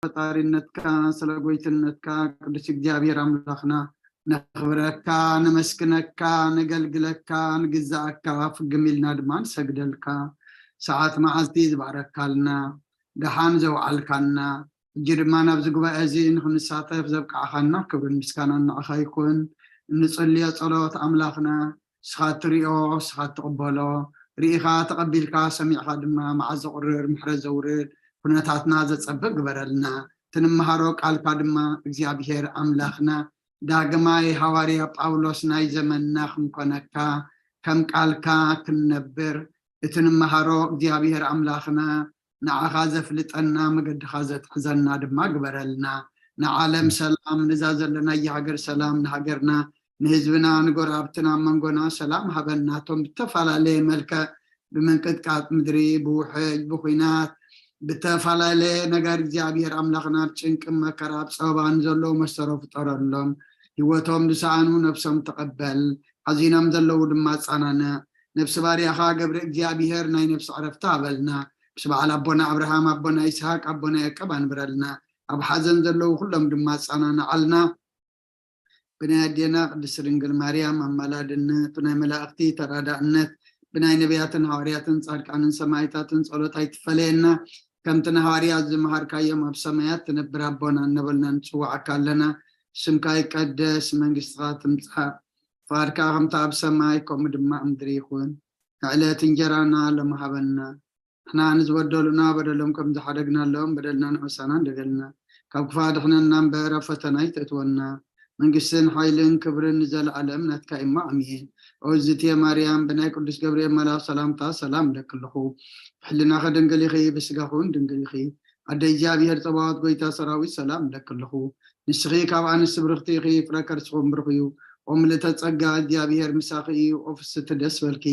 ፈጣሪነትካ፣ ስለ ጎይትነትካ ቅዱስ እግዚኣብሔር ኣምላኽና ነኽብረካ፣ ነመስግነካ፣ ነገልግለካ፣ ንግዛኣካ፣ ፍግም ኢልና ድማ ንሰግደልካ። ሰዓት መዓልቲ ዝባረካልና፣ ደሓን ዘውዓልካና፣ ሕጂ ድማ ናብዚ ጉባኤ እዚ ንክንሳተፍ ዘብቃዕኻና ክብርን ምስጋናን ንዓኻ ይኹን። እንጽልዮ ጸሎት ኣምላኽና ንስኻ እትሪኦ፣ ንስኻ እትቕበሎ፣ ርኢኻ ተቐቢልካ፣ ሰሚዕካ ድማ መዓት ዘቑርር፣ ምሕረት ዘውርድ፣ ኩነታትና ዘጸብቕ ግበረልና። እቲ ንመሃሮ ቃልካ ድማ እግዚኣብሔር ኣምላኽና ዳግማይ ሃዋርያ ጳውሎስ ናይ ዘመንና ክንኮነካ፣ ከም ቃልካ ክንነብር፣ እቲ ንመሃሮ እግዚኣብሔር ኣምላኽና ንዓኻ ዘፍልጠና፣ መገድኻ ዘትሕዘና ድማ ግበረልና። ንዓለም ሰላም፣ ነዛ ዘለናያ ሃገር ሰላም፣ ንሃገርና፣ ንህዝብና፣ ንጎረባብትና፣ ኣብ መንጎና ሰላም ሃበና። እቶም ብተፈላለየ መልክዕ፣ ብምንቅጥቃጥ ምድሪ፣ ብውሕጅ፣ ብኹናት፣ ብተፈላለየ ነገር እግዚኣብሔር ኣምላኽና ኣብ ጭንቂ፣ መከራ፣ ኣብ ጸበባ ንዘለዉ መሰሮ ፍጠረሎም። ህይወቶም ዝሰኣኑ ነብሶም ተቐበል፣ ሓዚኖም ዘለዉ ድማ ኣጸናንዕ። ነብሲ ባርያኻ ገብረ እግዚኣብሔር ናይ ነብሲ ዕረፍቲ ሃበልና። ምስ በዓል ኣቦና ኣብርሃም፣ ኣቦና ይስሐቅ፣ ኣቦና ያዕቆብ ኣንብረልና። ኣብ ሓዘን ዘለዉ ኩሎም ድማ ኣጸናንዓልና። ብናይ ኣዴና ቅድስቲ ድንግል ማርያም ኣማላድነት፣ ብናይ መላእኽቲ ተራዳእነት፣ ብናይ ነቢያትን ሃዋርያትን ጻድቃንን ሰማዕታትን ጸሎት ኣይትፈለየና። ከምቲ ንሃዋርያት ዝመሃርካዮም ኣብ ሰማያት ትነብር ኣቦና እናበልና ንጽውዓካ ኣለና። ስምካ ይቀደስ፣ መንግስትኻ ትምጻእ፣ ፍቓድካ ከምቲ ኣብ ሰማይ ከምኡ ድማ ኣብ ምድሪ ይኹን። ንዕለት እንጀራና ሎሚ ሃበና። ንሕና ንዝበደሉና በደሎም ከም ዝሓደግናሎም በደልና ንሕሳና እንደገልና። ካብ ክፋ ድሕነና እምበር ኣብ ፈተና ኣይተእትወና። መንግስትን ሓይልን ክብርን ንዘለኣለም ናትካ እሞ ኣሜን። ኦ ዝትየ ማርያም፣ ብናይ ቅዱስ ገብርኤል መልኣኽ ሰላምታ ሰላም እለኪ ኣለኹ። ብሕልናኺ ድንግል ኢኺ፣ ብስጋኺ እውን ድንግል ኢኺ። ኣደ እግዚኣብሔር ጸባዖት ጎይታ ሰራዊት ሰላም እለኪ ኣለኹ። ንስኺ ካብ ኣንስቲ ብርኽቲ ኢኺ፣ ፍረ ከርስኺ እውን ብሩኽ እዩ። ኦ ምልእተ ጸጋ፣ እግዚኣብሔር ምሳኺ እዩ። ኦ ፍስቲ ደስ በልኪ፣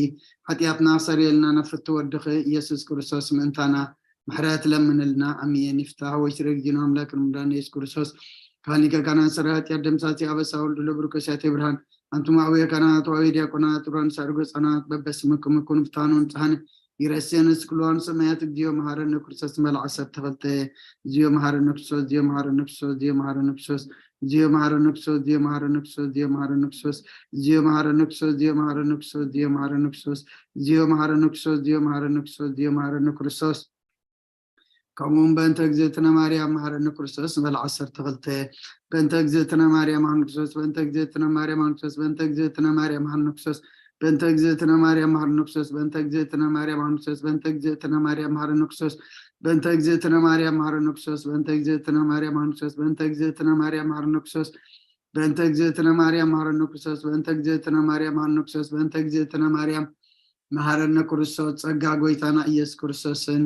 ሓጢኣትና ክሰርየልና ነፍቲ ወድኺ ኢየሱስ ክርስቶስ ምእንታና ምሕረት ለምንልና። ኣሜን። ይፍታሕ ወይ ስረ ጊዜና ኣምላክ ንምዳን ኢየሱስ ክርስቶስ ካሊቀ ካህናት ሰራዊት ያደምሳሲ ኣበሳ ወልዱ ለብሩክ ሲያቴ ብርሃን። ኣንቱም ኣቡየ ካህናት፣ ኣቡየ ዲያቆናት፣ ሩዋን ሳርጎ ህጻናት፣ በበስምኩም ይኩን ፍታኑ ንጽሃን ይረስየን እስክልዋን ሰማያት። እግዚኦ መሐረነ ክርስቶስ መልዓ ዓሰርተ ክልተ። እግዚኦ መሐረነ ክርስቶስ፣ እግዚኦ መሐረነ ክርስቶስ፣ እግዚኦ መሐረነ ክርስቶስ፣ እግዚኦ መሐረነ ክርስቶስ፣ እግዚኦ መሐረነ ክርስቶስ፣ እግዚኦ መሐረነ ክርስቶስ፣ እግዚኦ መሐረነ ክርስቶስ፣ እግዚኦ መሐረነ ክርስቶስ፣ እግዚኦ መሐረነ ክርስቶስ፣ እግዚኦ መሐረነ ክርስቶስ፣ እግዚኦ መሐረነ ክርስቶስ። ከምኡ እውን በእንተ እግዝእትነ ማርያም መሐረነ ክርስቶስ ንበል ዓሰርተ ክልተ። በእንተ እግዝእትነ ማርያም መሐረነ ክርስቶስ፣ በእንተ እግዝእትነ ማርያም መሐረነ ክርስቶስ፣ በእንተ እግዝእትነ ማርያም መሐረነ ክርስቶስ፣ በእንተ እግዝእትነ ማርያም መሐረነ ክርስቶስ፣ በእንተ እግዝእትነ ማርያም መሐረነ ክርስቶስ፣ በእንተ እግዝእትነ ማርያም መሐረነ ክርስቶስ፣ በእንተ እግዝእትነ ማርያም መሐረነ ክርስቶስ፣ በእንተ እግዝእትነ ማርያም መሐረነ ክርስቶስ፣ በእንተ እግዝእትነ ማርያም መሐረነ ክርስቶስ፣ በእንተ እግዝእትነ ማርያም መሐረነ ክርስቶስ፣ በእንተ እግዝእትነ ማርያም መሐረነ ክርስቶስ፣ በእንተ እግዝእትነ ማርያም መሐረነ ክርስቶስ። ጸጋ ጎይታና ኢየሱስ ክርስቶስን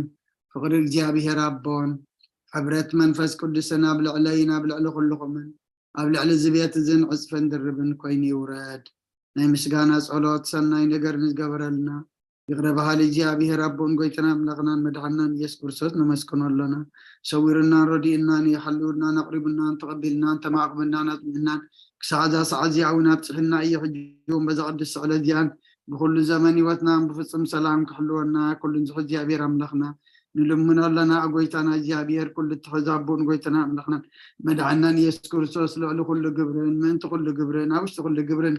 ፍቕሪ እግዚኣብሔር ኣቦን ሕብረት መንፈስ ቅዱስን ኣብ ልዕለይን ኣብ ልዕሊ ኩልኹምን ኣብ ልዕሊ እዚ ቤት እዝን ዕጽፍን ድርብን ኮይኑ ይውረድ። ናይ ምስጋና ጸሎት ሰናይ ነገር ንዝገበረልና ይቕረ በሃሊ እግዚኣብሔር ኣቦን ጎይታና ኣምላኽናን መድሓናን ኢየሱስ ክርስቶስ ነመስግኖ ኣሎና። ሰዊሩናን ረዲኡናን እዩ፣ ሓልውናን ኣቕሪቡናን ተቐቢልናን ተማዕቑብናን ኣጽኒዕናን ክሳዕ እዛ ሰዓት እዚኣ እውን ኣብጽሕና እዩ። ሕጂ እውን በዛ ቅድስቲ ዕለት እዚኣን ብኹሉ ዘመን ህይወትናን ብፍጹም ሰላም ክሕልወና ኩሉን ዝሕዝ እግዚኣብሔር ኣምላኽና ንልምኖ ኣለና። ጎይታና እግዚኣብሔር ኩሉ እትሕዝ ኣቦን ጎይታና ኣምላኽናን መድሓናን ኢየሱስ ክርስቶስ ልዕሊ ኩሉ ግብርን ምእንቲ ኩሉ ግብርን ኣብ ውሽጢ ኩሉ ግብርን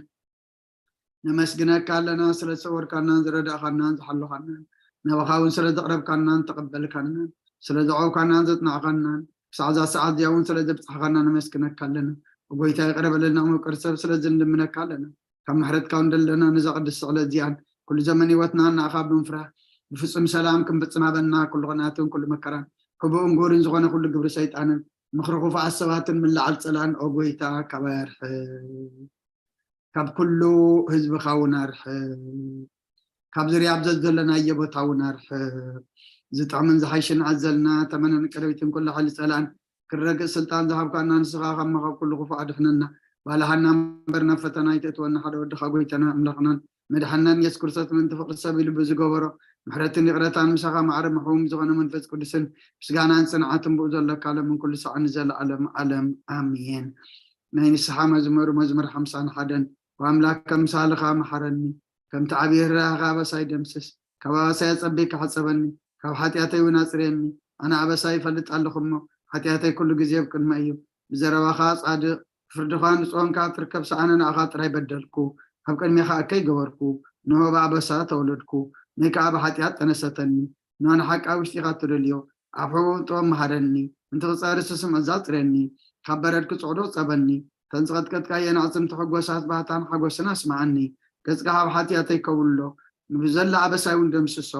ነመስግነካ ኣለና፣ ስለ ዝሰወርካናን ዝረዳእካናን ዝሓለኻናን፣ ናባኻ እውን ስለ ዘቕረብካናን ተቐበልካናን፣ ስለ ዘዕቆብካናን ዘጽናዕካናን፣ ክሳዕ እዛ ሰዓት እዚኣ እውን ስለ ዘብጻሕካና ነመስግነካ ኣለና። ጎይታ ይቕረ በለልና፣ መውቀሪ ሰብ ስለ ዝንልምነካ ኣለና። ካብ ምሕረትካ እውን ደለና ነዛ ቅድስቲ ዕለት እዚኣን ኩሉ ዘመን ህይወትና ንኣኻ ብምፍራህ ብፍጹም ሰላም ክንፍጽም ሃበና። ኩሉ ቕንኣትን ኩሉ መከራን ሕቡእን ግሁርን ዝኾነ ኩሉ ግብሪ ሰይጣንን ምኽሪ ክፉኣት ሰባትን ምልዓል ጸላእን ኦ ጎይታ ካባይ ኣርሕቕ። ካብ ኩሉ ህዝብኻ እውን ኣርሕቕ። ካብ ዙርያ ኣብ ዘለናዮ ቦታ እውን ኣርሕቕ። ዝጥዕምን ዝሓይሽን ኣዘልና ተመነን ቀደዊትን ኩሉ ሓይሊ ጸላእን ክረግእ ስልጣን ዝሃብካና ንስኻ ካብ መኸብ ኩሉ ክፉእ ኣድሕነና። ባልሃና እምበር ናብ ፈተና ኣይተእትወና። ሓደ ወድኻ ጎይታና ኣምላኽናን መድሓናን ኢየሱስ ክርስቶስ ምእንቲ ፍቕሪ ሰብ ኢሉ ብዝገበሮ ምሕረትን ይቕረታን ምሳኻ ማዕረ ምሕቡም ዝኾነ መንፈስ ቅዱስን ምስጋናን ጽንዓትን ብኡ ዘለካ ዓለምን ኩሉ ሳዕ ንዘለኣለም ዓለም ኣሜን። ናይ ንስሓ መዝሙር መዝሙር ሓምሳን ሓደን። ወኣምላክ ከምሳልኻ መሓረኒ፣ ከምቲ ዓብዪ ርህራኸ ኣበሳይ ደምስስ። ካብ ኣበሳይ ኣጸቢካ ሕጸበኒ፣ ካብ ሓጢኣተይ እውን ኣጽርየኒ። ኣነ ኣበሳይ ይፈልጥ ኣለኹ እሞ፣ ሓጢኣተይ ኩሉ ግዜ ኣብ ቅድመይ እዩ። ብዘረባኻ ጻድቕ፣ ብፍርድኻ ንጹህ ኾንካ ትርከብ። ሰኣነ ንኣኻ ጥራይ በደልኩ፣ ኣብ ቅድሜኻ እከይ ገበርኩ። ንሆ ብኣበሳ ተወለድኩ፣ ነይ ከኣ ብሓጢኣት ጠነሰተኒ። ንሆ ንሓቂ ኣብ ውሽጢኻ ትደልዮ፣ ኣብ ሕቡእ ጥበብ መሃረኒ። ምንቲ ክጻሪ ስስም እዛ ጽረኒ፣ ካብ በረድ ክጽዕዶ ጸበኒ። ተን ዝቐጥቀጥካየን ኣዕጽምቲ ሕጎሳት ባህታን ሓጎስን ኣስምዓኒ። ገጽካ ካብ ሓጢኣተይ ከውሎ፣ ንብዘላ ኣበሳይ እውን ደምስሶ።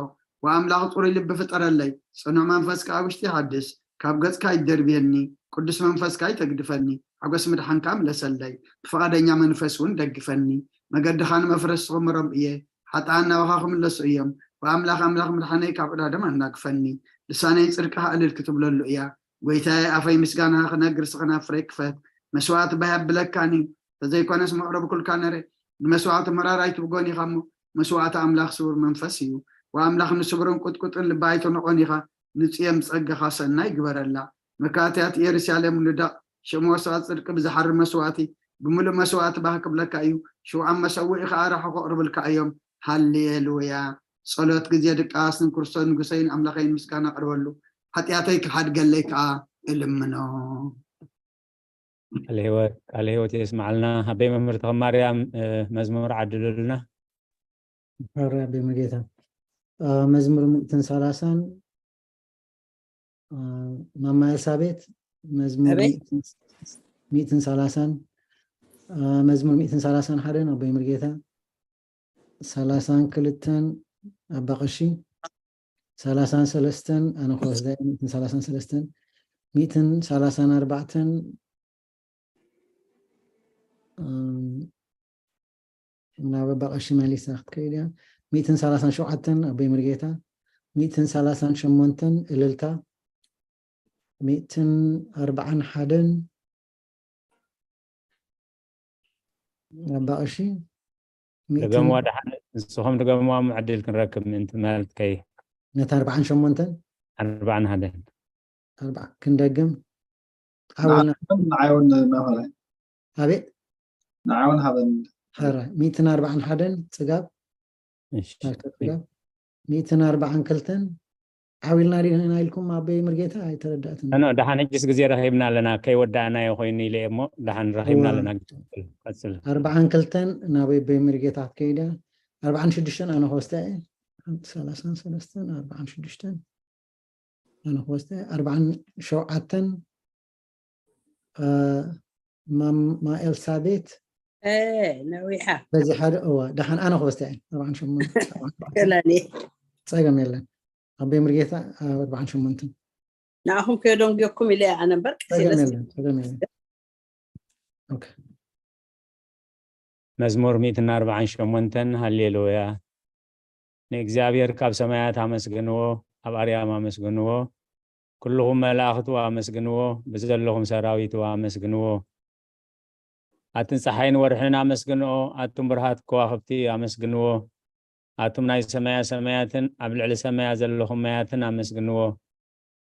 ወኣምላኽ ጽሩይ ልቢ ፍጠረለይ፣ ጽኑዕ መንፈስ ከኣ ኣብ ውሽጢ ሓድስ። ካብ ገጽካ ኣይደርብየኒ፣ ቅዱስ መንፈስካ ኣይተግድፈኒ። ሓጎስ ምድሓንካ ምለሰለይ፣ ብፍቓደኛ መንፈስ እውን ደግፈኒ። መገድኻ ንመፍረስ ክምሮም እየ፣ ሓጥኣን ናባኻ ክምለሱ እዮም። ብኣምላኽ ኣምላኽ ምድሓነይ ካብ ዕዳዶም ኣናግፈኒ። ልሳነይ ጽድቅኻ እልል ክትብለሉ እያ። ጎይታየ፣ ኣፈይ ምስጋናኻ ክነግር ስኽና ፍረ ክፈት። መስዋዕቲ ባህ የብለካን እዩ፣ ተዘይኮነስ መቕረቢ ኩልካ ነረ። ንመስዋዕቲ መራር ኣይትብጎን ኢኻ እሞ፣ መስዋዕቲ ኣምላኽ ስቡር መንፈስ እዩ። ወኣምላኽ ንስቡርን ቁጥቁጥን ልቢ ኣይትንቖን ኢኻ። ንጽየም ጸጋኻ ሰናይ ግበረላ። መካትያት ኢየሩሳሌም ንደቕ፣ ሽም ወስቓ ጽድቂ ብዝሓሪ መስዋዕቲ፣ ብምሉእ መስዋዕቲ ባህ ክብለካ እዩ። ሽውዓን መሰውኢ ኸኣ ራሑ ከቕርብልካ እዮም። ሃሌሉያ። ጸሎት ግዜ ድቃስ ንክርስቶስ ንጉሰይን ኣምላኸይን ምስጋና ኣቕርበሉ። ሓጢኣተይ ክሓድገለይ ከኣ እልምኖ። ቃለ ህይወት፣ ቃለ ህይወት የስምዓልና። ኣበይ መምህር ተኸማርያም፣ እ፣ መዝሙር ዓድሉልና። ሕረ ኣበይ መጌታ። እ፣ መዝሙር ሚእትን ሰላሳን፣ እ፣ ማማ ኤልሳቤት፣ መዝሙር ኣበይ? ሚእትን፣ ሚእትን ሰላሳን፣ እ፣ መዝሙር ሚእትን ሰላሳን ሓደን ኣበይ መርጌታ፣ ሰላሳን ክልተን ኣባ ቀሺ፣ ሰላሳን ሰለስተን ኣነ ክወስዳ እየ፣ ሚእትን ሰላሳን ሰለስተን፣ ሚእትን ሰላሳን ኣርባዕተን፣ እም፣ ናብ ኣባ ቀሺ መሊሳ ክትከይድ እያ። ሚእትን ሰላሳን ሸውዓተን ኣቦይ ምርጌታ፣ ሚእትን ሰላሳን ሸሞንተን እልልታ፣ ሚእትን ኣርባዓን ሓደን ኣባ ቀሺ፣ ሚእትን ድገምዋ ደሓን፣ ንስኹም ድገምዋ፣ ዕድል ክንረክብ ምእንቲ ማለት ከይ ነታ ኣርባዓን ሸሞንተን ኣርባዓን ሓደን። ኣርባዓ ክንደግም። ንዓውን፣ ንዓውን መምህረይ። ኣቤት። ንዓውን ሃበን። ሕረ፣ ሚእትን ኣርባዓን ሓደን ጽጋብ። እሺ። ናብታ ጽጋብ። ሚእትን ኣርባዓን ክልተን ዓው ኢልና ዲና ኢልኩም ኣቦይ ምርጌታ ኣይተረዳእትን። ኖ፣ ደሓን ሕጅስ ግዜ ረኺብና ኣለና፣ ከይወዳእናዮ ኮይኑ ኢለ እየ እሞ፣ ደሓን ረኺብና እዋ። ኣለና። ቀጽል፣ ቀጽል። ኣርባዓን ክልተን ናብ ኣቦይ ምርጌታ ክትከይድ እያ። ኣርባዓን ሽዱሽተን ኣነ ክወስዳ እየ። ሓንቲ ሰላሳን ሰለስተን፣ ኣርባዓን ሽዱሽተን ኣነ ክወስዳ እየ። ኣርባዓን ሸውዓተን፣ እ፣ ማማ ኤልሳቤት እ፣ ነዊሓ። በዚ ሓደ እዋ፣ ደሓን ኣነ ክወስዳ እየ። ኣርባዓን ሸሞንተን፣ ኣርባዓን ሸውዓተን። ፈላለየ። ጸገም የለን። ኣቦይ ምርጌታ፣ ኣርባዓን ሸሞንተን። ንኣኹም ከየደንጉየኩም ኢለ እየ ኣነ እምበር፣ ቀስ ኢለ ጸገም የለን፣ ጸገም የለን። ኦኬ። መዝሙር ሚእትን ኣርባዓን ሸሞንተን። ሃሌሉያ። ንእግዚኣብሔር ካብ ሰማያት ኣመስግንዎ፣ ኣብ ኣርያም ኣመስግንዎ። ኩልኹም መላእኽቱ ኣመስግንዎ፣ ብዘለኹም ሰራዊቱ ኣመስግንዎ። ኣትን ጸሓይን ወርሕን ኣመስግንኦ፣ ኣቱም ብርሃት ከዋኽብቲ ኣመስግንዎ። ኣቱም ናይ ሰማያ ሰማያትን ኣብ ልዕሊ ሰማያ ዘለኹም ማያትን ኣመስግንዎ።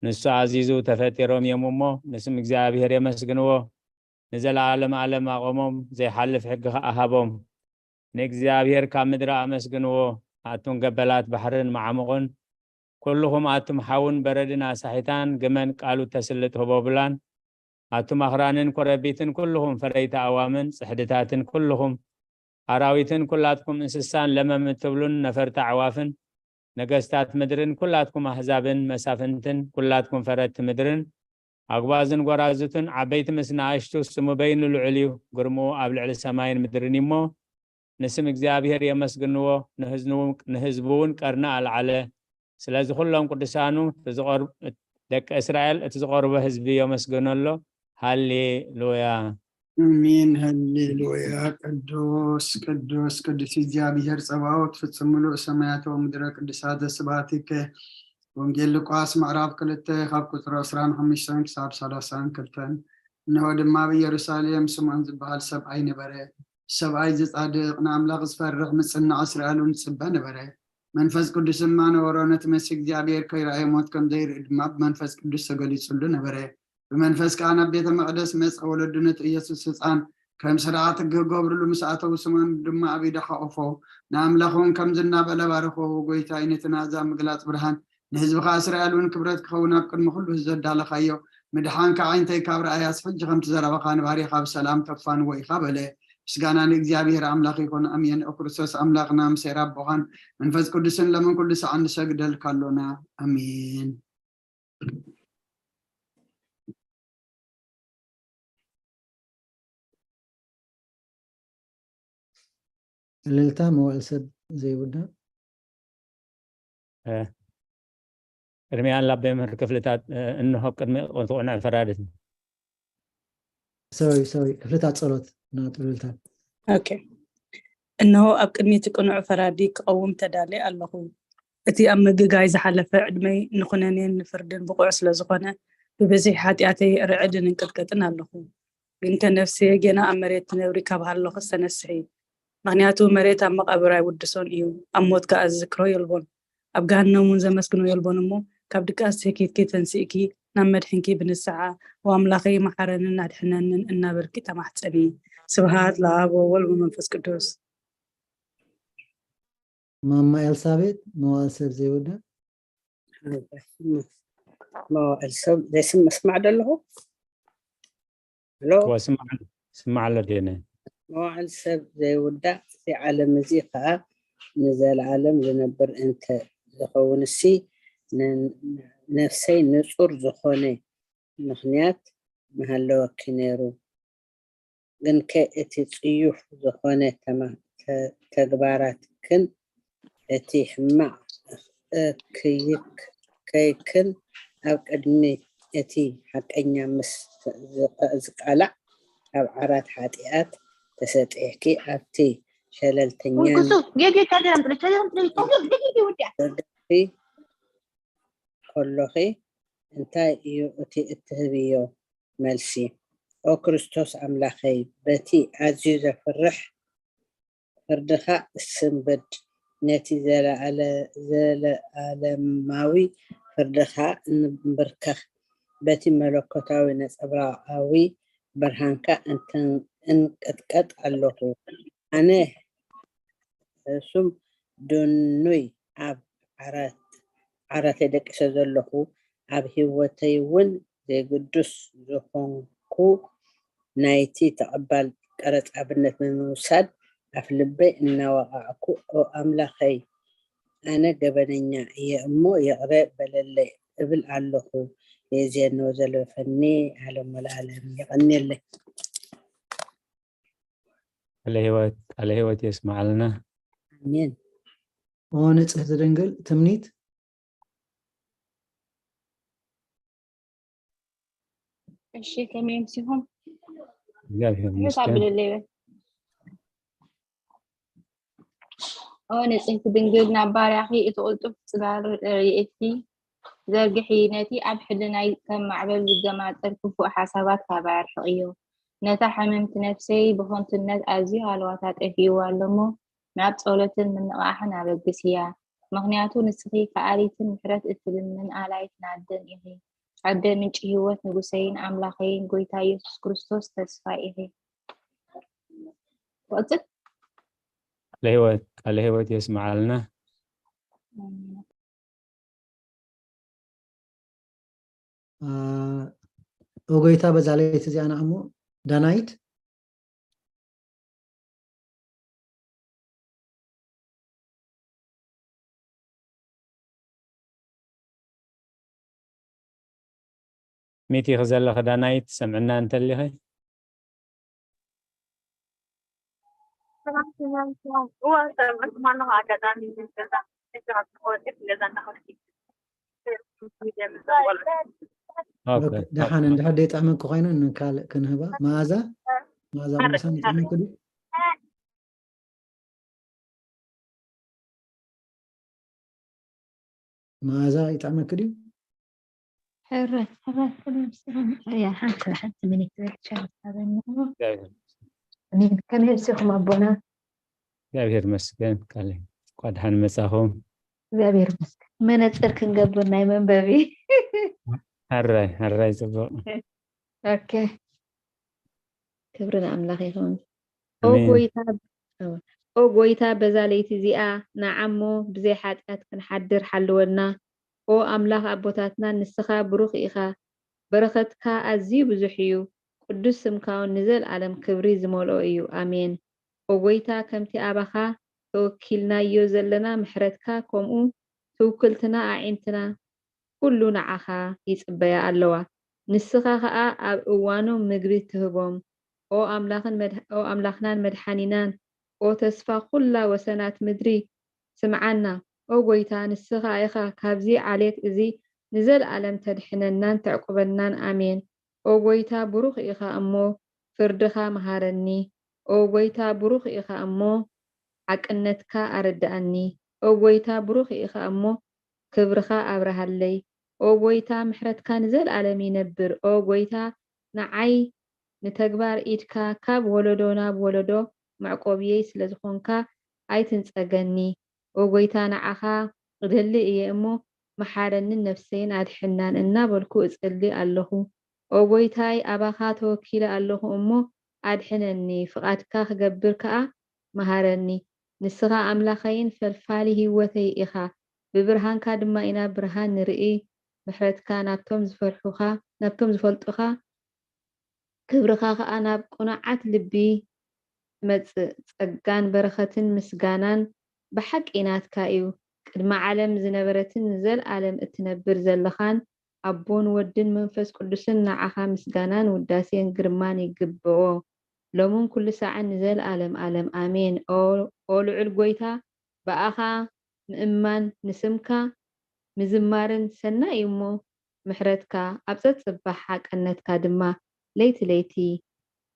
ንሱ ኣዚዙ ተፈጢሮም እዮም እሞ፣ ንስም እግዚኣብሔር የመስግንዎ። ንዘለዓለም ዓለም ኣቖሞም፣ ዘይሓልፍ ሕጊ ኸኣ ሃቦም። ንእግዚኣብሔር ካብ ምድሪ ኣመስግንዎ፣ ኣቱም ገበላት ባሕርን መዓሙቕን፣ ኩልኹም ኣቱም ሓውን በረድን ኣሳሒታን፣ ግመን ቃሉ ተስልጥ ህቦብላን፣ ኣቱም ኣኽራንን ኮረቢትን፣ ኩልኹም ፈረይቲ ኣዋምን ጽሕድታትን፣ ኩልኹም ኣራዊትን፣ ኩላትኩም እንስሳን ለመም እትብሉን ነፈርቲ ኣዕዋፍን፣ ነገስታት ምድርን፣ ኩላትኩም ኣህዛብን መሳፍንትን፣ ኩላትኩም ፈረድቲ ምድርን፣ ኣጉባዝን ጐራዙትን፣ ዓበይቲ ምስ ንኣሽቱ፣ ስሙ በይኑ ልዑል እዩ፣ ግርምኡ ኣብ ልዕሊ ሰማይን ምድርን እዩ እሞ፣ ንስም እግዚኣብሔር የመስግንዎ፣ ንህዝኑ-፣ ንህዝቡ እውን ቀርኒ ኣልዓለ። ስለዚ ኩሎም ቅዱሳኑ እቲ ዝቐርብ-፣ ደቂ እስራኤል እቲ ዝቐርቦ ህዝቢ የመስግኖ ኣሎ። ሃሌሉያ። ኣሜን። ሃሌሉያ። ቅዱስ፣ ቅዱስ፣ ቅዱስ እግዚኣብሔር ጸባኦት፣ ፍጹም ምሉእ ሰማያት ወምድረ ቅዱሳት ዘስብሐትከ። ወንጌል ሉቃስ ምዕራፍ ክልተ ካብ ቁጽሪ ዕስራን ሓሙሽተን ክሳብ ሰላሳን ክልተን። እንሆ ድማ ኣብ ኢየሩሳሌም ስምዖን ዝበሃል ሰብኣይ ነበረ። ሰብኣይ ዝጻድቕ፣ ንኣምላኽ ዝፈርሕ፣ ምጽናዕ እስራኤል እውን ዝጽበ ነበረ። መንፈስ ቅዱስ ድማ ነበሮ፣ ነቲ መሲህ እግዚኣብሔር ከይረኣየ ሞት ከም ዘይርኢ ድማ ብመንፈስ ቅዱስ ተገሊጹሉ ነበረ። ብመንፈስ ከኣ ናብ ቤተ መቕደስ መጸ። ወለዱ ነቲ ኢየሱስ ህጻን ከም ስርዓት ሕጊ ክገብርሉ ምስ ኣተዉ፣ ስምዖን ድማ ኣብ ኢዱ ሓቖፎ፣ ንኣምላኽ እውን ከምዚ እናበለ ባረኾ፣ "ጎይታይ፣ ነቲ ናዛ ምግላጽ ብርሃን ንህዝብኻ እስራኤል እውን ክብረት ክኸውን ኣብ ቅድሚ ኩሉ ህዝቢ ኣዳለኻዮ። ምድሓንካ ዓይንተይ ካብ ረኣያስ፣ ሕጂ ከምቲ ዘረባኻ ንባሪኻ ብሰላም ከፋንዎ ኢኻ በለ። ምስጋና ንእግዚኣብሔር ኣምላኽ ይኹን፣ ኣሜን። ኦ ክርስቶስ ኣምላኽና፣ ምሰ ኣቦኻን መንፈስ ቅዱስን ለምን ኩሉ ሰዓት ንሰግደልካ ኣሎና። ኣሜን። እልልታ መዋእል ሰብ ዘይውዳእ። እ፣ ቅድሚያ ላብ መምህር ክፍልታት፣ እ፣ እንሆ ቅድሚ ቅኑዕ ፈራድት። ሶሪ ሶሪ፣ ክፍልታት ጸሎት ናቱ እልልታ። ኦኬ። እነሆ ኣብ ቅድሚ እቲ ቅኑዕ ፈራዲ ክቐውም ተዳልየ ኣለኹ። እቲ ኣብ ምግጋይ ዝሓለፈ ዕድመይ ንኹነኔን ንፍርድን ብቑዕ ስለ ዝኾነ፣ ብብዝሒ ሓጢኣተይ ርዕድን እንቅጥቅጥን ኣለኹ። ግንከ ነፍሰየ ጌና ኣብ መሬት ትነብሪ ካብ ሃለኹስ ተነስሒ። ምኽንያቱ መሬት ኣብ መቓብር ኣይውድሶን እዩ፣ ኣብ ሞት ከኣ ዝዝክሮ የልቦን። ኣብ ገሃነም እውን ዘመስግኖ የልቦን እሞ፣ ካብ ድቃስ ትህኪትኪ ተንሲእኪ ናብ መድሕንኪ ብንስሓ፣ "ኦ ኣምላኸይ፣ መሓረንን ኣድሕነንን" እናበልኪ ተማሕጸኒ። ስብሃት ለኣብ ወወልድ ወመንፈስ ቅዱስ። ማማ ኤልሳቤጥ መዋእል ሰብ ዘይውዳእ። መዋእል ሰብ ዘይስም መስማዕ ዶ ኣለኹ? ሎ ስማዕ ኣሎ ዴነ። መዋእል ሰብ ዘይውዳእ፣ እዚ ዓለም እዚ ኸዓ ንዘለዓለም ዝነብር እንተ ዝኸውንሲ፣ ን-፣ ነፍሰይ ንጹር ዝኾነ ምኽንያት ምሃለወኪ ነይሩ። ግንከ እቲ ጽዩፍ ዝኾነ ተማ-፣ ተ-፣ ተግባራትክን እቲ ሕማቕ እክይክ-፣ ከይክን ኣብ ቅድሚ እቲ ሓቀኛ ምስ ዝቐ-፣ ዝቃላዕ፣ ኣብ ዓራት ሓጢኣት ተሰጢሕኪ ኣብቲ ሸለልተኛን ቁሱ ጌጌ ቻጀራም ጥለ ቻጀራም ጥለ ጌጌ ወዲያ ተገፊ ከሎኺ እንታይ እዩ እቲ እትህብዮ መልሲ? ኦ ክርስቶስ ኣምላኸይ፣ በቲ ኣዝዩ ዘፍርሕ ፍርድኻ እስንብድ፣ ነቲ ዘለኣለ-፣ ዘለኣለማዊ ፍርድኻ እንብርከኽ፣ በቲ መለኮታዊ ነጸብራቓዊ ብርሃንካ እንትን-፣ እንቅጥቀጥ ኣለኹ። ኣነ ሕሱም ድኑይ ኣብ ዓራት፣ ዓራተይ ደቂሰ ዘለኹ፣ ኣብ ህይወተይ እውን ዘይግዱስ ዝኾንኩ፣ ናይቲ ተቐባል ቀረጽ ኣብነት ብምውሳድ ኣፍ ልበይ እናወቓዕኩ፣ ኦ ኣምላኸይ፣ ኣነ ገበነኛ እየ እሞ ይቕረ በለለይ እብል ኣለኹ። የእዜኒ ወዘለፈኒ ዓለም ወለዓለም። የቐንየለይ። ቃለ ህይወት፣ ቃለ ህይወት የስምዓልና። ኣሜን። ኦ ንጽህቲ ድንግል ትምኒት። እሺ፣ ከመይ ኣምሲኹም? እግዚኣብሔር ሕሳብ ይመስገን። ብለለይ በል። ኦ ንጽህቲ ድንግል፣ ናብ ባርያኺ እቲ ቅልጡፍ ጽላል ርእየኪ ዘርግሒ፣ ነቲ ኣብ ሕልናይ ከም ማዕበል ዝገማጠል ክፉእ ሓሳባት ካባይ ኣርሕቕዮ። ነታ ሕምምቲ ነፍሰይ ብኸንቱነት ኣዝዩ ሃለዋታ ጠፊእዋ ኣሎ እሞ፣ ናብ ጸሎትን ምንቕቓሕን ኣበግስያ። ምኽንያቱ ንስኺ ከኣሊትን ምሕረት እትልምን ኣላይትን ኣደን ኢኺ። ኣደ ምንጪ ህይወት ንጉሰይን ኣምላኸይን ጎይታ ኢየሱስ ክርስቶስ ተስፋይ ኢኺ። ክቕጽል? ቃለ ህይወት፣ ቃለ ህይወት የስምዓልና። አ፣ ኦ ጎይታ፣ በዛ ለይቲ እዚኣ ንዓሞ ዳናይት። ሚቲ ዘለኺ ዳናይት፣ ሰምዕና እንተሊኺ? እዋ፣ ሰላም፣ ሰላም። እዋ፣ ሰላም፣ ዕድማ ኣለኻ። ኣጋጣሚ ገዛ፣ ገዛ ትኾን፣ ገዛ እናኸድኪ። ኦኬ፣ ኦኬ፣ ደሓን፣ እንድሕር ደይጥዕመኪ ኮይኑ ንካልእ ክንህባ። መኣዛ፣ መኣዛ ሓረግ፣ ሞሳን ይጥዕመኪ ድዩ? መኣዛ ይጥዕመኪ ድዩ? ሕራይ፣ ሕራይ፣ ሰላም፣ ሰላም። እያ፣ ሓንቲ፣ ሓንቲ ሚኒት ዝበል ሻርት ሃበኒ። እግዚኣብሔር ሚኒት፣ ከመይ ኣምሲኹም ኣቦና? እግዚኣብሔር ይመስገን። ቃለ እንኳ ደሓን መጻኹም። እግዚኣብሔር ይመስገን። መነጽር ክንገብር ናይ መንበቢ። ሕራይ፣ ሕራይ፣ ጽቡቕ። ኦኬ። ክብሪ ንኣምላኽ ይኹን። ኦ ኣሜን። ጎይታ፣ ኦ ጎይታ፣ በዛ ለይቲ እዚኣ ንዓሞ ብዘይ ሓጢኣት ክንሓድር ሓልወና። ኦ ኣምላኽ ኣቦታትና፣ ንስኻ ብሩኽ ኢኻ። በረኸትካ ኣዝዩ ብዙሕ እዩ፣ ቅዱስ ስምካ እውን ንዘለኣለም ክብሪ ዝመልኦ እዩ። ኣሜን። ኦ ጐይታ፣ ከምቲ ኣባኻ ተወኪልናዮ ዘለና ምሕረትካ፣ ከምኡ ትውክልትና ኣዒንትና ኩሉ ንዓኻ ይጽበያ ኣለዋ። ንስኻ ኸኣ ኣብ እዋኖም ምግቢ ትህቦም። ኦ ኣምላኽን መድሃ-፣ ኦ ኣምላኽናን መድሓኒናን፣ ኦ ተስፋ ኩላ ወሰናት ምድሪ፣ ስምዓና። ኦ ጐይታ፣ ንስኻ ኢኻ ካብዚ ዓሌት እዚ ንዘለኣለም ተድሕነናን ተዕቁበናን። ኣሜን። ኦ ጐይታ፣ ብሩኽ ኢኻ እሞ ፍርድኻ መሃረኒ። ኦ ጐይታ፣ ብሩኽ ኢኻ እሞ ሓቅነትካ ኣረድኣኒ። ኦ ጐይታ፣ ብሩኽ ኢኻ እሞ ክብርኻ ኣብርሃለይ። ኦ ጐይታ፣ ምሕረትካ ንዘለኣለም ይነብር። ኦ ጐይታ፣ ንዓይ ንተግባር ኢድካ ካብ ወለዶ ናብ ወለዶ መዕቆብየይ ስለ ዝኾንካ ኣይትንጸገኒ። ኦ ጐይታ፣ ንዓኻ እደሊ እየ እሞ፣ መሓረንን ነፍሰይን ኣድሕናን እናበልኩ እጽሊ ኣለኹ። ኦ ጐይታይ፣ ኣባኻ ተወኪለ ኣለኹ እሞ፣ ኣድሕነኒ፣ ፍቓድካ ክገብር ከኣ መሃረኒ። ንስኻ ኣምላኸይን ፈልፋሊ ህይወተይ ኢኻ። ብብርሃንካ ድማ ኢና ብርሃን ንርኢ። ምሕረትካ ናብቶም ዝፈርሑኻ፣ ናብቶም ዝፈልጡኻ፣ ክብርኻ ኸኣ ናብ ቅኑዓት ልቢ ትመጽእ። ጸጋን በረኸትን ምስጋናን ብሓቂ ናትካ እዩ። ቅድሚ ዓለም ዝነበረትን ንዘለኣለም እትነብር ዘለኻን ኣቦን ወድን መንፈስ ቅዱስን ንዓኻ ምስጋናን ውዳሴን ግርማን ይግብኦ። ሎምን ኩሉ ሳዕን ንዘለኣለም ኣለም። ኣሜን። ኦ፣ ኦ ልዑል ጐይታ፣ ብኣኻ ምእማን ንስምካ ምዝማርን ሰናይ እዩ እሞ፣ ምሕረትካ ኣብ ጸጽባሕ ሓቅነትካ ድማ ለይቲ ለይቲ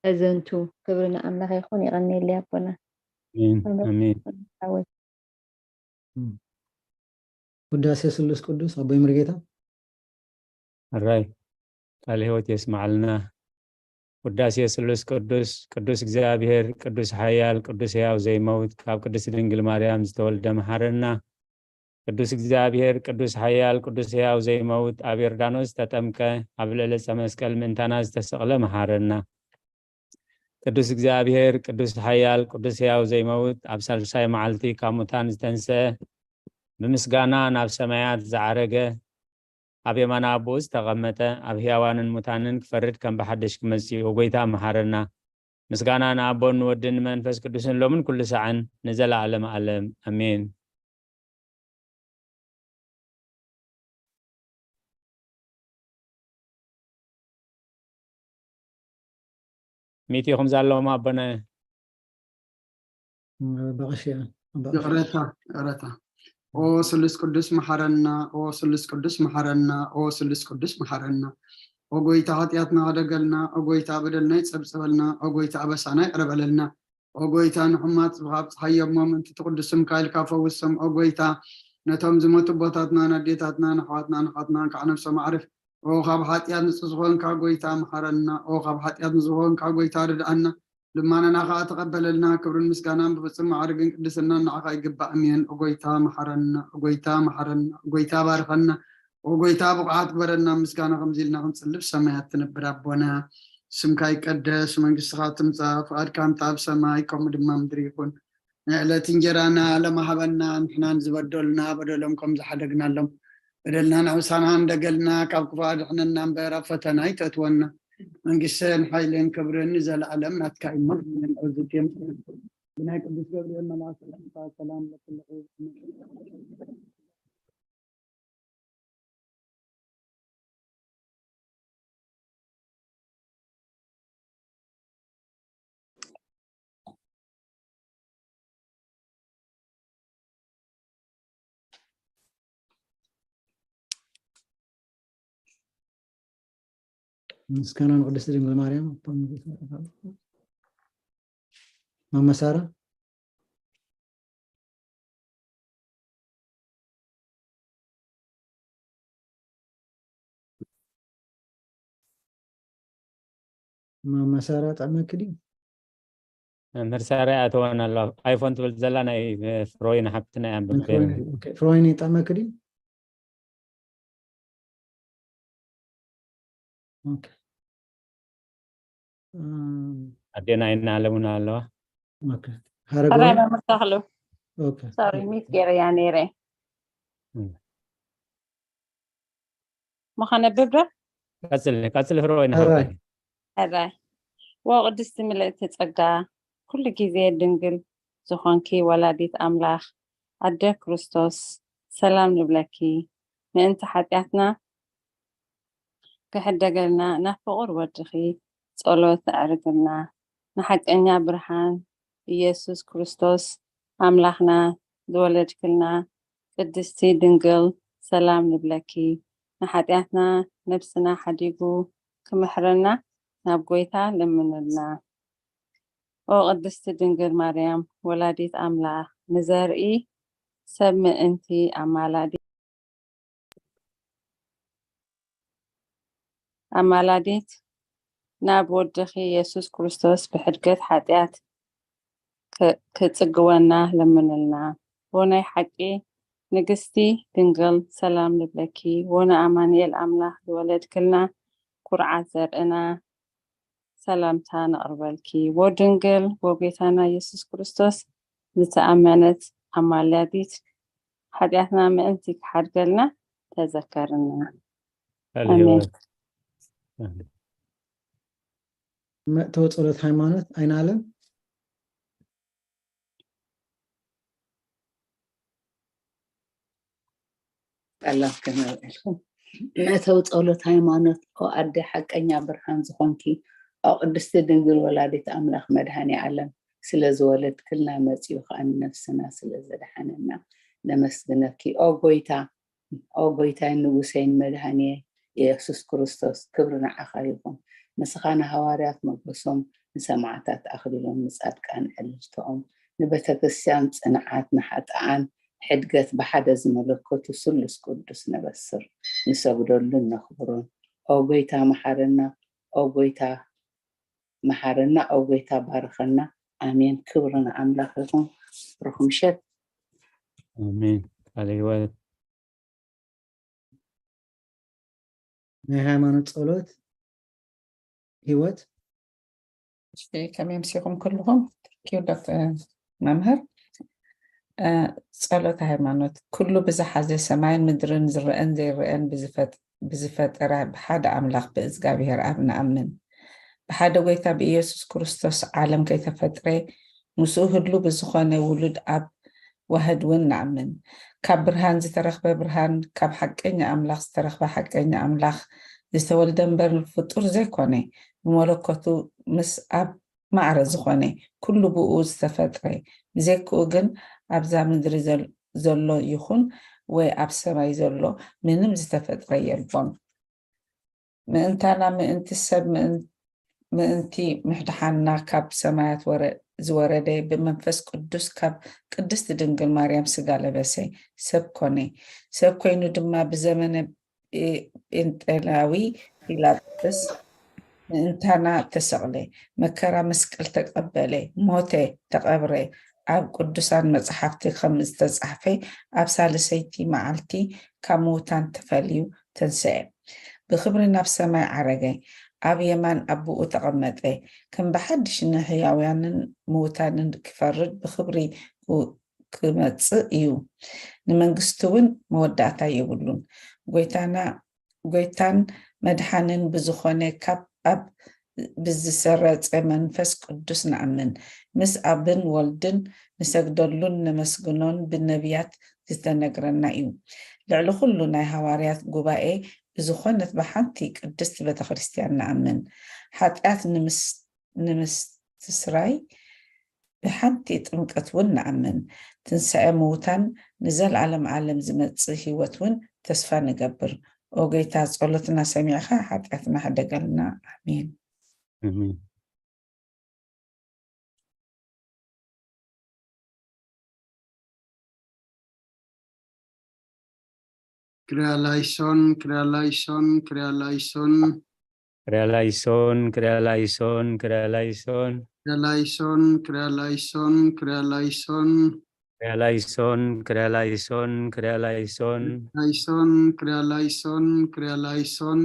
ኣዘንቱ። ክብሪ ንኣምላኽ ይኹን። የቐንየለይ ኣቦና። ኣሜን፣ ኣሜን። ሓወይ። እም። ውዳሴ ስሉስ ቅዱስ ኣቦይ ሙሉጌታ። ሕራይ ቃለ ሕይወት የስምዓልና። ውዳሴ ስሉስ ቅዱስ። ቅዱስ እግዚኣብሔር፣ ቅዱስ ሓያል፣ ቅዱስ ሕያው ዘይመውት፣ ካብ ቅድስት ድንግል ማርያም ዝተወልደ መሓረና። ቅዱስ እግዚኣብሔር፣ ቅዱስ ሓያል፣ ቅዱስ ሕያው ዘይመውት፣ ኣብ ዮርዳኖስ ዝተጠምቀ፣ ኣብ ልዕሊ ዕፀ መስቀል ምእንታና ዝተሰቕለ መሓረና። ቅዱስ እግዚኣብሔር፣ ቅዱስ ሓያል፣ ቅዱስ ሕያው ዘይመውት፣ ኣብ ሳልሳይ መዓልቲ ካብ ሙታን ዝተንስአ፣ ብምስጋና ናብ ሰማያት ዝዓረገ፣ ኣብ የማነ ኣቦኡ ዝተቐመጠ፣ ኣብ ሕያዋንን ሙታንን ክፈርድ ከም ብሓድሽ ክመጽእ እዩ። ጐይታ መሓረና። ምስጋና ንኣቦን ንወድን ንመንፈስ ቅዱስን ሎምን ኩሉ ሳዕን ንዘለዓለም ዓለም። ኣሜን። ሚእቲ ኢኹም ዘለዎም ኣቦና። በቐሽ እያ። በቐሽ። ይቕረታ፣ ይቕረታ። ኦ ስሉስ ቅዱስ መሓረና፣ ኦ ስሉስ ቅዱስ መሓረና፣ ኦ ስሉስ ቅዱስ መሓረና። ኦ ጐይታ፣ ሓጢኣትና ሕደገልና፣ ኦ ጐይታ፣ በደልና ይጸብጸበልና፣ ኦ ጐይታ፣ ኣበሳና ይቕረ በለልና። ኦ ጐይታ፣ ንሕሙማት ካብ ጸሓይ የሞ፣ ምእንቲ እቲ ቅዱስ ስምካ ኢልካ ፈውሶም። ኦ ጐይታ፣ ነቶም ዝሞቱ ኣቦታትና፣ ንኣዴታትና፣ ንኣሕዋትና፣ ንኣሓትና፣ እንካዕ ነብሶም ኣዕርፍ። ኦ ካብ ሓጢኣት ንጹህ ዝኾንካ ጐይታ፣ መሓረና። ኦ ካብ ሓጢኣት ንጹህ ዝኾንካ ጐይታ፣ ርድኣና። ልማናና ኸኣ ተቐበለልና። ክብርን ምስጋናን ብፍጹም ማዕርግን ቅድስናን ንዓኻ ይግባእ። ኣሜን። ኦ ጐይታ፣ መሓረና። ኦ ጐይታ፣ መሓረና። ኦ ጐይታ፣ ባርኸና። ኦ ጐይታ፣ ብቑዓት ግበረና። ምስጋና ከምዚ ኢልና ክንጽሊ፣ ብሰማያት ትነብር ኣቦና፣ ስምካ ይቀደስ፣ መንግስትኻ ትምጻእ፣ ፍቓድካ እንተ ኣብ ሰማይ ከምኡ ድማ ምድሪ ይኹን። ንዕለት እንጀራና ሎሚ ሃበና፣ ንሕና ንዝበደሉና በደሎም ከም ዝሓደግናሎም፣ በደልና ንሕሳና እንደገልና፣ ካብ ክፉእ ኣድሕነና እምበር፣ ኣብ ፈተና ኣይተእትወና። መንግስትን ሓይልን ክብርን ንዘለኣለም ናትካ እዩ። ብናይ ቅዱስ ገብርኤል መልኣክ ሰላምታ፣ ሰላም ለኪ። ምስጋና ንቅድስቲ ድንግል ማርያም። ማማ ሳራ። ማማ ሳራ ጠመኪ ድዩ? መምህር ሳራ ኣተወን ኣሎ። ኣይፎን ትብል ዘላ ናይ ፍሮይን ሓብትና እያ። ናይ ፍሮይን፣ ኦኬ። ፍሮይን ይጠመኪ ድዩ? ኦኬ። እም፣ ኣዴና ኣይናለም እውን ኣለዋ። ኦኬ። ሓረጎ? ሕራይ መምህር ተኽሉ። ኦኬ። ሶሪ፣ ሚት ገይረያ ነይረ። እም። ምኸነብብ ዶ? ቀጽሊ፣ ቀጽሊ ፍረወይኒ ሕራይ። ሓወይ። ሕራይ። ዎ ቅድስቲ ምልእቲ ጸጋ፣ ኩሉ ግዜ ድንግል ዝኾንኪ ወላዲት ኣምላኽ ኣደ ክርስቶስ፣ ሰላም ንብለኪ። ምእንቲ ሓጢኣትና ክሕደገልና ናብ ፍቑር ወድኺ ጸሎት ኣዕርግልና። ንሓቀኛ ብርሃን ኢየሱስ ክርስቶስ ኣምላኽና ዝወለድክልና ቅድስቲ ድንግል፣ ሰላም ንብለኪ። ንሓጢኣትና ነብስና ሓዲጉ ክምሕረና ናብ ጎይታ ለምንልና። ኦ ቅድስቲ ድንግል ማርያም ወላዲት ኣምላኽ፣ ንዘርኢ ሰብ ምእንቲ ኣማላዲ ኣማላዲት ናብ ወድኺ የሱስ ክርስቶስ ብሕድገት ሓጢኣት ክ- ክጽግወና ለምንልና። ወናይ ሓቂ ንግስቲ ድንግል፣ ሰላም ንብለኪ። ወነ ኣማኑኤል ኣምላኽ ዝወለድክልና ኩርዓት ዘርእና፣ ሰላምታ ነቕርበልኪ። ወድንግል ወጌታና የሱስ ክርስቶስ ዝተኣመነት ኣማላዲት፣ ሓጢኣትና ምእንቲ ክሓድገልና ተዘከርና። ቃል ኣሜን። ህይወት። መእተዊ ጸሎት ሃይማኖት ኣይናለም። ጠላብ ከመልዕልኩም መእተዊ ጸሎት ሃይማኖት። ኦ ኣደ ሓቀኛ ብርሃን ዝኾንኪ፣ ኦ ቅድስቲ ድንግል ወላዲት ኣምላኽ መድኃኔ ዓለም፣ ስለ ዝወለድክልና መጺኡ ከኣ ንነፍስና ስለ ዘድሓነና ነመስግነኪ። ኦ ጎይታ፣ ኦ ጎይታይን ንጉሰይን መድኃኔ ኢየሱስ ክርስቶስ፣ ክብሪ ንዓኻ ይኹን። ንስኻ ንሃዋርያት መጎሶም፣ ንሰማዕታት ኣኽሊሎም፣ ንጻድቃን ዕልልተኦም፣ ንቤተ ክርስቲያን ጽንዓት፣ ንሓጥኣን ሕድገት ብሓደ ዝመለከቱ ስሉስ ቅዱስ ነበስር፣ ንሰግደሉን ነኽብሮን። ኦ ጎይታ መሓረና፣ ኦ ጎይታ መሓረና፣ ኦ ጎይታ ባርኸና። ኣሜን። ክብሪ ንኣምላኽ ይኹን። ርኹም ምሸት። ኣሜን። ቃለ ህይወት። ናይ ሃይማኖት ጸሎት ህይወት። እሺ፣ ከመይ ኣምሲኹም ኩልኹም? Thank you ዶክተር መምህር። እ፣ ጸሎት ሃይማኖት። ኩሉ ብዝሓዘ ሰማይን ምድርን ዝረአን ዘይረአን ብዝፈጥ- ብዝፈጠረ ብሓደ ኣምላኽ ብእዝጋብሄር ኣብ ንኣምን። ብሓደ ጎይታ ብኢየሱስ ክርስቶስ ዓለም ከይተፈጥረ ምስኡ ህሉ ብዝኾነ ውሉድ ኣብ ዋህድ እውን ንኣምን። ካብ ብርሃን ዝተረኽበ ብርሃን፣ ካብ ሓቀኛ ኣምላኽ ዝተረኽበ ሓቀኛ ኣምላኽ ዝተወልደ እምበር ፍጡር ዘይኮነ፣ ብመለኮቱ ምስ ኣብ ማዕረ ዝኾነ ኩሉ ብኡ ዝተፈጥረ፣ ብዘይክኡ ግን ኣብዛ ምድሪ ዘል- ዘሎ ይኹን ወይ ኣብ ሰማይ ዘሎ ምንም ዝተፈጥረ የልቦን። ምእንታና ምእንቲ ሰብ ምእን- ምእንቲ ምሕድሓንና ካብ ሰማያት ወረ- ዝወረደ ብመንፈስ ቅዱስ ካብ ቅድስት ድንግል ማርያም ስጋ ለበሰ ሰብ ኮነ። ሰብ ኮይኑ ድማ ብዘመነ ጴ- ጴንጤናዊ ፒላጦስ ምእንታና ተሰቕለ፣ መከራ መስቀል ተቐበለ፣ ሞተ፣ ተቐብረ። ኣብ ቅዱሳን መጽሓፍቲ ከም ዝተጻሕፈ ኣብ ሳልሰይቲ መዓልቲ ካብ ምዉታን ተፈልዩ ተንስአ። ብኽብሪ ናብ ሰማይ ዓረገ፣ ኣብ የማን ኣቦኡ ተቐመጠ። ከም ብሓድሽ ንሕያውያንን ምዉታንን ክፈርድ ብኽብሪ ክመጽእ እዩ። ንመንግስቱ እውን መወዳእታ የብሉን። ጎይታና ጎይታን መድሓንን ብዝኾነ ካብ ኣብ ብዝሰረጸ መንፈስ ቅዱስ ንኣምን። ምስ ኣብን ወልድን ንሰግደሉን ነመስግኖን ብነቢያት ዝተነግረና እዩ። ልዕሊ ኩሉ ናይ ሃዋርያት ጉባኤ ብዝኾነት ብሓንቲ ቅድስት ቤተ ክርስቲያን ንኣምን። ሓጢኣት ንምስ- ንምስትስራይ ብሓንቲ ጥምቀት እውን ንኣምን። ትንሳኤ ምዉታን ንዘለዓለም ዓለም ዝመጽእ ህይወት እውን ተስፋ ንገብር። ኦ ጎይታ ጸሎትና ሰሚዕኻ ሓጢኣትና ሕደገልና። ኣሜን። ኣሜን። ክሪያ ላይሶን፣ ክሪያ ላይሶን፣ ክሪያ ላይሶን። ክሪያ ላይሶን፣ ክሪያ ላይሶን፣ ክሪያ ላይሶን። ክሪያ ላይሶን፣ ክሪያ ላይሶን፣ ክሪያ ላይሶን። ክሪያ ላይሶን፣ ክሪያ ላይሶን፣ ክሪያ ላይሶን። ላይሶን፣ ክሪያ ላይሶን፣ ክሪያ ላይሶን።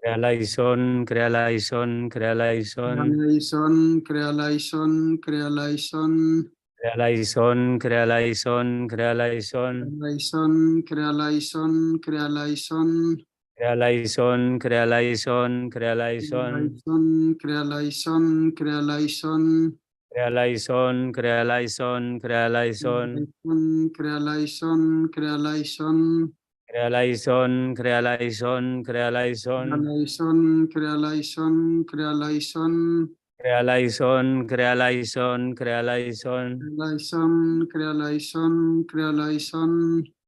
ክሪያ ላይሶን፣ ክሪያ ላይሶን፣ ክሪያ ላይሶን። ክሪያ ላይሶን፣ ክሪያ ላይሶን፣ ክሪያ ላይሶን። ክሪያ ላይሶን፣ ክሪያ ላይሶን፣ ክሪያ ላይሶን። ላይሶን፣ ክሪያ ላይሶን፣ ክሪያ ላይሶን። ክሪያላይሶን፣ ክሪያላይሶን፣ ክሪያላይሶን። ክሪያላይሶን፣ ክሪያላይሶን፣ ክሪያላይሶን። ክሪያላይሶን፣ ክሪያላይሶን፣ ክሪያላይሶን። ክሪያላይሶን፣ ክሪያላይሶን። ክሪያላይሶን፣ ክሪያላይሶን፣ ክሪያላይሶን። ክሪያላይሶን፣ ክሪያላይሶን፣ ክሪያላይሶን። ክሪያላይሶን፣ ክሪያላይሶን፣ ክሪያላይሶን።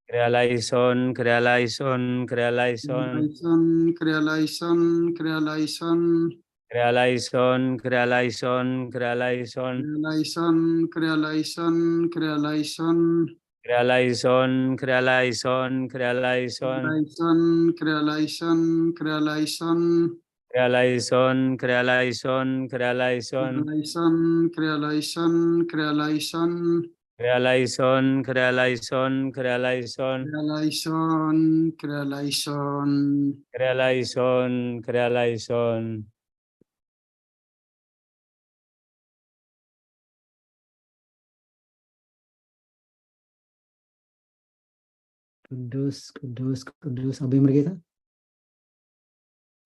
ክሪያላይሶን፣ ክሪያላይሶን፣ ክሪያላይሶን። ክሪያላይሶን፣ ክሪያላይሶን፣ ክሪያላይሶን። ክሪያላይሶን፣ ክሪያላይሶን፣ ክሪያላይሶን። ክሪያላይሶን፣ ክሪያላይሶን፣ ክሪያላይሶን። ክሪያላይሶን፣ ክሪያላይሶን፣ ክሪያላይሶን። ክሪያላይሶን፣ ክሪያላይሶን፣ ክሪያላይሶን። ክሪያላይሶን፣ ክሪያላይሶን፣ ክሪያላይሶን። ክሪያላይሶን፣ ክሪያላይሶን፣ ክሪያላይሶን። ክሪያላይሶን፣ ክሪያላይሶን፣ ክሪያላይሶን። ክሪያላይሶን፣ ክሪያላይሶን፣ ክሪያላይሶን። ክሪያላይሶን፣ ክሪያላይሶን። ክሪያላይሶን፣ ክሪያላይሶን። ቅዱስ ቅዱስ ቅዱስ ኣቦይ መርጌታ።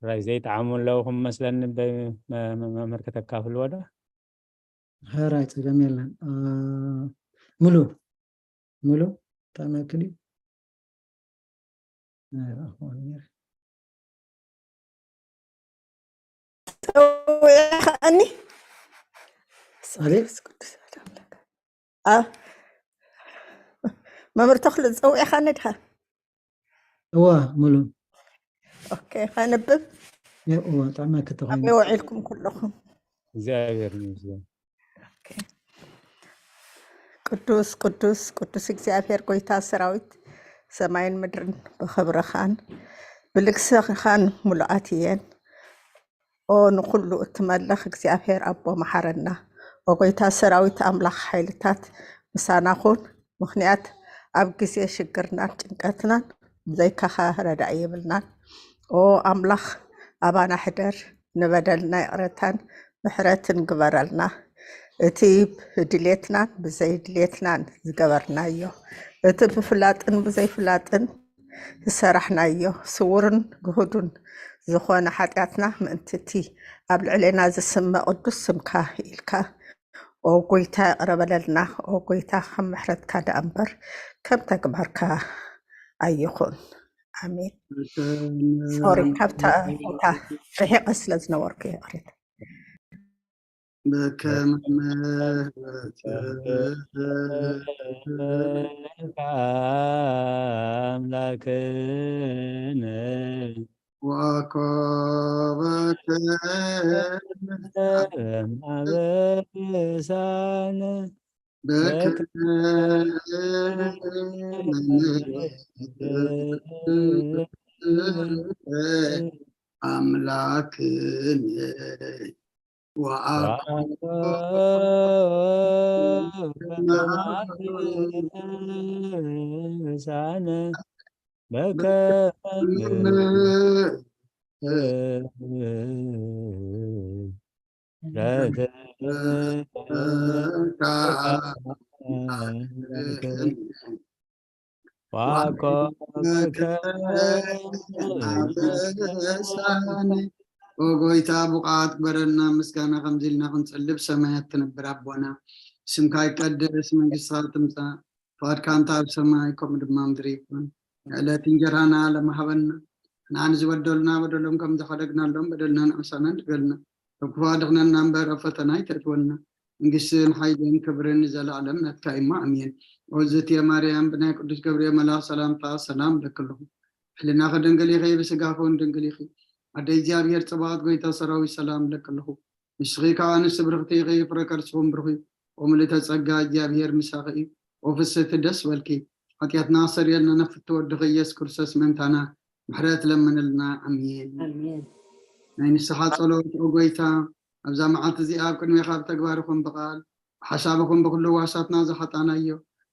ራይ ዘይጠዓሙ ኣለዉ ክመስለኒ፣ ብ-፣ መ-፣ መ-፣ መምህር ከተካፍልዎ ዶ? ሕራይ፣ ጸገም የለን። እ፣ ሙሉ፣ ሙሉ፣ እንታይ መክል እዩ? ኣይረኣኹዎን ነይረ። ጸዊዕኻኒ። ኣቤት? ኣ፣ መምህር ተኽሉ ጸዊዕኻኒ ድኻ? እዋ፣ ሙሉ። ኦኬ፣ ከንብብ። እዋ፣ ጥዕና ክትኾይኑ። ከመይ ውዒልኩም ኩለኹም? እግዚኣብሔር ይመስገን። ኦኬ። ቅዱስ፣ ቅዱስ፣ ቅዱስ እግዚኣብሔር ጎይታ ሰራዊት፣ ሰማይን ምድርን ብኽብርኻን ብልግስኻን ምሉኣት እየን። ኦ ንኹሉ እትመልኽ እግዚኣብሔር ኣቦ መሓረና። ኦ ጎይታ ሰራዊት ኣምላኽ ሓይልታት ምሳና ኩን። ምኽንያት ኣብ ግዜ ሽግርናን ጭንቀትናን ብዘይካኻ ረዳኢ የብልናን። ኦ ኣምላኽ ኣባና ሕደር፣ ንበደልና ይቕረታን ምሕረትን ግበረልና። እቲ ብድሌትናን ብዘይድሌትናን ዝገበርናዮ፣ እቲ ብፍላጥን ብዘይፍላጥን ዝሰራሕናዮ፣ ስውርን ግሁዱን ዝኾነ ሓጢኣትና ምእንቲ እቲ ኣብ ልዕሌና ዝስመ ቅዱስ ስምካ ኢልካ፣ ኦ ጎይታ ይቕረ በለልና። ኦ ጎይታ ከም ምሕረትካ ደኣ እምበር ከም ተግባርካ ኣይኹን። ኣሜን። ሶሪ፣ ካብታ ቦታ ርሒቐ ስለ ዝነበርኩ ይቕሬታ። በከመ ምሕረትከ ኣምላክነ ወአኮበከ ማበሳነ በከመ ምሕረትከ አምላክነ ወአኮ ሳነ በከመ ኦ ጎይታ፣ ብቕዓት ግበረና፣ ምስጋና ከምዚ ኢልና ክንጸልብ፣ ሰማያት ትነብር ኣቦና፣ ስምካ ይቀደስ፣ መንግስትኻ ትምጻእ፣ ፍቓድካ እንተ ኣብ ሰማይ ከምኡ ድማ ምድሪ ይኹን። ዕለት እንጀራና ለማህበና፣ ንዓን ዝበደሉና በደሎም ከም ዝሓደግናሎም በደልና ንኣሳና ንበልና፣ ካብ ክፉእ ኣድሕነና እምበር ኣብ ፈተና ኣይተእትወና፣ መንግስትን ሓይልን ክብርን ንዘለኣለም ናትካ እሞ ኣሜን። ኦዝትየ ማርያም ብናይ ቅዱስ ገብርኤል መልኣኽ ሰላምታ ሰላም እለኪ ኣለኹ። ሕልናኺ ድንግል ኢኺ፣ ብስጋኺ እውን ድንግል ኢኺ። ኣደ እግዚኣብሔር ጽባኦት ጎይታ ሰራዊት ሰላም እለኪ ኣለኹ። ንስኺ ካብ ኣንስቲ ብርኽቲ ኢኺ፣ ፍረ ከርስኹም ብሩኽ እዩ። ኦ ምልእተ ጸጋ እግዚኣብሔር ምሳኺ እዩ። ኦ ፍስሕቲ ደስ በልኪ። ሓጢኣትና ኣሰርየልና ንፍቲ ወድኺ ኢየሱስ ክርስቶስ ምእንታና ምሕረት ለምንልና። ኣሜን። ኣሜን። ናይ ንስሓ ጸሎት ኦ ጎይታ ኣብዛ መዓልቲ እዚኣ ኣብ ቅድሜኻ ብተግባር ይኹን ብቓል ብሓሳብ ይኹን ብኹሉ ዋሳትና ዝሓጣናዮ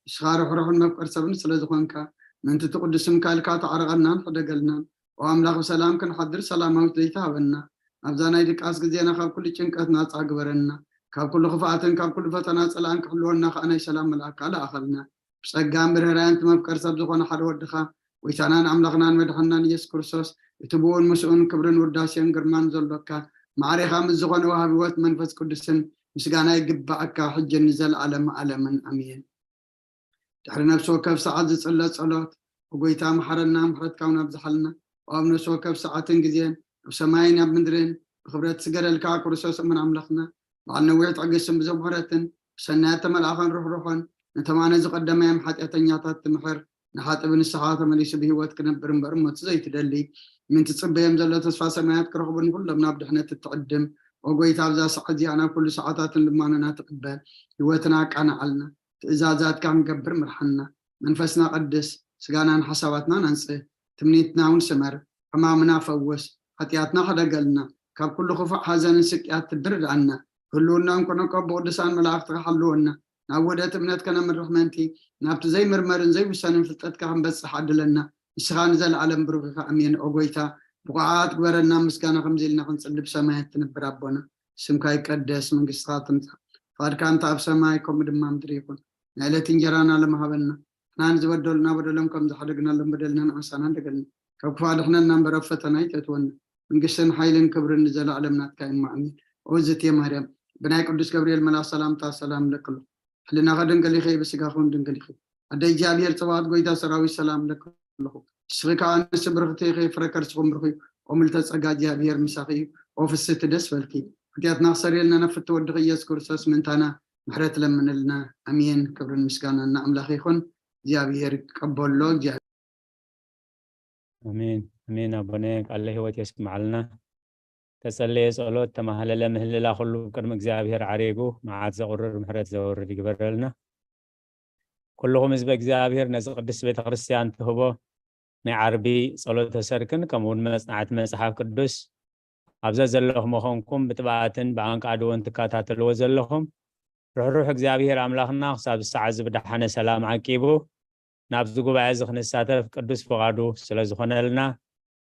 ንስኻ ርሕሩሕን መፍቀር ሰብን ስለ ዝኾንካ ምእንቲ እቲ ቅዱስ ስምካ ኢልካ ተዓረቐልናን ሕደገልናን። ኦ ኣምላኽ ብሰላም ክንሓድር ሰላማዊት ዘይትሃበና ኣብዛ ናይ ድቃስ ግዜና ካብ ኩሉ ጭንቀት ናጻ ግበረና ካብ ኩሉ ክፍኣትን ካብ ኩሉ ፈተና ጸላእን ክሕልወና ከኣ ናይ ሰላም መልኣካ ለኣኸልና። ብጸጋን ብርህራን እቲ መፍቀር ሰብ ዝኾነ ሓደ ወድኻ ጎይታናን ኣምላኽናን መድሓንናን ኢየሱስ ክርስቶስ፣ እቲ ብኡን ምስኡን ክብርን ውዳሴን ግርማን ዘሎካ፣ ማዕሬኻ ምስ ዝኾነ ወሃቢ ህይወት መንፈስ ቅዱስን ምስጋና ይግባኣካ፣ ሕጂ ንዘለኣለም ዓለምን ኣሜን። ድሕሪ ነፍሲ ወከፍ ሰዓት ዝጽለ ጸሎት፣ "ብጎይታ መሓረና፣ ምሕረትካ እውን ኣብዝሓልና፣ ኣብ ነፍሲ ወከፍ ሰዓትን ግዜን፣ ኣብ ሰማይን ኣብ ምድርን፣ ብኽብረት ስገደልካ ክርስቶስ እሙን ኣምላኽና፣ በዓል ነዊሕ ትዕግስትን ብዙሕ ምሕረትን፣ ብሰናያት ተመልኣኸን ርሕሩሖን፣ ነቶም ኣነ ዝቐደማዮም ሓጢኣተኛታት ትምሕር፣ ንሓጥብ ንስኻ ተመሊሱ ብህይወት ክነብር እምበር ሞት ዘይትደሊ፣ ምን ትጽበዮም ዘሎ ተስፋ ሰማያት ክረኽቡ ንኹሎም ናብ ድሕነት እትዕድም፣ ኦ ጎይታ፣ ኣብዛ ሰዓት እዚኣ ናብ ኩሉ ሰዓታትን ልማኖና ትቕበል፣ ህይወትና ኣቃናዓልና፣ ትእዛዛትካ ክንገብር ምርሓና፣ መንፈስና ቀድስ፣ ስጋናን ሓሳባትናን ኣንጽህ፣ ትምኒትና እውን ስመር፣ ሕማምና ፈውስ፣ ሓጢኣትና ሕደገልና፣ ካብ ኩሉ ክፉእ ሓዘንን ስቅያት ትብርድኣና፣ ህልውናን ኩነኮ ብቅዱሳን መላእኽትኻ ሓልወና፣ ናብ ውህደት እምነት ከነምርሕ ምእንቲ፣ ናብቲ ዘይምርመርን ዘይውሰንን ፍልጠትካ ክንበጽሕ ዓድለና። ንስኻ ንዘለኣለም ብሩኽ ኢኻ። ኣሜን። ኦ ጎይታ፣ ብቑዓት ግበረና፣ ምስጋና ከምዚ ኢልና ክንጽሊ ብሰማያት ትነብር ኣቦና፣ ስምካ ይቀደስ፣ መንግስትኻ ትምጻእ፣ ፍቓድካ እንተ ኣብ ሰማይ ከምኡ ድማ ምድሪ ይኹን። ናይ ዕለት እንጀራና ሎም ሃበና፣ ንሕና ንዝበደሉና በደሎም ከም ዝሓደግናሎም በደልና ንዓሳና እንደገልና፣ ካብ ክፋ ድሕነና እምበር ኣብ ፈተና ኣይተእትወና፣ መንግስትን ሓይልን ክብርን ንዘለኣለም ናትካ እዩ። ኣሜን። ኦ ዝትየ ማርያም፣ ብናይ ቅዱስ ገብርኤል መልኣኽ ሰላምታ ሰላም እለኪ ኣለኹ። ሕልናኺ ድንግል ኢኺ፣ ብስጋኺ እውን ድንግል ኢኺ። ኣደ እግዚኣብሔር ጽባኦት፣ ጎይታ ሰራዊት፣ ሰላም እለኪ ኣለኹ። ንስኺ ከኣ ኣንስቲ ብርኽቲ ኢኺ፣ ፍረ ከርስኹም ብሩኽ እዩ። ኦ ምልዕተ ጸጋ፣ እግዚኣብሔር ምሳኺ እዩ። ኦ ፍስሕቲ ደስ በልኪ፣ ሓጢኣትና ክሰርየልና ናብ ፍትው ወድኺ ኢየሱስ ክርስቶስ ምእንታና ምሕረት ለምንልና። ኣሜን። ክብርን ምስጋናን ንኣምላኽ ይኹን። እግዚኣብሔር ይቀበሎ። እግዚኣብሔር ኣሜን ኣሜን። ኣቦነ ቃለ ህይወት የስምዓልና። ተጸለየ ጸሎት፣ ተማህለለ ምህልላ፣ ኩሉ ቅድሚ እግዚኣብሔር ዓሪጉ መዓት ዘቑርር ምሕረት ዘውርድ ይግበረልና። ኩልኹም ህዝበ እግዚኣብሔር ነዚ ቅድስት ቤተ ክርስቲያን ትህቦ ናይ ዓርቢ ጸሎተ ሰርክን ከምኡ እውን መጽናዕቲ መጽሓፍ ቅዱስ ኣብ ዘዘለኹም መኾንኩም ብጥብኣትን ብኣንቃድዎን ትከታተልዎ ዘለኹም ርሕሩሕ እግዚኣብሔር ኣምላኽና ክሳብ ሰዓት እዚ ብደሓነ ሰላም ዓቂቡ ናብዚ ጉባኤ እዚ ክንሳተፍ ቅዱስ ፍቓዱ ስለ ዝኾነልና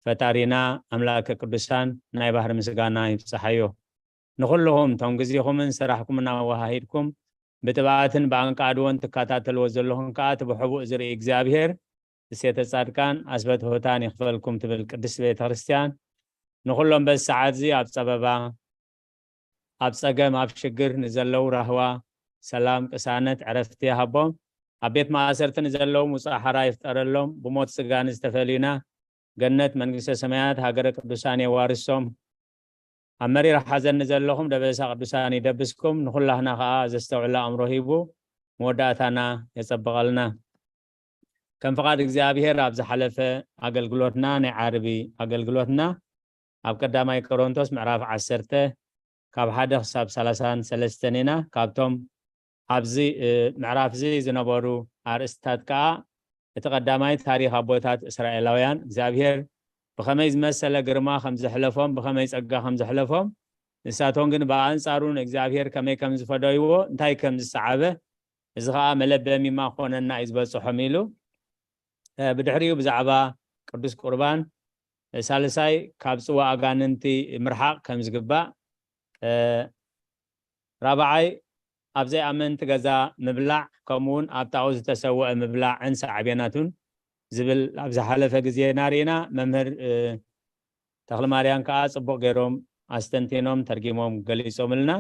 ፈጣሪና ኣምላከ ቅዱሳን ናይ ባህሪ ምስጋና ይብጽሓዮ። ንኹልኹም እቶም ግዜኹምን ስራሕኩምን ኣወሃሂድኩም ብጥብኣትን ብኣንቃድዎን ትከታተልዎ ዘለኹም ከኣ እቲ ብሕቡእ ዝርኢ እግዚኣብሔር እሴተ ጻድቃን ኣስበትሆታን ይኽፈልኩም ትብል ቅድስት ቤተ ክርስቲያን ንኹሎም በዚ ሰዓት እዚ ኣብ ጸበባ ኣብ ጸገም ኣብ ሽግር ንዘለዉ ራህዋ ሰላም ቅሳነት ዕረፍቲ ይሃቦም። ኣብ ቤት ማእሰርቲ ንዘለዉ ውጻእ ሓራ ይፍጠረሎም። ብሞት ስጋ ንዝተፈልዩና ገነት መንግስተ ሰማያት ሃገረ ቅዱሳን የዋርሶም። ኣብ መሪር ሓዘን ንዘለኹም ደበሳ ቅዱሳን ይደብስኩም። ንኹላህና ከኣ ዘስተውዕል ኣእምሮ ሂቡ መወዳእታና የጸብቐልና። ከም ፍቓድ እግዚኣብሔር ኣብ ዝሓለፈ ኣገልግሎትና ናይ ዓርቢ ኣገልግሎትና ኣብ ቀዳማይ ቆሮንቶስ ምዕራፍ ዓሰርተ ካብ ሓደ ክሳብ ሰላሳን ሰለስተን ኢና። ካብቶም ኣብዚ ምዕራፍ እዚ ዝነበሩ ኣርእስትታት ከኣ እቲ ቀዳማይ ታሪኽ ኣቦታት እስራኤላውያን እግዚኣብሔር ብኸመይ ዝመሰለ ግርማ ከም ዘሕለፎም ብኸመይ ጸጋ ከም ዘሕለፎም ንሳቶም ግን ብኣንጻሩ ንእግዚኣብሔር ከመይ ከም ዝፈደይዎ እንታይ ከም ዝሰዓበ እዚ ኸዓ መለበሚማ ክኾነና እዩ ዝበጽሖም ኢሉ ብድሕሪኡ ብዛዕባ ቅዱስ ቁርባን ሳልሳይ ካብ ጽዋ ኣጋንንቲ ምርሓቕ ከም ዝግባእ ራብዓይ ኣብ ዘይኣመንቲ ገዛ ምብላዕ ከምኡውን ኣብ ጣዖት ዝተሰወአ ምብላዕን ሳዕቤናቱን ዝብል ኣብ ዝሓለፈ ግዜና ርኢና መምህር ተኽለማርያም ከዓ ጽቡቕ ገይሮም ኣስተንቲኖም ተርጊሞም ገሊጾምልና።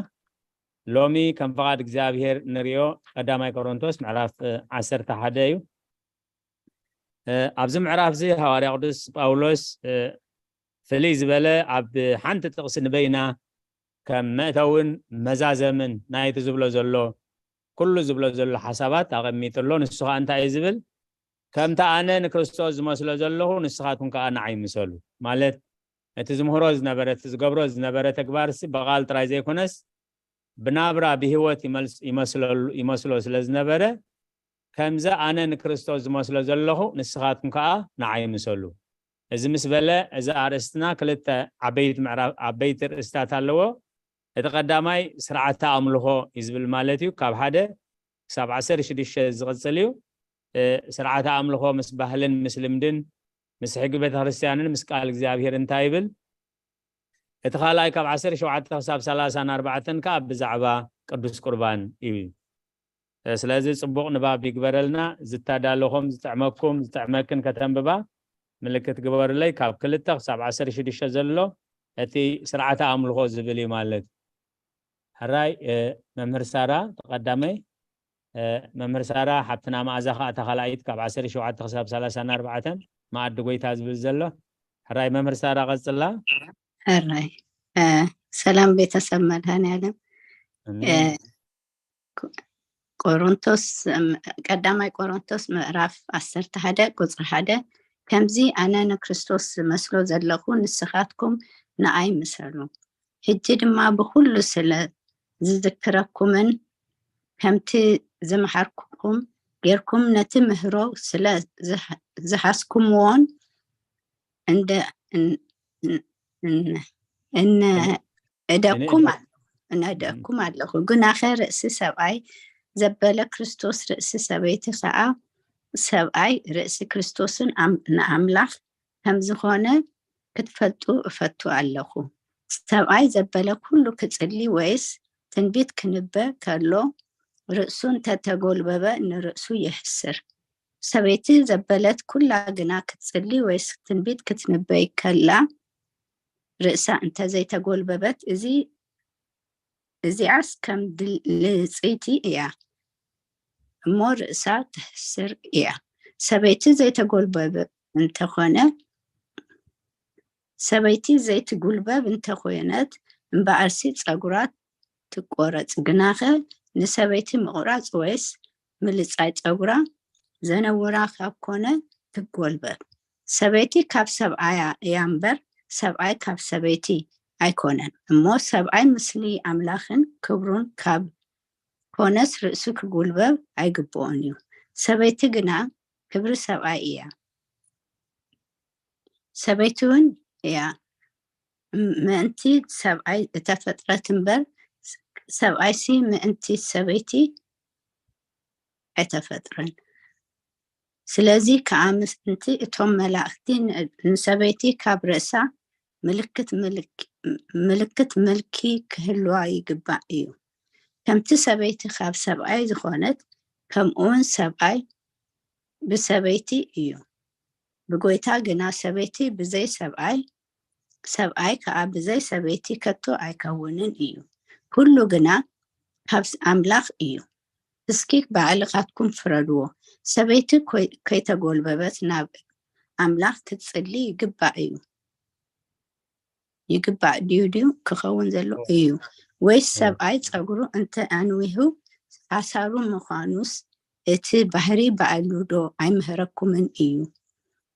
ሎሚ ከም ፍቓድ እግዚኣብሔር ንሪኦ ቀዳማይ ቆሮንቶስ ምዕራፍ ዓሰርተ ሓደ እዩ። ኣብዚ ምዕራፍ እዚ ሃዋርያ ቅዱስ ጳውሎስ ፍልይ ዝበለ ኣብ ሓንቲ ጥቕሲ ንበይና ከም መእተውን መዛዘምን ናይቲ ዝብሎ ዘሎ ኩሉ ዝብሎ ዘሎ ሓሳባት ኣቐሚጡ ኣሎ። ንሱ ከዓ እንታይ እዩ ዝብል? ከምቲ ኣነ ንክርስቶስ ዝመስሎ ዘለኹ ንስኻትኩም ከዓ ንዓይ ምሰሉ። ማለት እቲ ዝምህሮ ዝነበረ እቲ ዝገብሮ ዝነበረ ተግባርሲ ብቓል ጥራይ ዘይኮነስ ብናብራ ብህይወት ይመስሎ ስለ ዝነበረ ከምዚ ኣነ ንክርስቶስ ዝመስሎ ዘለኹ ንስኻትኩም ከዓ ንዓይ ምሰሉ። እዚ ምስ በለ እዚ ኣርእስትና ክልተ ዓበይቲ ዓበይቲ ርእስታት ኣለዎ። እቲ ቀዳማይ ስርዓተ ኣምልኾ እዩ ዝብል ማለት እዩ። ካብ ሓደ ክሳብ ዓሰርተ ሽዱሽተ ዝቕጽል እዩ። ስርዓተ ኣምልኾ ምስ ባህልን ምስ ልምድን ምስ ሕጊ ቤተክርስትያንን ምስ ቃል እግዚኣብሔር እንታይ ይብል? እቲ ካልኣይ ካብ ዓሰርተ ሸውዓተ ክሳብ ሰላሳን ኣርባዕተን ከዓ ብዛዕባ ቅዱስ ቁርባን እዩ። ስለዚ ጽቡቕ ንባብ ይግበረልና። ዝተዳለኹም ዝጥዕመኩም ዝጥዕመክን ከተንብባ ምልክት ግበሩለይ። ካብ ክልተ ክሳብ ዓሰርተ ሽዱሽተ ዘሎ እቲ ስርዓተ ኣምልኾ ዝብል እዩ ማለት። ሕራይ መምህር ሳራ ተቐዳመይ፣ መምህር ሳራ ሓብትና መኣዛ ከዓ ተኻላይት ካብ ዓሰርተ ሸውዓተ ክሳብ ሰላሳን ኣርባዕተን መኣዲ ጎይታ ዝብል ዘሎ። ሕራይ መምህር ሳራ ቀጽላ። ሕራይ ሰላም ቤተሰብ መድሃን ያለም። ቆሮንቶስ ቀዳማይ ቆሮንቶስ ምዕራፍ ዓሰርተ ሓደ ቁፅሪ ሓደ ከምዚ ኣነ ንክርስቶስ ዝመስሎ ዘለኹ ንስኻትኩም ንኣይ ምሰሉ። ሕጂ ድማ ብኩሉ ስለ ዝዝክረኩምን ከምቲ ዝመሓርኩኩም ጌርኩም ነቲ ምህሮ ስለ ዝሓዝኩምዎን እንደ እነእደኩም እነእደኩም ኣለኹ። ግናኸ ርእሲ ሰብኣይ ዘበለ ክርስቶስ ርእሲ ሰበይቲ ኸዓ ሰብኣይ ርእሲ ክርስቶስን ንኣምላኽ ከምዝኾነ ክትፈልጡ እፈቱ ኣለኹ። ሰብኣይ ዘበለ ኩሉ ክጽሊ ወይስ ትንቢት ክንበ ከሎ ርእሱ እንተተጎልበበ ንርእሱ የሕስር። ሰበይቲ ዘበለት ኩላ ግና ክትጽሊ ወይስ ትንቢት ክትንበይ ከላ ርእሳ እንተዘይተጎልበበት እዚ እዚኣስ ከም ልጽይቲ እያ እሞ ርእሳ ተሕስር እያ። ሰበይቲ ዘይተጎልበበ እንተኾነ ሰበይቲ ዘይትጉልበብ እንተኾነት እምበኣርሲ ጸጉራ ትቆረጽ። ግናኸ ንሰበይቲ ምቑራጽ ወይስ ምልጻይ ጸጉራ ዘነውራ ካብ ኮነ ትጎልበብ። ሰበይቲ ካብ ሰብኣያ እያ እምበር ሰብኣይ ካብ ሰበይቲ ኣይኮነን። እሞ ሰብኣይ ምስሊ ኣምላኽን ክብሩን ካብ ኮነስ ርእሱ ክጉልበብ ኣይግብኦን እዩ። ሰበይቲ ግና ክብሪ ሰብኣይ እያ። ሰበይቲ እውን እያ ምእንቲ ሰብኣይ እተፈጥረት እምበር ሰብኣይሲ ምእንቲ ሰበይቲ ኣይተፈጥረን። ስለዚ ከዓ ምእንቲ እቶም መላእክቲ ንሰበይቲ ካብ ርእሳ ምልክት ምልኪ ክህልዋ ይግባእ እዩ። ከምቲ ሰበይቲ ካብ ሰብኣይ ዝኾነት ከምኡውን ሰብኣይ ብሰበይቲ እዩ። ብጎይታ ግና ሰበይቲ ብዘይ ሰብኣይ ሰብኣይ ከዓ ብዘይ ሰበይቲ ከቶ ኣይከውንን እዩ። ኩሉ ግና ካብ ኣምላኽ እዩ። እስኪ ባዕልኻትኩም ፍረድዎ። ሰበይቲ ከይተጎልበበት ናብ ኣምላኽ ክትጽሊ ይግባእ እዩ። ይግባእ ድዩ ድዩ ክኸውን ዘሎ እዩ? ወይስ ሰብኣይ ጸጉሩ እንተ ኣንዊሁ ሓሳሩ ምዃኑስ እቲ ባህሪ ባዕሉ ዶ ኣይምህረኩምን እዩ?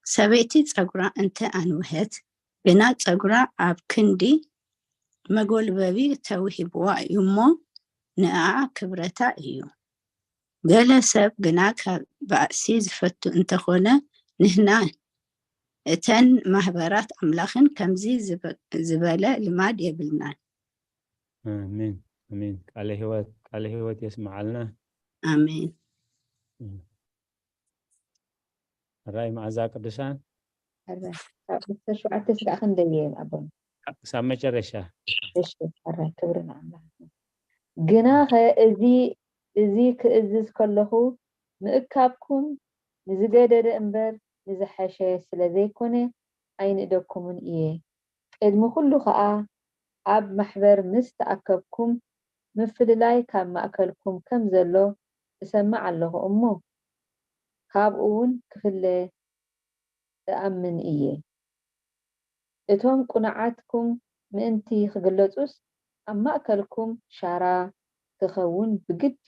ሰበይቲ ጸጉራ እንተ ኣንውሐት ግና ጸጉራ ኣብ ክንዲ መጎልበቢ ተውሂብዋ እዩ እሞ ንኣ ክብረታ እዩ። ገለ ሰብ ግና ካብ ባእሲ ዝፈቱ እንተኾነ ንህና እተን ማህበራት ኣምላኽን ከምዚ ዝበለ ልማድ የብልናን። ኣሜን ኣሜን። ቃለ ህይወት ቃለ ህይወት የስምዓልና። ኣሜን። ራይ መዓዛ ቅዱሳን ሸውዓተ ስጋዕ ክንደየን ኣቦን ክሳብ መጨረሻ እሺ። ራይ ክብሪ ንኣምላኽ። ግናኸ እዚ እዚ ክእዝዝ ከለኹ ምእካብኩም ንዝገደደ እምበር ንዝሐሸ ስለ ዘይኮነ ኣይንእደኩምን እየ። ቅድሚ ኩሉ ኸኣ ኣብ ማሕበር ምስ ተኣከብኩም ምፍልላይ ካብ ማእከልኩም ከም ዘሎ እሰምዕ ኣለኹ እሞ ካብኡ እውን ክፍለ እኣምን እየ። እቶም ቅኑዓትኩም ምእንቲ ክግለጹስ ኣብ ማእከልኩም ሻራ ክኸውን ብግዲ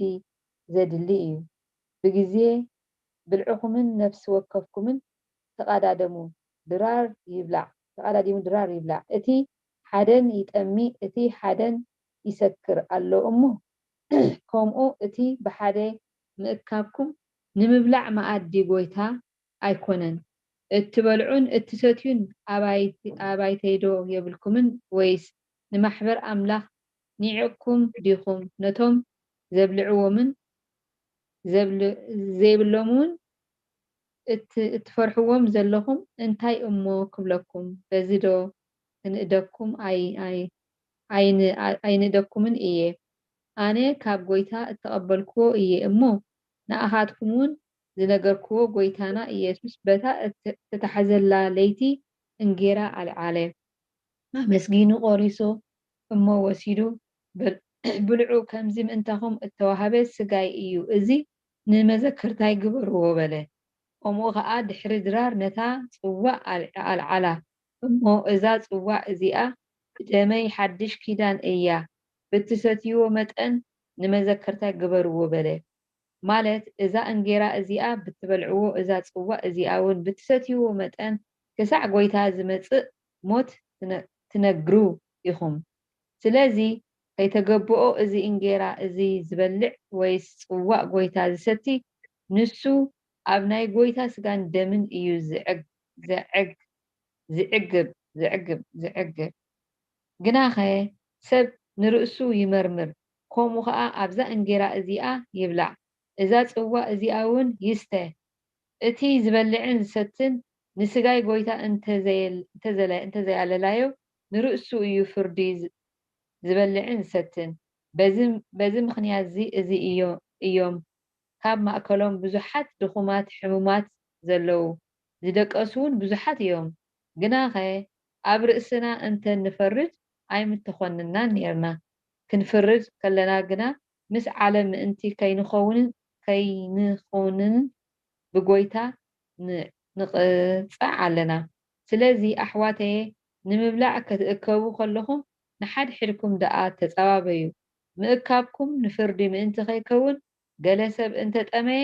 ዘድሊ እዩ። ብግዜ ብልዕኹምን ነፍሲ ወከፍኩምን ተቓዳደሙ፣ ድራር ይብላዕ፣ ተቓዳዲሙ ድራር ይብላዕ። እቲ ሓደን ይጠሚ፣ እቲ ሓደን ይሰክር ኣሎ እሞ፣ ከምኡ እቲ ብሓደ ምእካብኩም ንምብላዕ መኣዲ ጐይታ ኣይኮነን። እትበልዑን እትሰትዩን ኣባይተይዶ የብልኩምን? ወይስ ንማሕበር ኣምላኽ ኒዒቕኩም ዲኹም? ነቶም ዘብልዕዎምን ዘይብሎምውን እትፈርሕዎም ዘለኹም እንታይ እሞ ክብለኩም? በዚ ዶ ክንእደኩም? ኣይንእደኩምን እየ። ኣነ ካብ ጐይታ እተቐበልክዎ እየ እሞ፣ ንኣኻትኩም እውን ዝነገርክዎ፣ ጐይታና ኢየሱስ በታ እተታሕዘላ ለይቲ እንጌራ ኣልዓለ፣ ኣመስጊኑ ቈሪሱ እሞ ወሲዱ፣ ብልዑ፣ ከምዚ ምእንታኹም እተዋህበ ሥጋይ እዩ፣ እዚ ንመዘከርታይ ግበርዎ በለ። ከምኡ ኸኣ ድሕሪ ድራር ነታ ጽዋእ ኣልዓላ እሞ፣ እዛ ጽዋእ እዚኣ ብደመይ ሓድሽ ኪዳን እያ፣ ብትሰትይዎ መጠን ንመዘከርታይ ግበርዎ በለ። ማለት እዛ እንጌራ እዚኣ ብትበልዕዎ፣ እዛ ጽዋእ እዚኣ እውን ብትሰትይዎ መጠን ክሳዕ ጐይታ ዝመጽእ ሞት ትነግሩ ኢኹም። ስለዚ ከይተገብኦ እዚ እንጌራ እዚ ዝበልዕ ወይስ ጽዋእ ጐይታ ዝሰቲ፣ ንሱ ኣብ ናይ ጐይታ ሥጋን ደምን እዩ ዝዕግብ። ግናኸ ሰብ ንርእሱ ይመርምር፣ ከምኡ ኸኣ ኣብዛ እንጌራ እዚኣ ይብላዕ፣ እዛ ጽዋ እዚኣ እውን ይስተ። እቲ ዝበልዕን ዝሰትን ንስጋይ ጐይታ እንተዘያለላዮ፣ ንርእሱ እዩ ፍርዲ ዝበልዕን ዝሰትን። በዚ ምኽንያትዚ እዚ እዮም ካብ ማእከሎም ብዙሓት ድኹማት ሕሙማት ዘለዉ፣ ዝደቀሱ እውን ብዙሓት እዮም። ግናኸ ኣብ ርእስና እንተ ንፈርድ ኣይምተኾንናን ኔርና። ክንፍርድ ከለና ግና ምስ ዓለም ምእንቲ ከይንኾንን ብጎይታ ንቕጻዕ ኣለና። ስለዚ ኣሕዋተየ ንምብላዕ ክትእከቡ ከለኹም ንሓድሕድኩም ደኣ ተጸባበዩ። ምእካብኩም ንፍርዲ ምእንቲ ከይከውን ገለ ሰብ እንተ ጠመየ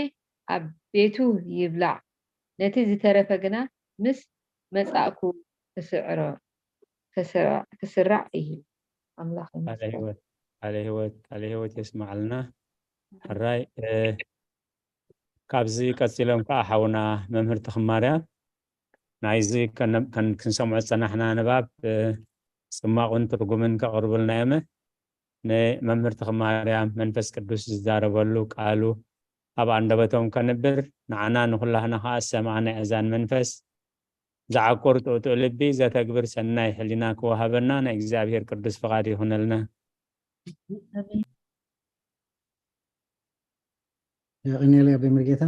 ኣብ ቤቱ ይብላዕ፣ ነቲ ዝተረፈ ግና ምስ መጻእኩ ክስዕሮ ክስራዕ እዩ። ኣምላኽ ቃለ ይመስገን። ህይወት ቃለ ህይወት ቃለ ህይወት የስማዓልና። ሕራይ እ፣ ካብዚ ቀጺሎም ከዓ ሓውና መምህር ተኽማርያም ናይዚ ከነ- ከን- ክንሰምዖ ዝጸናሕና ንባብ እ፣ ጽማቑን ትርጉምን ከቕርቡልና እዮም። ንመምህር ተኽማርያም መንፈስ ቅዱስ ዝዛረበሉ ቃሉ ኣብ ኣንደበቶም ከንብር ንዓና ንኹላህና ከዓ ዝሰማዕና ኣእዛን መንፈስ ዝዓቁር ጥዑጥዕ ልቢ ዘተግብር ሰናይ ሕሊና ክወሃበና ናይ እግዚኣብሔር ቅዱስ ፍቓድ ይኹነልና። የቐንየለይ ኣቦይ መርጌታ።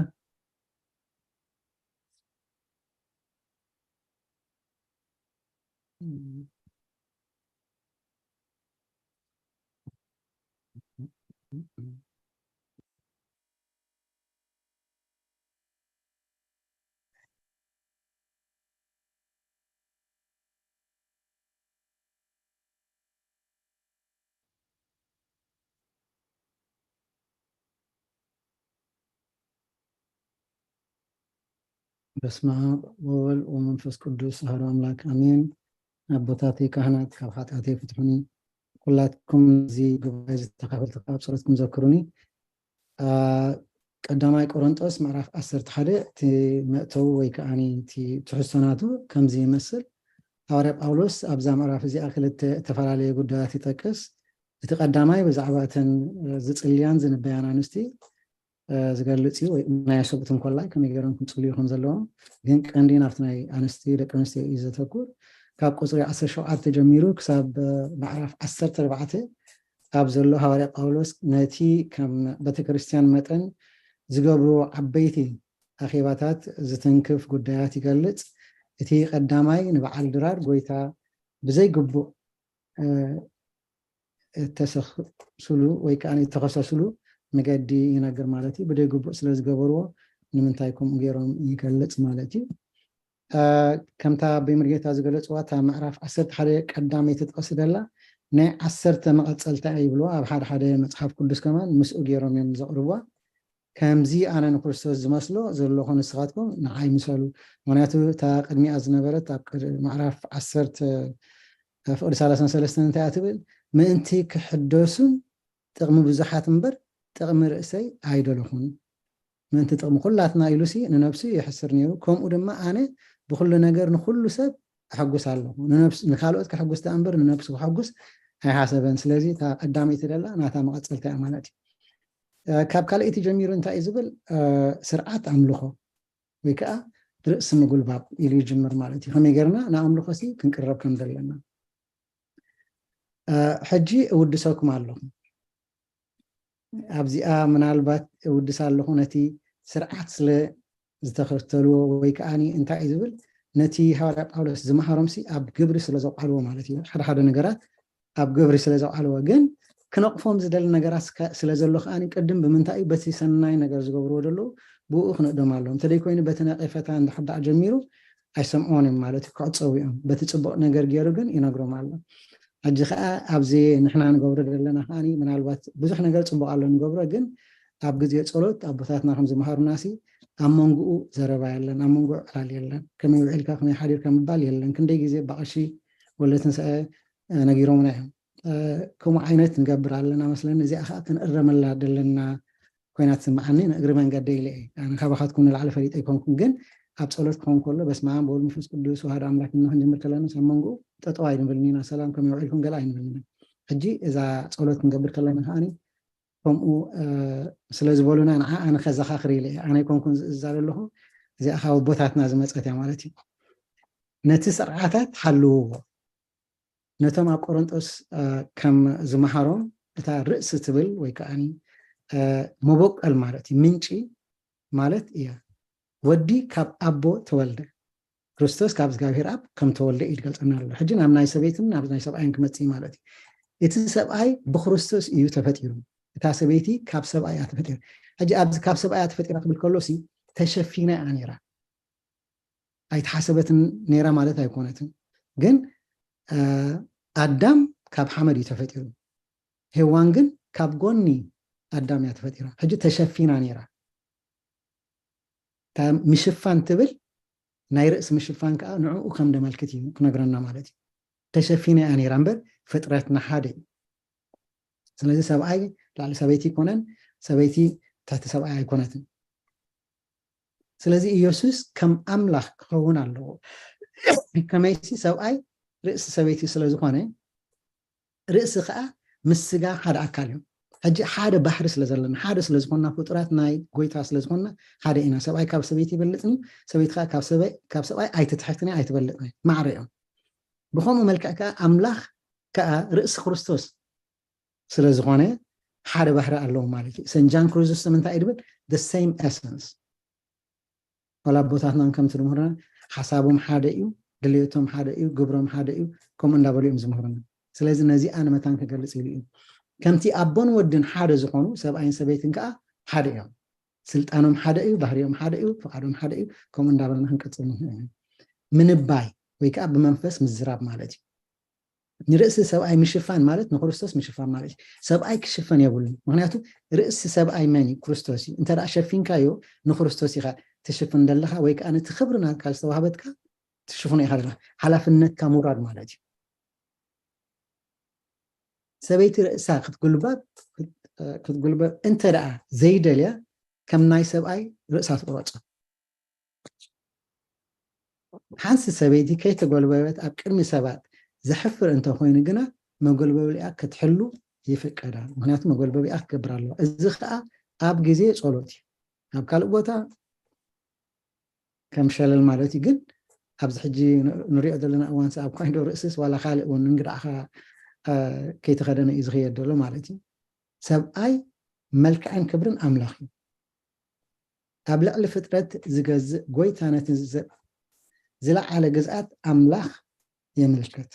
በስመ አብ ወወልድ ወመንፈስ ቅዱስ አሐዱ አምላክ አሜን። ኣቦታተይ ካህናት ካብ ሓጢኣተይ ፍትሑኒ፣ ኩላትኩም እዚ ጉባኤ ዝተኻፈልቲ ካብ ጸሎትኩም ዘክሩኒ። አ፣ ቀዳማይ ቆሮንጦስ ምዕራፍ ዓሰርተ ሓደ እቲ መእተዊ ወይ ከዓኒ እቲ ትሕዝቶ ናቱ ከምዚ ይመስል። ሃዋርያ ጳውሎስ ኣብዛ ምዕራፍ እዚኣ ክልተ እተፈላለየ ጉዳያት ይጠቅስ። እቲ ቀዳማይ ብዛዕባ እተን ዝጽልያን ዝንበያን ኣንስቲ እ፣ ዝገልጽ እዩ፣ ወይ ናይ ሰብኡት እንኮላይ ከመይ ገይሮም ክምጽልዩ ከም ዘለዎም፣ ግን ቀንዲ ናብቲ ናይ ኣንስቲ፣ ደቂ ኣንስትዮ እዩ ዘተኩር። ካብ ቁጽሪ ዓሰርተ ሸውዓተ ጀሚሩ ክሳብ፣ እ፣ ምዕራፍ ዓሰርተ ኣርባዕተ ኣብ ዘሎ ሃዋርያ ጳውሎስ ነቲ ከም ቤተ ክርስቲያን መጠን ዝገብርዎ ዓበይቲ ኣኼባታት ዝትንክፍ ጉዳያት ይገልጽ። እቲ ቀዳማይ ንበዓል ድራር ጐይታ ብዘይግቡእ፣ እ፣ እተሰኽስሉ ወይ ከኣ እተኸሰስሉ መገዲ ይነግር ማለት እዩ። ብደይ ግቡእ ስለ ዝገበርዎ ንምንታይ ከምኡ ገይሮም ይገልጽ ማለት እዩ። እ፣ ከምታ ኣቦይ መርጌታ ዝገለጽዋ እታ ምዕራፍ ዓሰርተ ሓደ ቀዳመይቲ ትጠቕስ ደላ ናይ ዓሰርተ መቐጸልታ እያ ይብልዋ። ኣብ ሓደ ሓደ መጽሓፍ ቅዱስ ከማን ምስኡ ገይሮም እዮም ዘቕርብዋ። ከምዚ ኣነ ንክርስቶስ ዝመስሎ ዘለኹ ንስኻትኩም ንዓይ ምሰሉ። ምኽንያቱ እታ ቅድሚኣ ዝነበረት ኣብ ቅድ-፣ ምዕራፍ ዓሰርተ ፍቕዲ ሰላሳን ሰለስተን እንታይ እያ ትብል? ምእንቲ ክሕደሱን ጥቕሚ ብዙሓት እምበር ጥቕሚ ርእሰይ ኣይደለኹን። ምእንቲ ጥቕሚ ኩላትና ኢሉሲ ንነብሱ የሕስር ነይሩ። ከምኡ ድማ ኣነ ብኹሉ ነገር ንኹሉ ሰብ ኣሐጉስ ኣለኹ። ንነብስ-፣ ንካልኦት ከሐጉስ ደኣ እምበር ንነብሱ ከሐጉስ ኣይሓሰበን። ስለዚ እታ ቀዳመይቲ ደላ ናታ መቐጸልታ እያ ማለት እዩ። እ፣ ካብ ካልኣይቲ ጀሚሩ እንታይ እዩ ዝብል? እ፣ ስርዓት ኣምልኾ ወይ ከዓ ርእሲ ምጉልባብ ኢሉ ይጅምር ማለት እዩ። ከመይ ጌርና ንኣምልኾሲ ክንቅረብ ከም ዘለና። እ፣ ሕጂ እውድሰኩም ኣለኹ። ኣብዚኣ ምናልባት እውድስ ኣለኹ፣ ነቲ ስርዓት ስለ ዝተኸተልዎ፣ ወይ ከዓኒ እንታይ እዩ ዝብል፣ ነቲ ሃዋርያ ጳውሎስ ዝመሃሮምሲ ኣብ ግብሪ ስለ ዘውዓልዎ ማለት እዩ። ሓደ ሓደ ነገራት ኣብ ግብሪ ስለ ዘውዓልዎ፣ ግን ክነቕፎም ዝደሊ ነገራት ስለ ዘሎ ከዓኒ ቅድም ብምንታይ እዩ፣ በቲ ሰናይ ነገር ዝገብርዎ ዘለዉ ብኡ ክንእዶም ኣለዎም። እንተደይ ኮይኑ በቲ ነቐፈታ እንድሕር ደኣ ጀሚሩ ኣይሰምዕዎን እዮም ማለት እዩ፣ ክዕፀዉ እዮም። በቲ ፅቡቕ ነገር ገይሩ ግን ይነግሮም ኣሎ። ሕጂ ከዓ ኣብዚ ንሕና ንገብሮ ዘለና ከዓኒ ምናልባት ብዙሕ ነገር ፅቡቕ ኣሎ ንገብሮ፣ ግን ኣብ ግዜ ጸሎት ኣቦታትና ከም ዝመሃሩና ሲ ኣብ መንጎኡ ዘረባ የለን፣ ኣብ መንጎኡ ዕላል የለን። ከመይ ውዒልካ ከመይ ሓዲርካ ምባል የለን። ክንደይ ግዜ ብቐሺ ወለትንሳኤ ነጊሮምና እዮም። ከምኡ ዓይነት ንገብር ኣለና መስለኒ። እዚኣ ከዓ ክንእረመላ ዘለና ኮይና ትስምዓኒ። ንእግሪ መንገደይ ኢለ እየ። ኣነ ካባኻትኩም ንላዕሊ ፈሊጠ ኣይኮንኩን፣ ግን ኣብ ጸሎት ክኸውን ከሎ በስመ ኣብ ወወልድ መንፈስ ቅዱስ ወሃደ ኣምላክ ኢልና ክንጅምር ከለና ኣብ መንጎኡ ጠጠው ኣይንብልን ኢና። ሰላም ከመይ ውዒልኩም ገለ ኣይንብልን ኢና። ሕጂ እዛ ጸሎት ክንገብር ከለና ከዓኒ ከምኡ ስለ ዝበሉና ንዓ ኣነ ከዘኻኽር ኢለ እየ። ኣነ ኣይኮንኩን ዝእዛ ዘለኹ፣ እዚኣ ካብ ኣቦታትና ዝመፀት እያ ማለት እዩ። ነቲ ስርዓታት ሓልውዎ። ነቶም ኣብ ቆሮንጦስ ከም ዝመሃሮም እታ ርእሲ ትብል ወይ ከዓኒ መበቆል ማለት እዩ፣ ምንጪ ማለት እያ። ወዲ ካብ ኣቦ ተወልደ፣ ክርስቶስ ካብ እግዚኣብሔር ኣብ ከም ተወልደ እዩ ዝገልጸና ኣሎ። ሕጂ ናብ ናይ ሰበይትን ናብ ናይ ሰብኣይን ክመጽእ ማለት እዩ። እቲ ሰብኣይ ብክርስቶስ እዩ ተፈጢሩ፣ እታ ሰበይቲ ካብ ሰብኣይ እያ ተፈጢራ። ሕጂ ኣብዚ ካብ ሰብኣይ እያ ተፈጢራ ክብል ከሎ ሲ ተሸፊና እያ ነይራ፣ ኣይተሓሰበትን ነይራ ማለት ኣይኮነትን። ግን ኣዳም ካብ ሓመድ እዩ ተፈጢሩ፣ ሄዋን ግን ካብ ጎኒ ኣዳም እያ ተፈጢራ። ሕጂ ተሸፊና ነይራ። እታ ምሽፋን ትብል ናይ ርእሲ ምሽፋን ከዓ ንዕኡ ከም ደመልክት እዩ ክነግረና ማለት እዩ። ተሸፊና እያ ነይራ እምበር ፍጥረትና ሓደ እዩ። ስለዚ ሰብኣይ ላዕሊ ሰበይቲ ይኮነን፣ ሰበይቲ ትሕቲ ሰብኣይ ኣይኮነትን። ስለዚ ኢየሱስ ከም ኣምላኽ ክኸውን ኣለዎ። ከመይሲ ሰብኣይ ርእሲ ሰበይቲ ስለ ዝኾነ ርእሲ ከዓ ምስ ስጋ ሓደ ኣካል እዮም። ሕጂ ሓደ ባህሪ ስለ ዘለና፣ ሓደ ስለ ዝኾንና፣ ፍጡራት ናይ ጎይታ ስለ ዝኾንና ሓደ ኢና። ሰብኣይ ካብ ሰበይቲ ይበልጽን ሰበይቲ ከዓ ካብ ሰበ- ካብ ሰብኣይ ኣይትትሕትን እያ ኣይትበልጽን እያ። ማዕረ እዮም። ብኸምኡ መልክዕ ከዓ ኣምላኽ ከዓ ርእሲ ክርስቶስ ስለ ዝኾነ ሓደ ባህሪ ኣለዎም ማለት እዩ። ሰንት ጃን ክሪዞስቶም እንታይ እዩ ድብል? The same essence። ዋላ ኣቦታትና ከምቲ ዝምህሩና ሓሳቦም ሓደ እዩ፣ ድልየቶም ሓደ እዩ፣ ግብሮም ሓደ እዩ፣ ከምኡ እንዳበሉ እዮም ዝምህሩና። ስለዚ ነዚኣ ንመታን ክገልጽ ኢሉ እዩ። ከምቲ ኣቦን ወድን ሓደ ዝኾኑ ሰብኣይን ሰበይትን ከዓ ሓደ እዮም። ስልጣኖም ሓደ እዩ፣ ባህሪኦም ሓደ እዩ፣ ፍቓዶም ሓደ እዩ፣ ከምኡ እንዳበልና ክንቀጽል ንኽእል ኢና። ምንባይ ወይ ከዓ ብመንፈስ ምዝራብ ማለት እዩ። ንርእሲ ሰብኣይ ምሽፋን ማለት ንክርስቶስ ምሽፋን ማለት እዩ። ሰብኣይ ክሽፈን የብሉን። ምክንያቱ ርእሲ ሰብኣይ መን እዩ? ክርስቶስ እዩ። እንተ ደኣ ሸፊንካዮ ንክርስቶስ ኢኻ ትሽፍን ዘለኻ፣ ወይ ከዓ ነቲ ክብሪ ናትካ ዝተዋህበትካ ትሽፍኖ ኢኻ ዘለኻ። ሓላፍነትካ ምውራድ ማለት እዩ። ሰበይቲ ርእሳ ክትጉልበብ ክትጉልበብ እንተ ደኣ ዘይደልያ ከም ናይ ሰብኣይ ርእሳ ትቁረጾ። ሓንሲ ሰበይቲ ከይተጎልበበት ኣብ ቅድሚ ሰባት ዘሕፍር እንተኮይኑ ግና መጎልበቢኣ ክትሕሉ ይፍቀዳ። ምክንያቱ መጎልበቢኣ ክትገብር ኣለዋ። እዚ ከዓ ኣብ ግዜ ጸሎት እዩ። ኣብ ካልእ ቦታ ከም ሸለል ማለት እዩ። ግን ኣብዚ ሕጂ ንሪኦ ዘለና እዋን ኣብ ኮይዶ ርእስስ ዋላ ካልእ እውን እንግዳዕኻ ከይተኸደነ እዩ ዝኽየድ ዘሎ ማለት እዩ። ሰብኣይ መልክዕን ክብርን ኣምላኽ እዩ። ኣብ ልዕሊ ፍጥረት ዝገዝእ ጎይታ ነቲ ዝለዓለ ግዝኣት ኣምላኽ የምልክት።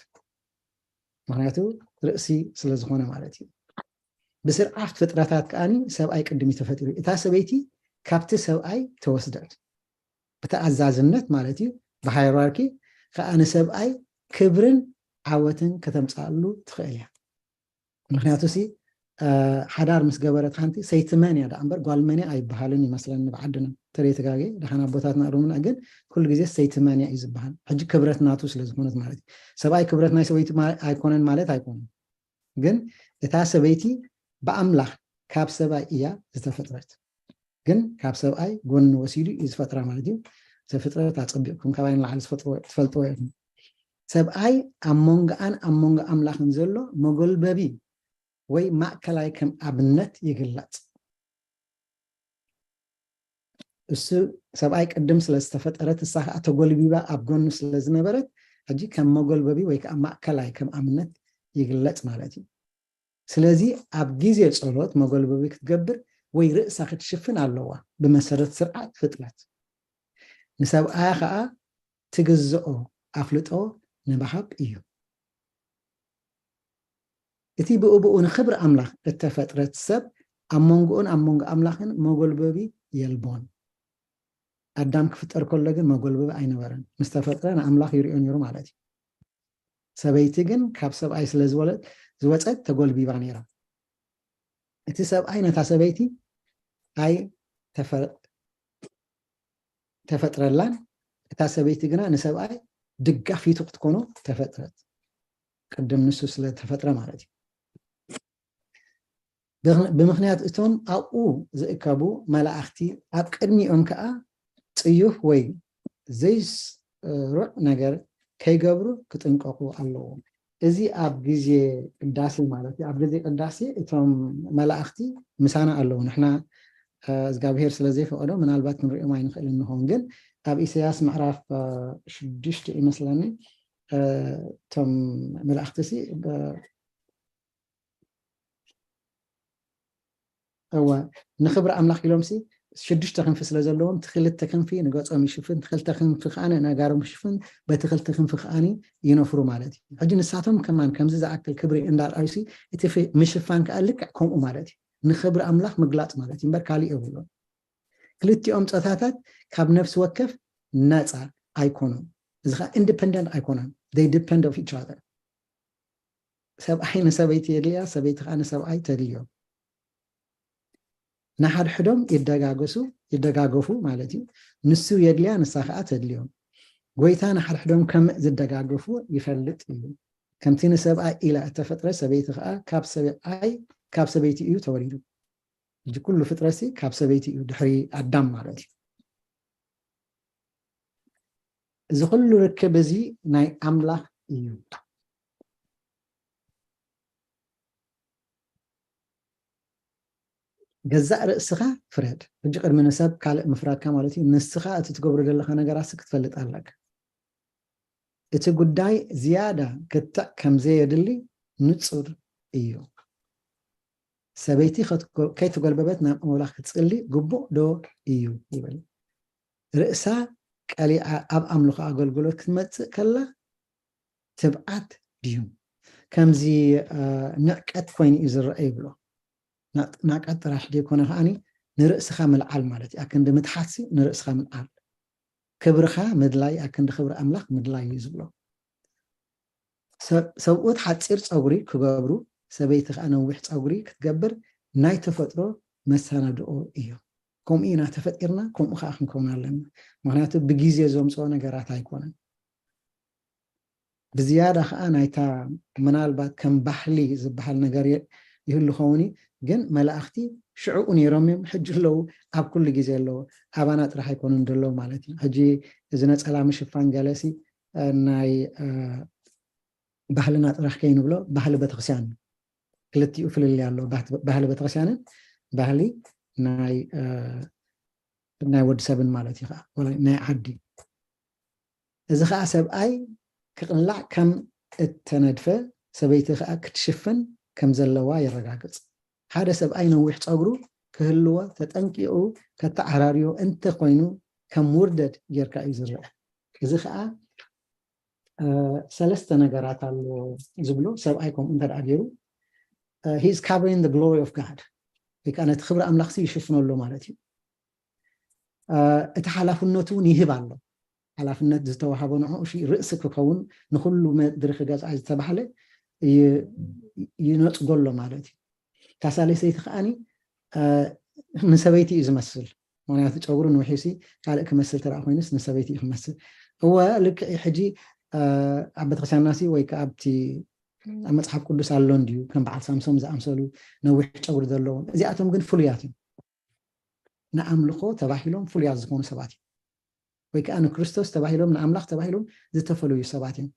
ምክንያቱ ርእሲ ስለ ዝኾነ ማለት እዩ። ብስርዓት ፍጥረታት ከዓኒ ሰብኣይ ቅድሚ ተፈጢሩ። እታ ሰበይቲ ካብቲ ሰብኣይ ተወስደት። ብተኣዛዝነት ማለት እዩ፣ ብሃይራርኪ ከዓ ንሰብኣይ ክብርን ዓወትን ከተምፅኣሉ ትኽእል እያ። ምክንያቱ ሲ ሓዳር ምስ ገበረት ሓንቲ ሰይቲ መን እያ ደኣ እምበር ጓል መን እያ ኣይበሃልን ይመስለኒ ብዓድና። ተለይ ተጋጌ ደሓን ኣቦታትና ሮምና ግን ኩሉ ግዜ ሰይቲ መን እያ እዩ ዝበሃል። ሕጂ ክብረት ናቱ ስለ ዝኾነት ማለት እዩ። ሰብኣይ ክብረት ናይ ሰበይቲ ማ- ኣይኮነን ማለት ኣይኮነን። ግን እታ ሰበይቲ ብኣምላኽ ካብ ሰብኣይ እያ ዝተፈጥረት። ግን ካብ ሰብኣይ ጎኒ ወሲዱ እዩ ዝፈጥራ ማለት እዩ። ዘፍጥረት ኣጸቢቕኩም ካባይ ንላዕሊ ዝፈጥርዎ- ትፈልጥዎ ኢኹም። ሰብኣይ ኣብ መንጎኣን ኣብ መንጎ ኣምላኽን ዘሎ መጎልበቢ ወይ ማእከላይ ከም ኣብነት ይግለጽ። እሱ ሰብኣይ ቅድም ስለ ዝተፈጠረት እሳ ከዓ ተጎልቢባ ኣብ ጎኑ ስለ ዝነበረት ሕጂ ከም መጎልበቢ ወይ ከዓ ማእከላይ ከም ኣብነት ይግለጽ ማለት እዩ። ስለዚ ኣብ ግዜ ጸሎት መጎልበቢ ክትገብር ወይ ርእሳ ክትሽፍን ኣለዋ፣ ብመሰረት ስርዓት ፍጥረት። ንሰብኣያ ኸኣ ትግዝኦ ኣፍልጦ ንምሃብ እዩ። እቲ ብእብኡ ንኽብሪ ኣምላኽ እተፈጥረት ሰብ ኣብ መንጎኡን ኣብ መንጎ ኣምላኽን መጎልበቢ የልቦን። ኣዳም ክፍጠር ከሎ ግን መጎልበቢ ኣይነበረን። ምስ ተፈጥረ ንኣምላኽ ይርእዮ ነይሩ ማለት እዩ። ሰበይቲ ግን ካብ ሰብኣይ ስለ ዝወለት ዝወፀት ተጎልቢባ ነይራ። እቲ ሰብኣይ ነታ ሰበይቲ ኣይ ተፈጥረላን፣ እታ ሰበይቲ ግና ንሰብኣይ ድጋፊቱ ክትኮኖ ተፈጥረት። ቅድም ንሱ ስለ ተፈጥረ ማለት እዩ። ብምኽንያት እቶም ኣብኡ ዝእከቡ መላእኽቲ ኣብ ቅድሚኦም ከኣ ጽዩፍ ወይ ዘይስሩዕ ነገር ከይገብሩ ክጥንቀቑ ኣለዎም። እዚ ኣብ ግዜ ቅዳሴ ማለት እዩ። ኣብ ግዜ ቅዳሴ እቶም መላእኽቲ ምሳና ኣለዉ። ንሕና እግዚኣብሔር ስለ ዘይፈቐዶ ምናልባት ክንሪኦም ኣይንኽእልን ንኸውን። ግን ኣብ ኢሳያስ ምዕራፍ ሽዱሽተ ይመስለኒ እቶም መላእኽቲ ሲ እወ ንኽብሪ ኣምላኽ ኢሎም ሲ ሽዱሽተ ክንፊ ስለ ዘለዎም ትክልተ ክንፊ ንገጾም ይሽፍን ትክልተ ክንፊ ከዓ ንእጋሮም ይሽፍን በቲ ክልተ ክንፊ ከዓ ይነፍሩ ማለት እዩ። ሕጂ ንሳቶም ከማን ከምዚ ዝኣክል ክብሪ እንዳርኣዩ ሲ እቲ ምሽፋን ከዓ ልክዕ ከምኡ ማለት እዩ። ንኽብሪ ኣምላኽ ምግላፅ ማለት እዩ እምበር ካሊእ የብሉን። ክልቲኦም ፆታታት ካብ ነፍሲ ወከፍ ነፃ ኣይኮኑን። እዚ ከዓ ኢንዲፐንደንት ኣይኮነን። They depend of each other። ሰብኣይ ንሰበይቲ የድልያ፣ ሰበይቲ ከዓ ንሰብኣይ ተድልዮ። ንሓድሕዶም ይደጋገሱ ይደጋገፉ ማለት እዩ። ንሱ የድልያ፣ ንሳ ከዓ ተድልዮ። ጎይታ ንሓድሕዶም ከም ዝደጋገፉ ይፈልጥ እዩ። ከምቲ ንሰብኣይ ኢላ እተፈጥረ ሰበይቲ ከዓ ካብ ሰብኣይ ካብ ሰበይቲ እዩ ተወሊዱ። እዚ ኩሉ ፍጥረትሲ ካብ ሰበይቲ እዩ ድሕሪ ኣዳም ማለት እዩ። እዚ ኩሉ ርክብ እዚ ናይ ኣምላኽ እዩ። ገዛእ ርእስኻ ፍረድ። ሕጂ ቅድሚ ንሰብ ካልእ ምፍራድካ ማለት እዩ ንስኻ እቲ ትገብሮ ዘለኻ ነገራት ክትፈልጥ ኣለካ። እቲ ጉዳይ ዝያዳ ክትዕ ከም ዘየድሊ ንጹር እዩ። ሰበይቲ ከይተጎልበበት ናብ ኣምላኽ ክትጽሊ ግቡእ ዶ እዩ ይብል። ርእሳ ቀሊዓ ኣብ ኣምልኾ ኣገልግሎት ክትመጽእ ከላ ትብዓት ድዩ? ከምዚ ንዕቀት ኮይኑ እዩ ዝረአ ይብሎ። ናቀት ጥራሕ ዘይኮነ ከዓኒ ንርእስኻ ምልዓል ማለት እዩ። ኣክንዲ ምትሓትሲ ንርእስኻ ምልዓል። ክብርኻ ምድላይ ኣክንዲ ክብሪ ኣምላኽ ምድላይ እዩ ዝብሎ። ሰብኡት ሓፂር ፀጉሪ ክገብሩ ሰበይቲ ከዓ ነዊሕ ፀጉሪ ክትገብር ናይ ተፈጥሮ መሰናድኦ እዩ። ከምኡ ኢና ተፈጢርና፣ ከምኡ ከዓ ክንከውን ኣለና። ምክንያቱ ብግዜ ዘምፅኦ ነገራት ኣይኮነን። ብዝያዳ ከዓ ናይታ ምናልባት ከም ባህሊ ዝበሃል ነገር ይህሉ ኸውን እዩ። ግን መላእኽቲ ሽዕኡ ነይሮም እዮም፣ ሕጂ ኣለዉ፣ ኣብ ኩሉ ግዜ ኣለዉ። ኣባና ጥራሕ ኣይኮኑን ዘለዉ ማለት እዩ። ሕጂ እዚ ነፀላ ምሽፋን ገለሲ ናይ ባህልና ጥራሕ ከይንብሎ ባህሊ ቤተክርስትያን እዩ። ክልቲኡ ፍልልይ ኣሎ። ባህሊ ቤተክርስትያንን ባህሊ ናይ ናይ ወዲ ሰብን ማለት እዩ። ከዓ ናይ ዓዲ እዚ ከዓ ሰብኣይ ክቕላዕ ከም እተነድፈ ሰበይቲ ከዓ ክትሽፍን ከም ዘለዋ የረጋግፅ። ሓደ ሰብኣይ ነዊሕ ፀጉሩ ክህልዎ ተጠንቂቑ ከተዓራርዮ እንተኮይኑ ከም ውርደት ጌርካ እዩ ዝረአ። እዚ ከዓ ሰለስተ ነገራት ኣሎ ዝብሎ ሰብኣይ ከምኡ እንተ ገይሩ he is covering the glory of God ወይ ከዓ ነቲ ክብሪ ኣምላኽ ይሽፍኖ ኣሎ ማለት እዩ። እቲ ሓላፍነቱ እውን ይህብ ኣሎ። ሓላፍነት ዝተዋሃቦ ንዕኡ ርእሲ ክኸውን ንኩሉ ምድሪ ክገዝኣ ዝተባህለ ይነፅጎ ኣሎ ማለት እዩ። እታ ሳልሰይቲ ከዓኒ ንሰበይቲ እዩ ዝመስል። ምክንያቱ ጨጉሩ ንውሒሲ ካልእ ክመስል ተረኣ ኮይኑስ ንሰበይቲ እዩ ክመስል። እወ ልክዕ ሕጂ ኣብ ቤተክርስትያንና ሲ ወይ ከዓ ኣብቲ ኣብ መፅሓፍ ቅዱስ ኣሎ እንድዩ ከም በዓል ሳምሶም ዝኣምሰሉ ነዊሕ ጨጉሪ ዘለዎም። እዚኣቶም ግን ፍሉያት እዮም። ንኣምልኾ ተባሂሎም ፍሉያት ዝኾኑ ሰባት እዮም። ወይ ከዓ ንክርስቶስ ተባሂሎም ንኣምላኽ ተባሂሎም ዝተፈለዩ ሰባት እዮም።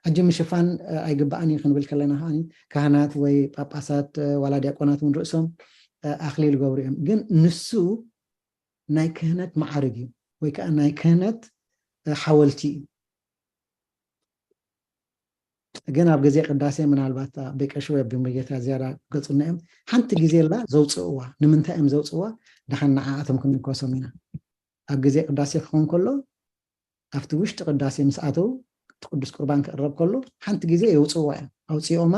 ሕጂ ምሽፋን ኣይግባእን እዩ ክንብል ከለና ከዓ ካህናት ወይ ጳጳሳት ዋላ ዲያቆናት እውን ርእሶም ኣክሊል ይገብሩ እዮም። ግን ንሱ ናይ ክህነት መዓርግ እዩ ወይ ከዓ ናይ ክህነት ሓወልቲ እዩ። ግን ኣብ ግዜ ቅዳሴ ምናልባት ኣቦይ ቀሺ ወይ ኣቦይ ሙሉጌታ ዝያዳ ክገልፁልና እዮም። ሓንቲ ግዜ ላ ዘውፅእዋ፣ ንምንታይ እዮም ዘውፅእዋ? ደሓን ንዓኣቶም ክንልገሶም ኢና። ኣብ ግዜ ቅዳሴ ክኸውን ከሎ ኣብቲ ውሽጢ ቅዳሴ ምስ ኣተው እቲ ቅዱስ ቁርባን ክቕረብ ከሎ ሓንቲ ግዜ የውፅእዋ እዮም። ኣውፅኦማ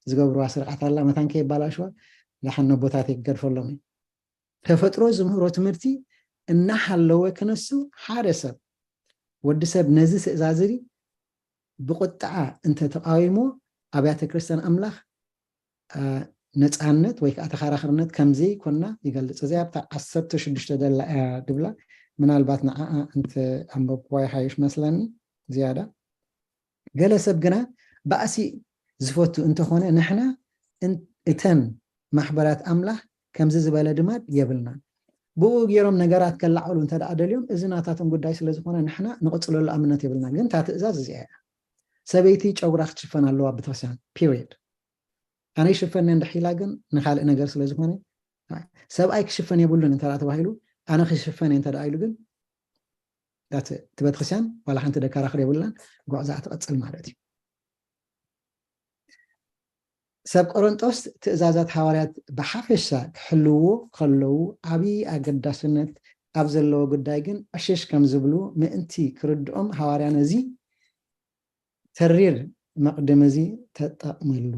ዝገብርዋ ስርዓት ኣላ፣ መታን ከየባላሽዋ ደሓን ነቦታተይ ክገድፈሎም እዩ። ተፈጥሮ ዝምህሮ ትምህርቲ እናሃለወ ክነሱ ሓደ ሰብ፣ ወዲ ሰብ ነዚ ትእዛዝ እዚ ብቁጥዓ እንተተቃዊሞ ኣብያተ ክርስቲያን ኣምላኽ ነፃነት ወይ ከዓ ተኸራኽርነት ከምዘይኮና ይገልፅ። እዚኣ ኣብታ ዓሰርተ ሽዱሽተ ደላ እያ ድብላ። ምናልባት ንዓኣ እንተ ኣንበብኩዋ ይሓይሽ መስለኒ ዝያዳ። ገለ ሰብ ግና ባእሲ ዝፈቱ እንተኾነ ንሕና እተን ማሕበራት ኣምላኽ ከምዚ ዝበለ ድማድ የብልናን። ብኡ ገይሮም ነገራት ከላዓሉ እንተ ደኣ ደልዮም እዚ ናታቶም ጉዳይ ስለ ዝኾነ ንሕና ንቕፅለሉ ኣምነት የብልና። ግን እታ ትእዛዝ እዚኣ እያ። ሰበይቲ ጨጉራ ክትሽፈን ኣለዋ ቤተክርስትያን፣ ፒሪየድ። ኣነ ይሽፈን እንድሕር ኢላ ግን ንካልእ ነገር ስለ ዝኾነ፣ ሰብኣይ ክሽፈን የብሉን እንተ ተባሂሉ ኣነ ክሽፈን እንተ ኢሉ ግን እቲ ቤተክርስትያን ዋላ ሓንቲ ደከራኽር የብላን፣ ጉዕዛኣ ትቐፅል ማለት እዩ። ሰብ ቆሮንጦስ ትእዛዛት ሃዋርያት ብሓፈሻ ክሕልውዎ ከለዉ ዓብዪ ኣገዳስነት ኣብ ዘለዎ ጉዳይ ግን ዕሽሽ ከም ዝብሉ ምእንቲ ክርድኦም ሃዋርያ ነዚ ተሪር መቕድም እዚ ተጠቕመሉ።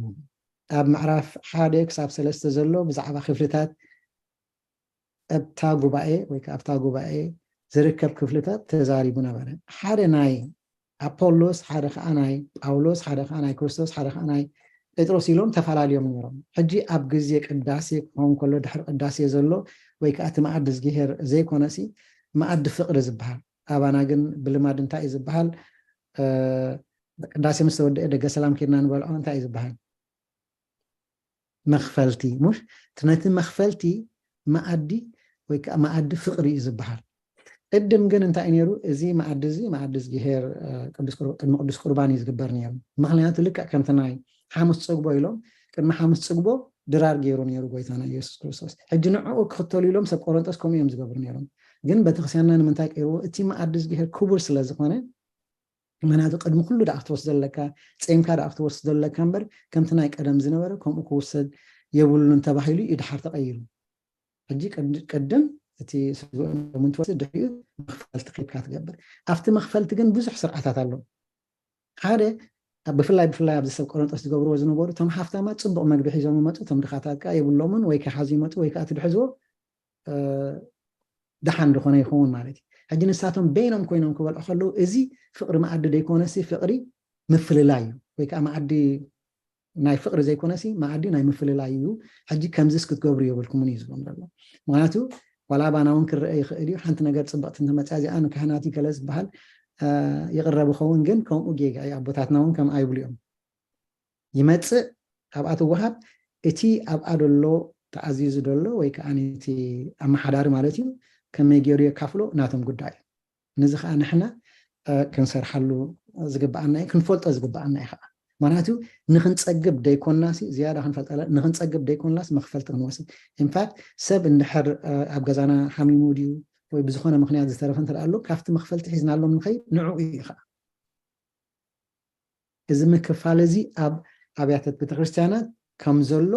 ኣብ ምዕራፍ ሓደ ክሳብ ሰለስተ ዘሎ ብዛዕባ ክፍልታት ኣብታ ጉባኤ ወይ ከዓ ኣብታ ጉባኤ ዝርከብ ክፍልታት ተዛሪቡ ነበረ። ሓደ ናይ ኣፖሎስ፣ ሓደ ከዓ ናይ ጳውሎስ፣ ሓደ ከዓ ናይ ክርስቶስ፣ ሓደ ከዓ ናይ ጴጥሮስ ኢሎም ተፈላለዮም ነይሮም። ሕጂ ኣብ ግዜ ቅዳሴ ክኸውን ከሎ ድሕሪ ቅዳሴ ዘሎ ወይ ከዓ እቲ መኣዲ ዝግሄር ዘይኮነሲ መኣዲ ፍቅሪ ዝበሃል ኣባና ግን ብልማድ እንታይ እዩ ዝበሃል? ቅዳሴ ምስ ተወደአ ደገ ሰላም ኬድና ንበልዖ እንታይ እዩ ዝበሃል? መኽፈልቲ። ሙሽ እቲ ነቲ መኽፈልቲ መኣዲ ወይ ከዓ መኣዲ ፍቅሪ እዩ ዝበሃል። ቅድም ግን እንታይ ነይሩ? እዚ መኣዲ እዚ መኣዲ ዝግሄር ቅድሚ ቅዱስ ቁርባን እዩ ዝግበር ነይሩ። ምክንያቱ ልክዕ ከምቲ ናይ ሓሙስ ፅግቦ ኢሎም ቅድሚ ሓሙስ ፅግቦ ድራር ገይሩ ነይሩ ጎይታና ኢየሱስ ክርስቶስ። ሕጂ ንዕኡ ክኽተሉ ኢሎም ሰብ ቆሮንጦስ ከምኡ እዮም ዝገብሩ ነይሮም። ግን ቤተክርስትያንና ንምንታይ ቀይርዎ? እቲ መኣዲ ዝግሄር ክቡር ስለ ዝኾነ ምክንያቱ ቅድሚ ኩሉ ደኣ ክትወስዶ ኣለካ፣ ፂምካ ደኣ ክትወስዶ ኣለካ እምበር ከምቲ ናይ ቀደም ዝነበረ ከምኡ ክውሰድ የብሉን ተባሂሉ እዩ ድሓር ተቐይሩ። ሕጂ ቅድም እቲ ስግኡ ደሙን ትወስድ ድሕሪኡ መኽፈልቲ ክብካ ትገብር። ኣብቲ መኽፈልቲ ግን ብዙሕ ስርዓታት ኣሎ። ሓደ ብፍላይ ብፍላይ ኣብዚ ሰብ ቆሮንጦስ ዝገብርዎ ዝነበሩ እቶም ሃፍታማት ፅቡቕ መግቢ ሒዞም ይመፁ፣ እቶም ድኻታት ከዓ የብሎምን ወይ ከሓዙ ይመፁ ወይ ከዓ እቲ ድሕዝዎ ደሓን ዝኾነ ይኸውን ማለት እዩ። ሕጂ ንሳቶም በይኖም ኮይኖም ክበልዑ ከለዉ እዚ ፍቕሪ መኣዲ ደይኮነሲ ፍቕሪ ምፍልላይ እዩ ወይ ከዓ መኣዲ ናይ ፍቕሪ ዘይኮነሲ መኣዲ ናይ ምፍልላይ እዩ። ሕጂ ከምዚስ ክትገብሩ የብልኩምን እዩ ዝብሎም ዘሎ። ምክንያቱ ዋላ ኣባና እውን ክረአ ይኽእል እዩ። ሓንቲ ነገር ፅብቕቲ እንተመፅያ እዚኣ ንካህናት እዩ ገለ ዝበሃል ይቕረብ ይኸውን፣ ግን ከምኡ ጌጋ እዩ። ኣቦታትና እውን ከምኣ ይብሉ እዮም። ይመፅእ፣ ካብኣ ትወሃብ። እቲ ኣብኣ ዘሎ ተኣዚዙ ዘሎ ወይ ከዓ እቲ ኣመሓዳሪ ማለት እዩ ከመይ ገይሩ የካፍሎ ናቶም ጉዳይ እዩ። ነዚ ከዓ ንሕና ክንሰርሓሉ ዝግበኣና እዩ፣ ክንፈልጦ ዝግበኣና እዩ ከዓ። ምክንያቱ ንክንፀግብ ደይኮንናሲ ዝያዳ ክንፈልጠ ንክንፀግብ ደይኮንናስ መኽፈልቲ ክንወስድ። ኢንፋክት ሰብ እንድሕር ኣብ ገዛና ሓሚሙ ድዩ ወይ ብዝኾነ ምክንያት ዝተረፈ እንተ ኣሎ ካብቲ መኽፈልቲ ሒዝናሎም ንኸይድ ንዕኡ እዩ ከዓ። እዚ ምክፋል እዚ ኣብ ኣብያተ ቤተክርስትያናት ከም ዘሎ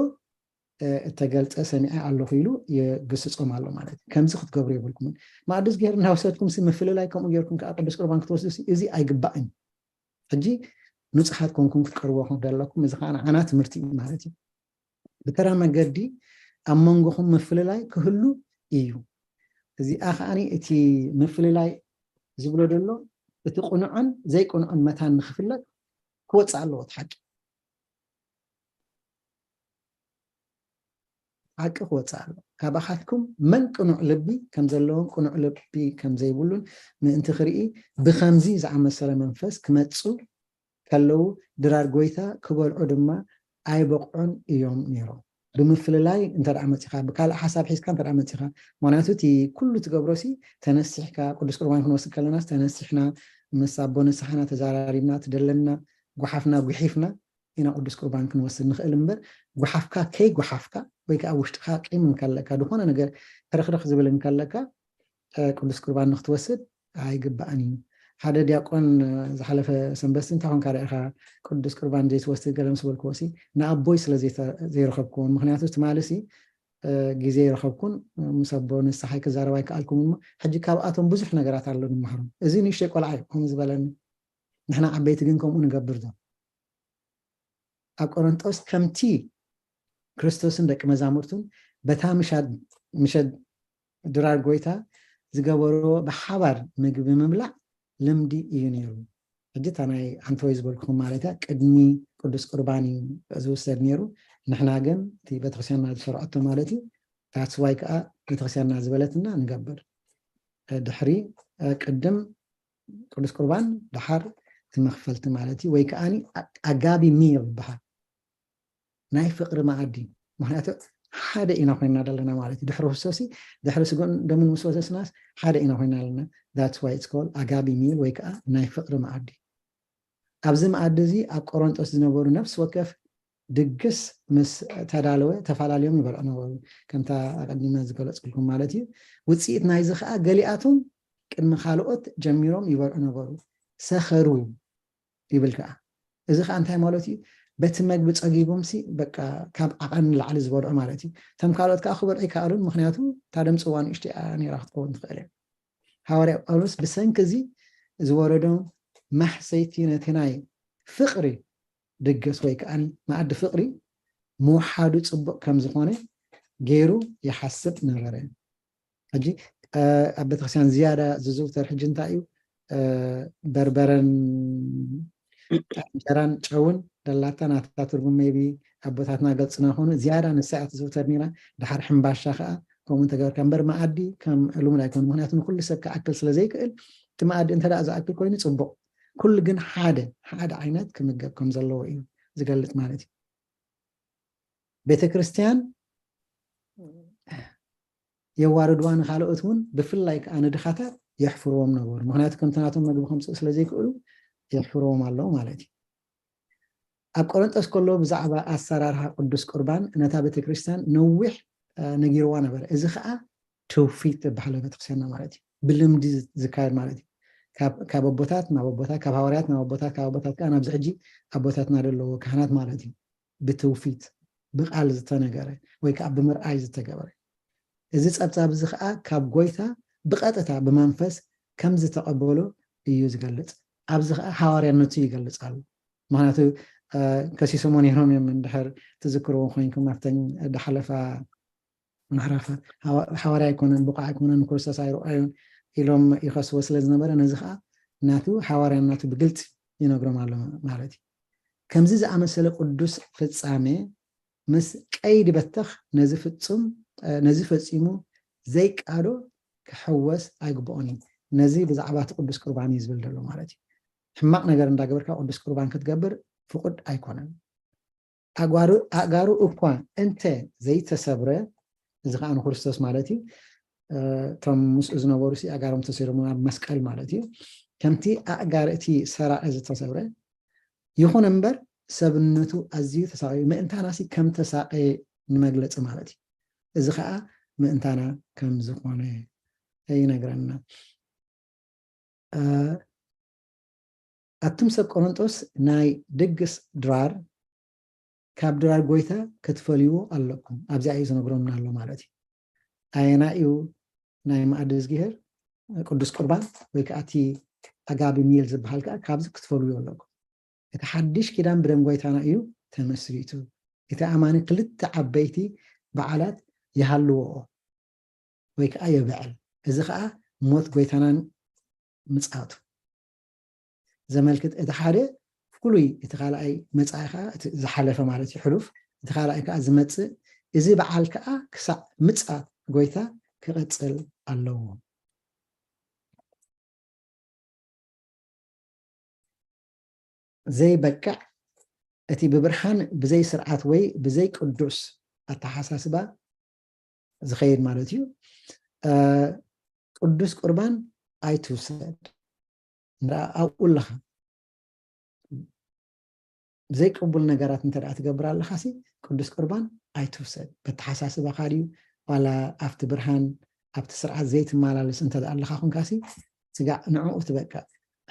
እተገልጸ ሰሚዐ ኣለኹ ኢሉ ይግስጾም ኣሎ ማለት እዩ። ከምዚ ክትገብሩ የብልኩምን። መኣዲ ዝገር እናወሰድኩም ሲ ምፍልላይ ከምኡ ጌርኩም ከዓ ቅዱስ ቁርባን ክትወስዱ ሲ እዚ ኣይግባእን። ሕጂ ንጹሓት ኮንኩም ክትቀርብዎ ከም ዘለኩም እዚ ከዓ ንዓና ትምህርቲ እዩ ማለት እዩ። ብተራ መገዲ ኣብ መንጎኹም ምፍልላይ ክህሉ እዩ። እዚኣ ከዓኒ እቲ ምፍልላይ ዝብሎ ዘሎ እቲ ቅኑዕን ዘይቅኑዕን መታን ንክፍለጥ ክወፅእ ኣለዎ እቲ ሓቂ። ሓቂ ክወፅእ ኣለዎ። ካባኻትኩም መን ቅኑዕ ልቢ ከም ዘለዎን ቅኑዕ ልቢ ከም ዘይብሉን ምእንቲ ክርኢ ብኸምዚ ዝኣመሰለ መንፈስ ክመፁ ከለዉ ድራር ጎይታ ክበልዑ ድማ ኣይበቕዑን እዮም ነይሮም። ብምፍልላይ እንተ ደኣ መፂኻ ብካልእ ሓሳብ ሒዝካ እንተ ደኣ መፂኻ፣ ምክንያቱ እቲ ኩሉ ትገብሮ ሲ ተነሲሕካ ቅዱስ ቁርባን ክንወስድ ከለናስ ተነሲሕና ምስ ኣቦ ንስሓና ተዛራሪብና ትደለና ጓሓፍና ጉሒፍና ኢና ቅዱስ ቁርባን ክንወስድ ንኽእል እምበር ጓሓፍካ ከይጓሓፍካ ወይ ከዓ ውሽጥካ ቂም እንከለካ ዝኾነ ነገር ሕርኽርኽ ዝብል እንከለካ ቅዱስ ቁርባን ንክትወስድ ኣይግባእን እዩ። ሓደ ዲያቆን ዝሓለፈ ሰንበስቲ እንታይ ኮንካ ርኢኻ ቅዱስ ቁርባን ዘይትወስድ ገለ ምስ በልክዎ ሲ ንኣቦይ ስለ ዘይረኸብክዎን ምክንያቱ ትማሊ ሲ ግዜ ይረኸብኩን ምስ ኣቦ ንስሓይ ክዛረብ ኣይከኣልኩምን እሞ ሕጂ ካብኣቶም ብዙሕ ነገራት ኣሎ ንምሃሮም እዚ ንእሽተይ ቆልዓ እዩ ከምኡ ዝበለኒ ንሕና ዓበይቲ ግን ከምኡ ንገብር ዶ ኣብ ቆሮንጦስ ከምቲ ክርስቶስን ደቂ መዛሙርቱን በታ ምሸት ድራር ጎይታ ዝገበርዎ ብሓባር ምግቢ ምብላዕ ልምዲ እዩ ነይሩ። ሕጂ እታ ናይ ኣንቶይ ዝበልኩኹም ማለት እያ ቅድሚ ቅዱስ ቁርባን እዩ ዝውሰድ ነይሩ። ንሕና ግን እቲ ቤተክርስትያንና ዝሰርዐቶ ማለት እዩ። ታስዋይ ከዓ ቤተክርስትያንና ዝበለትና ንገብር። ድሕሪ ቅድም ቅዱስ ቁርባን ደሓር እቲ መኽፈልቲ ማለት እዩ ወይ ከዓኒ ኣጋቢ ሚል ይበሃል ናይ ፍቅሪ መኣዲ ምክንያቱ ሓደ ኢና ኮይና ዘለና ማለት እዩ ድሕሪ ክስቶሲ ድሕሪ ስግኡን ደሙን ምስ ወሰስናስ ሓደ ኢና ኮይና ኣለና that's why it's called ኣጋቢ ሚል ወይ ከዓ ናይ ፍቅሪ መኣዲ ኣብዚ መኣዲ እዚ ኣብ ቆሮንጦስ ዝነበሩ ነፍሲ ወከፍ ድግስ ምስ ተዳለወ ተፈላለዮም ይበልዑ ነበሩ ከምታ ኣቀዲመ ዝገለፅልኩም ማለት እዩ ውፅኢት ናይዚ ከዓ ገሊኣቶም ቅድሚ ካልኦት ጀሚሮም ይበልዑ ነበሩ ሰኸሩ ይብል ከዓ እዚ ከዓ እንታይ ማለት እዩ በቲ መግቢ ፀጊቦም ሲ በቃ ካብ ዓቐን ንላዕሊ ዝበልዑ ማለት እዩ እቶም ካልኦት ከዓ ክበልዑ ይከኣሉን ምክንያቱ እታ ደምፅዋ ንእሽቶ እያ ነይራ ክትከውን ትኽእል እያ ሃዋርያ ጳውሎስ ብሰንኪ እዚ ዝወረዶም ማሕሰይቲ ነቲ ናይ ፍቕሪ ድግስ ወይ ከዓ መኣዲ ፍቕሪ ምውሓዱ ፅቡቕ ከም ዝኾነ ገይሩ ይሓስብ ነበረ ሕጂ ኣብ ቤተክርስትያን ዝያዳ ዝዝውተር ሕጂ እንታይ እዩ በርበረን እንጀራን ጨውን ደላታ ናታ ትርጉም maybe ኣቦታትና ገልፅና ኾኑ ዝያዳ ንሳ እያ ትዝውተር ነይራ ድሓር ሕምባሻ ከዓ ከምኡ እንተገበርካ እምበር መኣዲ ከም ልሙድ ኣይኮኑ ምክንያቱ ንኩሉ ሰብ ክኣክል ስለ ዘይክእል እቲ መኣዲ እንተ ዝኣክል ኮይኑ ፅቡቕ ኩሉ ግን ሓደ ሓደ ዓይነት ክምገብ ከም ዘለዎ እዩ ዝገልፅ ማለት እዩ ቤተ ክርስቲያን የዋርድዋ ንካልኦት እውን ብፍላይ ከዓ ንድኻታት የሕፍርዎም ነበሩ ምክንያቱ ከምቲ ናቶም መግቢ ከምፅኡ ስለ ዘይክእሉ የሕፍርዎም ኣለዉ ማለት እዩ ኣብ ቆረንጦስ ከሎ ብዛዕባ ኣሰራርሓ ቅዱስ ቁርባን ነታ ቤተክርስትያን ነዊሕ ነጊርዋ ነበረ እዚ ከዓ ትውፊት ዝበሃለ ቤተክርስትያንና ማለት እዩ ብልምዲ ዝካየድ ማለት እዩ ካብ ኣቦታት ናብ ኣቦታት ካብ ሃዋርያት ናብ ኣቦታት ካብ ኣቦታት ከዓ ናብዚ ሕጂ ኣቦታትና ዘለዎ ካህናት ማለት እዩ ብትውፊት ብቃል ዝተነገረ ወይ ከዓ ብምርኣይ ዝተገበረ እዚ ፀብፃብ እዚ ከዓ ካብ ጎይታ ብቀጥታ ብመንፈስ ከም ዝተቐበሎ እዩ ዝገልፅ ኣብዚ ከዓ ሃዋርያነቱ ይገልፅ ኣሎ ምክንያቱ ከሲሶሞን ነይሮም እዮም እንድሕር ትዝክርዎ ኮይንኩም ኣብተን ዳሓለፋ ምዕራፋት ሃዋርያ ኣይኮነን ብቑዕ ኣይኮነን ንክርስቶስ ኣይረኣዩን ኢሎም ይኸስዎ ስለ ዝነበረ ነዚ ከዓ ናቱ ሃዋርያ ናቱ ብግልፂ ይነግሮም ኣሎ ማለት እዩ ከምዚ ዝኣመሰለ ቅዱስ ፍፃሜ ምስ ቀይዲ በተኽ ነዚ ፍፁም ነዚ ፈፂሙ ዘይቃዶ ክሕወስ ኣይግብኦን እዩ ነዚ ብዛዕባ እቲ ቅዱስ ቁርባን እዩ ዝብል ዘሎ ማለት እዩ ሕማቕ ነገር እንዳገበርካ ቅዱስ ቁርባን ክትገብር ፍቁድ ኣይኮነን ኣእጋሩ እኳ እንተ ዘይተሰብረ እዚ ከዓ ንክርስቶስ ማለት እዩ እቶም ምስኡ ዝነበሩ ኣእጋሮም ተሰይሮም ኣብ መስቀል ማለት እዩ ከምቲ ኣእጋር እቲ ሰራቂ ዝተሰብረ ይኹን እምበር ሰብነቱ ኣዝዩ ተሳቂዩ ምእንታናሲ ከም ተሳቀየ ንመግለፂ ማለት እዩ እዚ ከዓ ምእንታና ከም ዝኾነ ይነግረና ኣቱም ሰብ ቆሮንጦስ ናይ ድግስ ድራር ካብ ድራር ጎይታ ክትፈልይዎ ኣለኩም ኣብዚኣ እዩ ዝነግሮምና ኣሎ ማለት እዩ ኣየና እዩ ናይ ማእዲ ዝግሄር ቅዱስ ቁርባን ወይ ከዓ እቲ ኣጋቢ ሚል ዝበሃል ከዓ ካብዚ ክትፈልዩ ኣለኩም እቲ ሓድሽ ኪዳን ብደም ጎይታና እዩ ተመስሪቱ እቲ ኣማኒ ክልተ ዓበይቲ በዓላት ይሃልዎኦ ወይ ከዓ የብዕል እዚ ከዓ ሞት ጎይታናን ምፅኣቱ ዘመልክት እቲ ሓደ ፍሉይ እቲ ካልኣይ መፃኢ ከዓ ዝሓለፈ ማለት እዩ ሕሉፍ እቲ ካልኣይ ከዓ ዝመፅእ እዚ በዓል ከዓ ክሳዕ ምፅኣት ጎይታ ክቐፅል ኣለዎ ዘይበቅዕ እቲ ብብርሃን ብዘይ ስርዓት ወይ ብዘይ ቅዱስ ኣተሓሳስባ ዝኸይድ ማለት እዩ ቅዱስ ቁርባን ኣይትውሰድ ኣብኡ ኣለኻ ብዘይቅቡል ነገራት እንተ ትገብር ኣለኻ ቅዱስ ቁርባን ኣይትውሰድ በተሓሳስባኻ ድዩ ዋላ ኣብቲ ብርሃን ኣብቲ ስርዓት ዘይትመላለስ እንተ ኣለኻ ኩንካ ስጋዕ ንዕኡ ትበቅዕ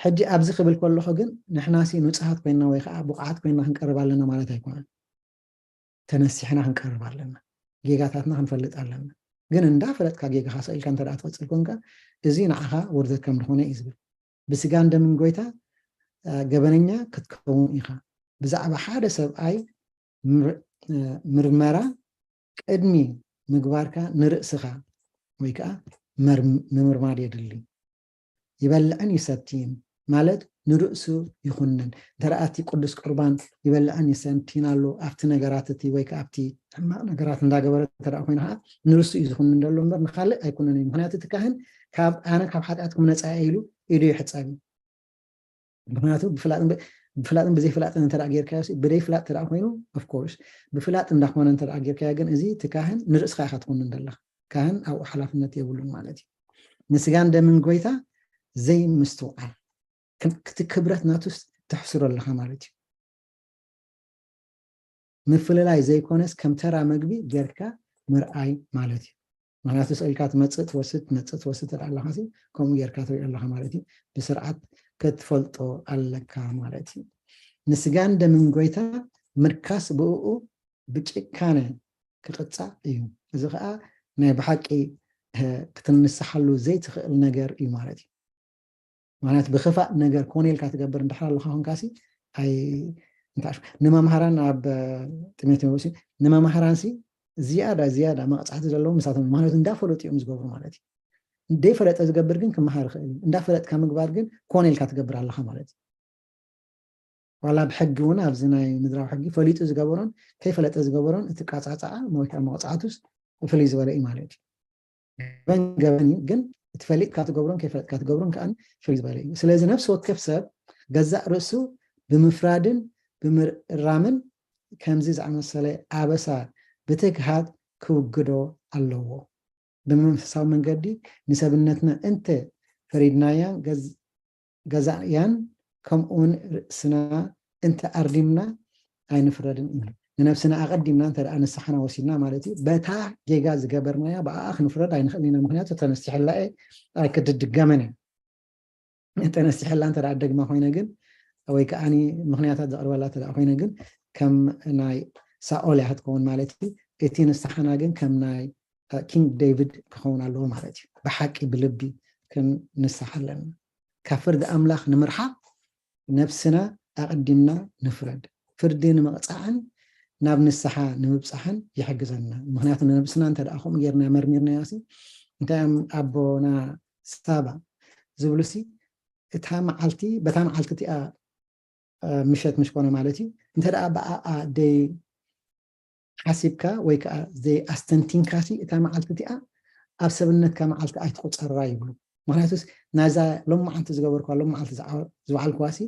ሕጂ ኣብዚ ክብል ከለኹ ግን ንሕናሲ ንጹሃት ኮይና ወይ ከዓ ብቑዓት ኮይና ክንቀርብ ኣለና ማለት ኣይኮነን። ተነሲሕና ክንቀርብ ኣለና። ጌጋታትና ክንፈልጥ ኣለና። ግን እንዳፈለጥካ ጌጋኻ ሰኢልካ እንተ ደኣ ትቐጽል ኮንካ፣ እዚ ንዓኻ ውርደት ከም ዝኾነ እዩ ዝብል። ብስጋን ደምን ጎይታ ገበነኛ ክትከውን ኢኻ። ብዛዕባ ሓደ ሰብኣይ ምርመራ ቅድሚ ምግባርካ ንርእስኻ ወይ ከዓ ምምርማር የድሊ። ይበልዕን ይሰትይን ማለት ንርእሱ ይኹንን። እንተ እቲ ቅዱስ ቁርባን ይበልዕን ይሰትይን ኣሎ ኣብቲ ነገራት እቲ ወይ ከዓ ኣብቲ ሕማቕ ነገራት እንዳገበረ እንተ ኮይኑ ከዓ ንርእሱ እዩ ዝኹንን ዘሎ እምበር ንካልእ ኣይኩንን እዩ። ምክንያቱ እቲ ካህን ካብ ኣነ ካብ ሓጢኣትኩም ነፃ ኢሉ ኢዱ ይሕፀብ እዩ። ምክንያቱ ብፍላጥን ብዘይፍላጥን እንተ ጌርካዮ ብደይ ፍላጥ እንተ ኮይኑ ኦፍኮርስ ብፍላጥ እንዳኮነ እንተ ጌርካዮ ግን እዚ እቲ ካህን ንርእስካ ኢካ ትኹንን ዘለካ። ካህን ኣብኡ ሓላፍነት የብሉን ማለት እዩ። ንስጋን ደምን ጎይታ ዘይምስትውዓል ክብረት ናቱስ ተሕስሮ ኣለካ ማለት እዩ። ምፍልላይ ዘይኮነስ ከም ተራ መግቢ ጌርካ ምርኣይ ማለት እዩ። ምክንያቱ ስእልካ ትመፅእ ትወስድ ትመፅእ ትወስድ ትርኢ ኣለካ ከምኡ ጌርካ ትሪኦ ኣለካ ማለት እዩ። ብስርዓት ክትፈልጦ ኣለካ ማለት እዩ። ንስጋን ደምን ጎይታ ምርካስ ብእኡ ብጭካነ ክቕጻእ እዩ። እዚ ከዓ ናይ ብሓቂ ክትንስሓሉ ዘይትኽእል ነገር እዩ ማለት እዩ። ማለት ብክፋእ ነገር ኮነ ኢልካ ትገብር እንድሕር ኣለካ ኮንካሲ ኣይ ንመምሃራን ኣብ ጢሞቴዎስ ንመምሃራንሲ ዝያዳ ዝያዳ መቕፃዕቲ ዘለዎም ምሳቶም ማለት እንዳፈለጡ እዮም ዝገብሩ ማለት እዩ። እንደይፈለጠ ዝገብር ግን ክመሃር ይኽእል እዩ። እንዳፈለጥካ ምግባር ግን ኮነ ኢልካ ትገብር ኣለካ ማለት እዩ። ዋላ ብሕጊ እውን ኣብዚ ናይ ምድራዊ ሕጊ ፈሊጡ ዝገበሮን ከይፈለጠ ዝገበሮን እቲ ቃፃፃዓ ወይ ከዓ መቕፃዕቱስ ፍልይ ዝበለ እዩ ማለት እዩ። ገበን ገበን እዩ፣ ግን እቲ ፈሊጥካ ትገብሮን ከይፈለጥካ ትገብሮን ከዓ ፍልይ ዝበለ እዩ። ስለዚ ነፍሲ ወከፍ ሰብ ገዛእ ርእሱ ብምፍራድን ብምራምን ከምዚ ዝኣመሰለ ኣበሳ ብትግሃት ክውግዶ ኣለዎ። ብመንፈሳዊ መንገዲ ንሰብነትና እንተ ፈሪድናያ ገዛእያን ከምኡውን ርእስና እንተ ኣርዲምና ኣይንፍረድን ኢና። ንነብስና ኣቐዲምና እንተ ደኣ ንስሓና ወሲድና ማለት እዩ፣ በታ ጌጋ ዝገበርናያ ብኣኣ ክንፍረድ ኣይንኽእልን ኢና። ምክንያቱ ተነሲሕላ እየ ኣይክትድገመን እያ። ተነሲሕላ እንተ ደኣ ደግማ ኮይነ ግን ወይ ከዓ ምክንያታት ዘቕርበላ እንተ ደኣ ኮይነ ግን ከም ናይ ሳኦል እያ ክትከውን ማለት እዩ። እቲ ንስሓና ግን ከም ናይ ኪንግ ዴቪድ ክኸውን ኣለዎ ማለት እዩ። ብሓቂ ብልቢ ክንንሳሕ ኣለና። ካብ ፍርዲ ኣምላኽ ንምርሓቕ ነብስና ኣቐዲምና ንፍረድ። ፍርዲ ንምቕፃዕን ናብ ንስሓ ንምብፃሕን ይሕግዘና። ምክንያቱ ንነብስና እንተ ደኣ ከምኡ ጌርና መርሚርናዮ ሲ እንታይ እዮም ኣቦና ሳባ ዝብሉ ሲ እታ መዓልቲ በታ መዓልቲ እቲኣ ምሸት ምሽ ኮነ ማለት እዩ። እንተ ደኣ ብኣኣ ደይ ሓሲብካ ወይ ከዓ ዘይኣስተንቲንካሲ እታ መዓልቲ እቲኣ ኣብ ሰብነትካ መዓልቲ ኣይትቁፀራ ይብሉ። ምክንያቱስ ናዛ ሎም መዓልቲ ዝገበርኳ ሎም መዓልቲ ዝዓልኩዋሲ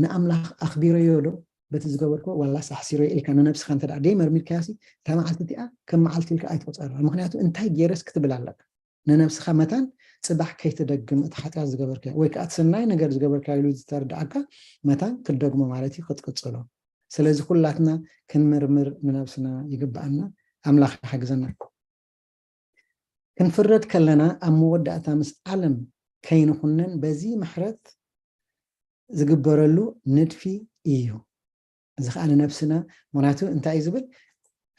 ንኣምላኽ ኣኽቢረዮ ዶ በቲ ዝገበርኩ ዋላስ ኣሕሲረዮ ኢልካ ንነብስኻ እንተ ደኣ ደይ መርሚርካያሲ እታ መዓልቲ እቲኣ ከም መዓልቲ ኢልካ ኣይትቁፀራ። ምክንያቱ እንታይ ገይረስ ክትብል ኣለካ። ንነብስኻ መታን ፅባሕ ከይትደግም እቲ ሓጢኣት ዝገበርካዮ ወይ ከዓ እቲ ሰናይ ነገር ዝገበርካዮ ኢሉ ዝተርድኣካ መታን ክትደግሞ ማለት እዩ ክትቅፅሎ። ስለዚ ኩላትና ክንምርምር ንነብስና ይግብኣና። ኣምላኽ ይሓግዘና። ክንፍረድ ከለና ኣብ መወዳእታ ምስ ዓለም ከይንኹነን በዚ ምሕረት ዝግበረሉ ንድፊ እዩ። እዚ ከዓ ንነብስና ምክንያቱ እንታይ እዩ ዝብል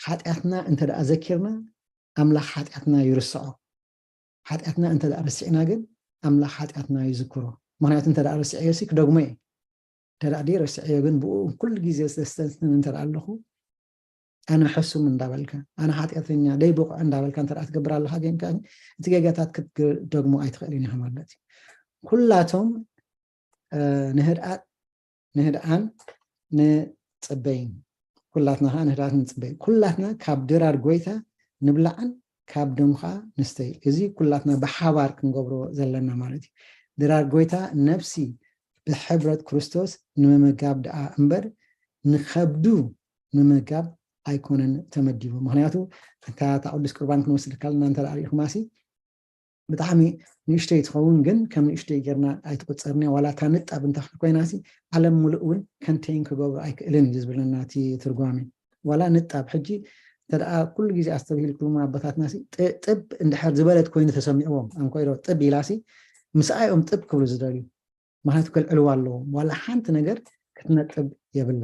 ሓጢኣትና እንተ ደኣ ዘኪርና ኣምላኽ ሓጢኣትና ይርስዖ። ሓጢኣትና እንተ ደኣ ረሲዕና ግን ኣምላኽ ሓጢኣትና ይዝክሮ። ምክንያቱ እንተ ደኣ ረሲዐዮ ሲ ክደግሞ እየ። እንተ ደኣ ደይ ረሲዐዮ ግን ብኡ ኩሉ ግዜ ዘስተንትን እንተ ደኣ ኣለኹ ኣነ ሕሱም እንዳበልካ ኣነ ሓጢኣተኛ ደይ ብቑዕ እንዳበልካ እንተ ደኣ ትገብር ኣለካ ግን ከዓ እቲ ጌጋታት ክትደግሞ ኣይትኽእልን ኢኻ ማለት እዩ። ኩላቶም ንህድኣት ንህድኣን ንፅበይን ኩላትና ከዓ ንህድኣት ንፅበይ ኩላትና ካብ ድራር ጎይታ ንብላዕን ካብ ደሙ ከዓ ንስተይ። እዚ ኩላትና ብሓባር ክንገብሮ ዘለና ማለት እዩ። ድራር ጎይታ ነፍሲ ብሕብረት ክርስቶስ ንምምጋብ ደኣ እምበር ንኸብዱ ንምምጋብ ኣይኮነን ተመዲቡ። ምክንያቱ እታ እታ ቅዱስ ቁርባን ክንወስድ ከለና እንተ ሪኢኹማሲ ብጣዕሚ ንእሽተይ ትኸውን ግን ከም ንእሽተይ ጌርና ኣይትቁፀርንያ ዋላ እታ ንጣብ እንተ ኮይናሲ ዓለም ሙሉእ እውን ከንተይን ክገብሩ ኣይክእልን እዩ ዝብለና እቲ ትርጓሜ። ዋላ ንጣብ ሕጂ እንተ ደኣ ኩሉ ግዜ ኣስተብሂልኩም ኣቦታትና ሲ ጥብ እንድሕር ዝበለት ኮይኑ ተሰሚዕዎም ኣንኮይሮ ጥብ ኢላሲ ምስኣ እዮም ጥብ ክብሉ ዝደልዩ። ምክንያቱ ከልዕልዋ ኣለዎም። ዋላ ሓንቲ ነገር ክትነጥብ የብላ።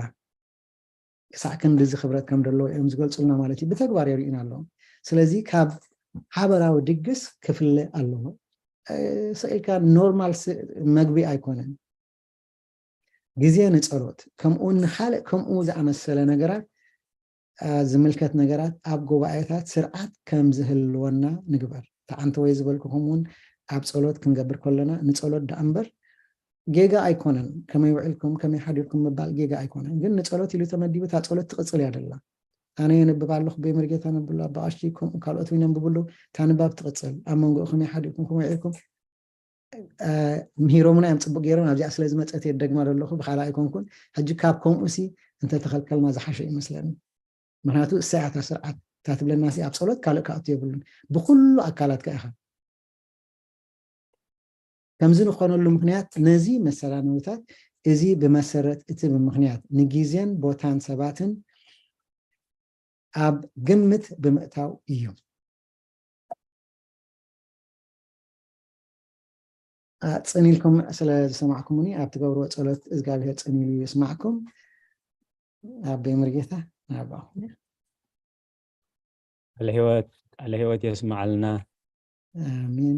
ክሳዕ ክንድዚ ክብረት ከም ዘለዎ እዮም ዝገልጹልና ማለት እዩ። ብተግባር የርእዩና ኣለዎም። ስለዚ ካብ ሓበራዊ ድግስ ክፍለ ኣለዎ። ስኢልካ ኖርማል መግቢ ኣይኮነን። ግዜ ንጸሎት ከምኡ ንካልእ ከምኡ ዝኣመሰለ ነገራት ዝምልከት ነገራት ኣብ ጉባኤታት ስርዓት ከም ዝህልወና ንግበር። ተዓንተ ወይ ዝበልኩኹም እውን ኣብ ጸሎት ክንገብር ከለና ንጸሎት ደኣ እምበር ጌጋ ኣይኮነን። ከመይ ውዕልኩም ከመይ ሓዲርኩም ምባል ጌጋ ኣይኮነን። ግን ንጸሎት ኢሉ ተመዲቡ እታ ጸሎት ትቕጽል እያ ደላ። ኣነ የንብብ ኣለኹ ብመርጌታ ነብሉ ኣባኣሽቲ ከምኡ ካልኦት እውን የንብብሉ እታ ንባብ ትቕጽል ኣብ መንጎኡ ከመይ ሓዲርኩም ከመይ ውዒልኩም ምሂሮምና እዮም ጽቡቅ ገይሮም ኣብዚኣ ስለ ዝመጸት እየ ደግማ ዘለኹ ብካልእ ኣይኮንኩን ሕጂ ካብ ከምኡ ሲ እንተተኸልከልና ዝሓሸ ይመስለኒ ምክንያቱ እሳያታ ስርዓት እታ ትብለና ሲ ኣብ ጸሎት ካልእ ክኣቱ የብሉን ብኩሉ ኣካላት ከ ኢኻ ከምዚ ንኾነሉ ምክንያት ነዚ መሰላነውታት እዚ ብመሰረት እቲ ብምክንያት ንጊዜን ቦታን ሰባትን ኣብ ግምት ብምእታው እዩ ጽን ኢልኩም ስለ ዝሰማዕኩምኒ ኣብ ትገብርዎ ጸሎት እግዚኣብሔር ጽን ኢሉ ይስማዕኩም። ኣቦይ መርጌታ ናባኹም። ቃለ ህይወት ቃለ ህይወት የስማዓልና። ኣሜን።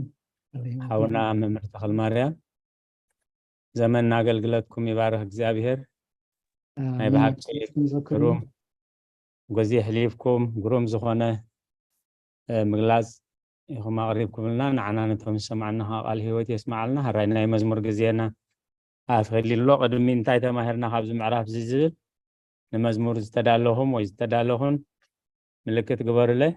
ሓውና መምህር ተኽለ ማርያም ዘመን ኣገልግለትኩም ይባርኽ እግዚኣብሔር። ናይ ብሓቂ ግሩም ግዜ ሕሊፍኩም ግሩም ዝኾነ ምግላፅ ኢኹም ኣቕሪብኩምልና ንዓና ነቶም ዝሰማዕና ከዓ ቃል ህይወት የስማዓልና። ሕራይ ናይ መዝሙር ግዜና ኣትኸሊሎ ቅድሚ እንታይ ተማሂርና ካብዚ ምዕራፍ እዚ ዝብል ንመዝሙር ዝተዳለኹም ወይ ዝተዳለኹን ምልክት ግበሩለይ።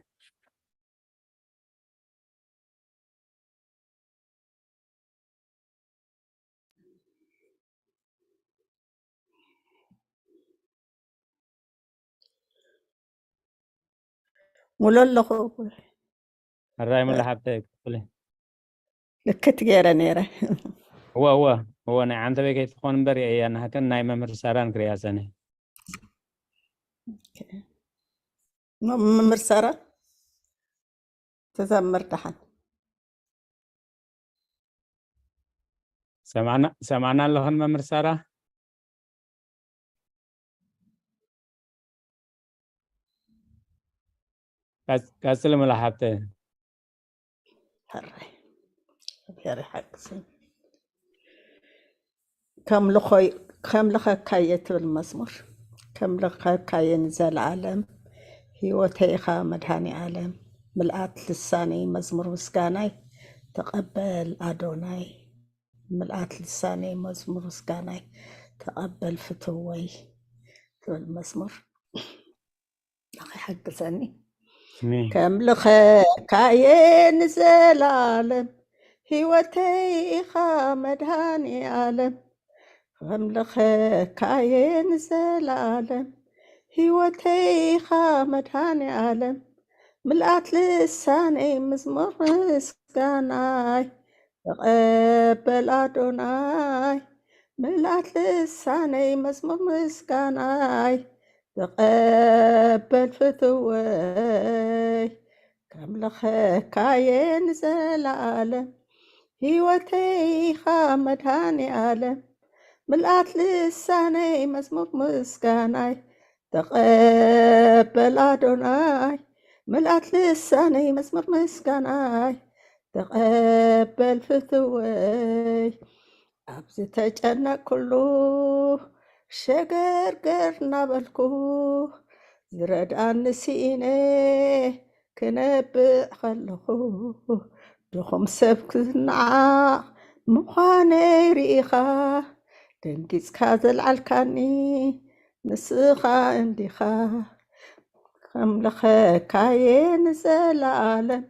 ሙሉ ኣለኹ። ሕራይ ሙሉ ሓብተይ ክፍሊ ልክት ገይረ ነይረ። እወ እወ እወ ናይ ዓንተበይ ከይትኾን እምበር እያ ናሃከን ናይ መምህር ሳራን ክሪያ ሰነ። መምህር ሳራ ትዘምር ደሓን ሰማዕና ኣለኽን መምህር ሳራ? ቀጽሊ ሙሉ ሓብተ። ሕራይ እግዚኣብሔር ይሓግዝን። ከም ልኸካየ ትብል መዝሙር። ከም ልኸካየ ንዘለኣለም ህይወተይ ኢኻ መድሃኒ ኣለም። ምልኣት ልሳነይ መዝሙር ምስጋናይ ተቐበል ኣዶናይ። ምልኣት ልሳነይ መዝሙር ምስጋናይ ተቐበል ፍትወይ ትብል መዝሙር። ኣኺ ሓግዘኒ። ከም ልኸካየ ንዘላለም ህይወተይ ኢኻ መድሃኒ ኣለም። ከም ልኸካየ ንዘላለም ህይወተይ ኢኻ መድሃኒ ኣለም። ምልኣት ልሳነይ መዝሙር ምስጋናይ ተቐበል ኣዶናይ። ምልኣት ልሳነይ መዝሙር ምስጋናይ ተቐበል ፍትወይ። ከም ልኸካየ ንዘላለም ህይወተይ ኢኻ መድሃኒ ኣለም። ምልኣት ልሳነይ መዝሙር ምስጋናይ ተቐበል ኣዶናይ። ምልኣት ልሳነይ መዝሙር ምስጋናይ ተቐበል ፍትወይ። ኣብ ዝተጨነቅኩሉ ሸገርገር እናበልኩ ዝረድኣኒ ስኢነ ክነብዕ ከለኹ ድኹም ሰብ ክናዓቕ ምዃነይ ርኢኻ ደንጊጽካ ዘልዓልካኒ ንስኻ እንዲኻ። ከም ልኸካየ ንዘላለም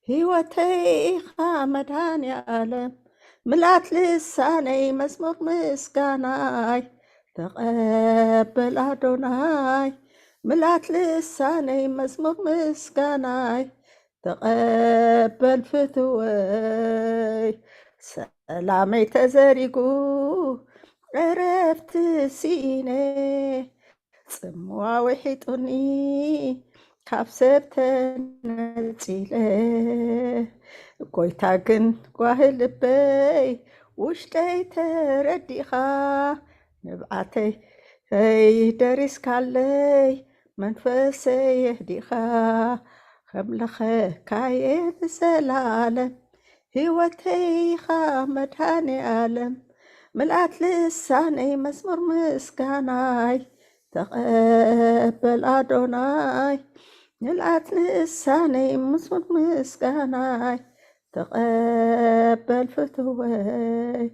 ህይወተይ ኢኻ መድሃኒ ኣለም። ምልኣት ልሳነይ መዝሙር ምስጋናይ ተቐበል ኣዶናይ። ምልኣት ልሳነይ መዝሙር ምስጋናይ ተቐበል ፍትወይ። ሰላመይ ተዘሪጉ ዕረፍቲ ስኢነ ጽምዋ ውሒጡኒ ካብ ሰብ ተነጺለ። ጎይታ ግን ጓሂ ልበይ ውሽጠይ ተረዲኻ ንብዓተይ ደሪስካለይ መንፈሰይ የህዲኻ ከምለኸካየ ንዘለዓለም ህይወተይ ኢኻ መድሃኔ ዓለም ምልኣት ልሳነይ መዝሙር ምስጋናይ ተቐበል ኣዶናይ ምልኣት ልሳነይ መዝሙር ምስጋናይ ተቐበል ፍትወይ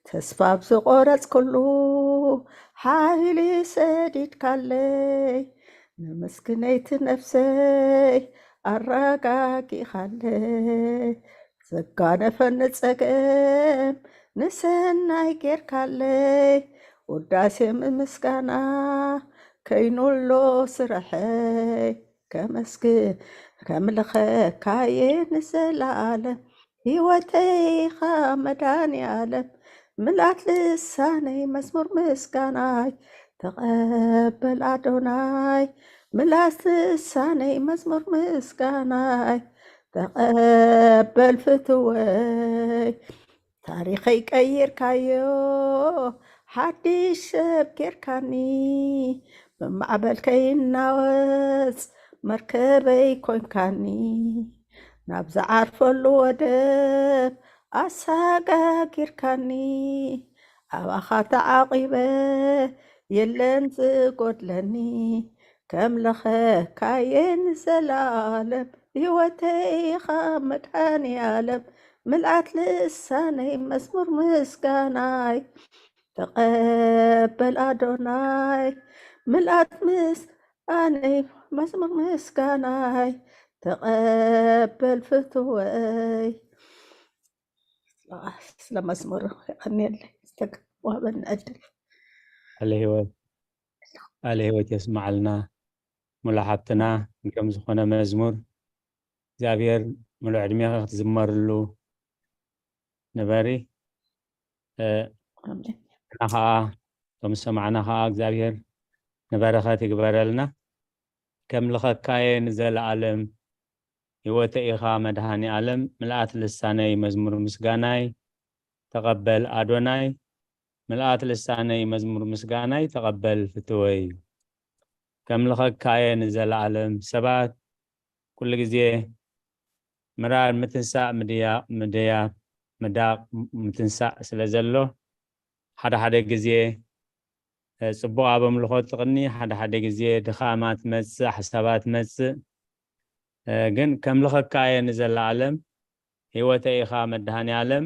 ተስፋ ኣብ ዝቆረጽኩሉ ሓይሊ ሰዲድካለይ ንምስክነይቲ ነፍሰይ ኣረጋጊኻለይ ዘጋነፈኒ ጸገም ንሰናይ ጌርካለይ ውዳሴ ምስጋና ከይኑሎ ስርሐይ ከመስግን ከምልኸካየ ንዘለዓለም ህይወተይ ኢኻ መድሃኔ ዓለም ምልኣት ልሳነይ መዝሙር ምስጋናይ ተቐበል ኣዶናይ ምልኣት ልሳነይ መዝሙር ምስጋናይ ተቐበል ፍትወይ ታሪኸይ ቀይርካዮ ሓድሽ ሰብ ጌርካኒ ብማዕበል ከይናወጽ መርከበይ ኮንካኒ ናብ ዝዓርፈሉ ወደብ ኣሳጋጊርካኒ ኣባኻ ተዓቒበ የለን ዝጎድለኒ ከምለኸካየ ንዘለዓለም ህይወተይ ኢኻ መድሃኔ ዓለም ምልኣት ልሳነይ መዝሙር ምስጋናይ ተቐበል ኣዶናይ ምልኣት ምስጋነይ መዝሙር ምስጋናይ ተቐበል ፍትወይ ስለ መዝሙር የቐንየለይ ዝተዋህበኒ ዕድል ቃለ ህይወት ቃለ ህይወት የስማዓልና ሙሉ ሓብትና ግርም ዝኾነ መዝሙር እግዚኣብሔር ሙሉ ዕድሜ ክትዝመርሉ ንበሪ እና ከዓ ከም ዝሰማዕና ከዓ እግዚኣብሔር ንበረኸት ይግበረልና ከምልኸካየ ንዘለኣለም ህይወተ ኢኻ መድሃኒ ኣለም ምልኣት ልሳነይ መዝሙር ምስጋናይ ተቐበል ኣዶናይ ምልኣት ልሳነይ መዝሙር ምስጋናይ ተቐበል ፍትወይ ከምልኸካየ ንዘለኣለም ሰባት ኩሉ ግዜ ምራር ምትንሳእ ምድያ ምድያ ምዳቕ ምትንሳእ ስለ ዘሎ ሓደ ሓደ ግዜ ጽቡቕ ኣብ ኣምልኾ ትቕኒ ሓደ ሓደ ግዜ ድኻማት መጽእ ሓሳባት መጽእ ግን ከምልኸካ እየ ንዘለኣለም ህይወተ ኢኻ መድሃኒ ኣለም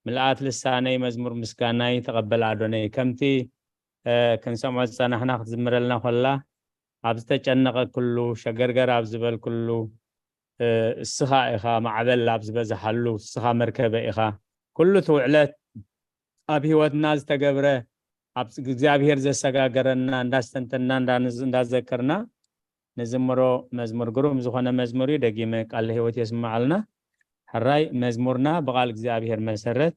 ምልኣት ልሳነይ መዝሙር ምስጋናይ ተቐበል ኣዶነይ ከምቲ ክንሰምዖ ዝጸናሕና ክትዝምረልና ኮላ ኣብ ዝተጨነቐ ኩሉ ሸገርገር ኣብ ዝበል ኩሉ እስኻ ኢኻ ማዕበል ኣብ ዝበዝሓሉ እስኻ መርከበ ኢኻ ኩሉ ትውዕለት ኣብ ህይወትና ዝተገብረ ኣብ እግዚኣብሔር ዘሰጋገረና እንዳስተንተና እንዳዘከርና ንዝምሮ መዝሙር ግሩም ዝኾነ መዝሙር እዩ ደጊመ ቃል ህይወት የስምዓልና ሕራይ መዝሙርና ብቓል እግዚኣብሔር መሰረት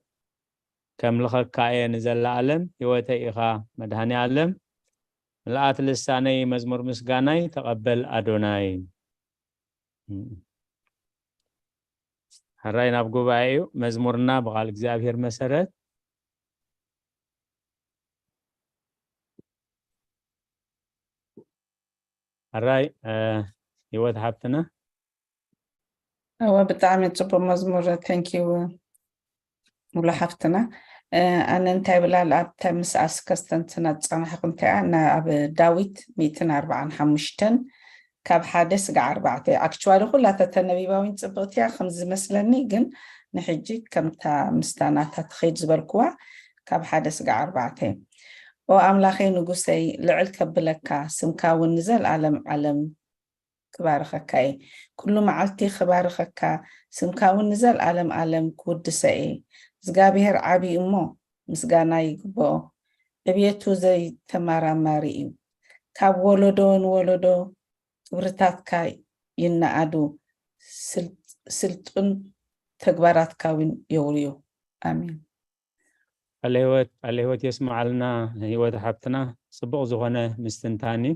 ከምልኸካ እየ ንዘለኣለም ህይወተይ ኢኻ መድሃኒ ኣለም ምልኣት ልሳነይ መዝሙር ምስጋናይ ተቐበል ኣዶናይ ሕራይ ናብ ጉባኤ እዩ መዝሙርና ብቓል እግዚኣብሔር መሰረት ሕራይ ህይወት ሓብትና እወ ብጣዕሚ ፅቡቅ መዝሙር thank you ሙሉ ሓፍትና ኣነ እንታይ ብላ ኣብታ ምስ ኣስከስተንትና ዝፀናሕኩ እንታይ ኣብ ዳዊት ሚእትን ኣርባዓን ሓሙሽተን ካብ ሓደ ስጋዕ ኣርባዕተ actually ኩላ ተተነቢባ እውን ፅብቅቲ እያ ከም ዝመስለኒ ግን ንሕጂ ከምታ ምስታ ናታ ትኸይድ ዝበልክዋ ካብ ሓደ ስጋዕ ኣርባዕተ ኦ ኣምላኸይ ንጉሰይ ልዕል ከብለካ ስምካ እውን ንዘልኣለም ዓለም ክባርኸካ እየ ኩሉ መዓልቲ ክባርኸካ ስምካ እውን ንዘልኣለም ኣለም ክውድሰ እየ እግዚኣብሔር ዓብዪ እሞ ምስጋና ይግብኦ ዕብየቱ ዘይተመራማሪ እዩ ካብ ወለዶ ንወለዶ ክብርታትካ ይነኣዱ ስልጡን ተግባራትካ እውን የውርዩ ኣሜን ቃለ ህይወት ቃለ ህይወት የስምዓልና ህይወት ሓብትና ፅቡቕ ዝኾነ ምስትንታን እዩ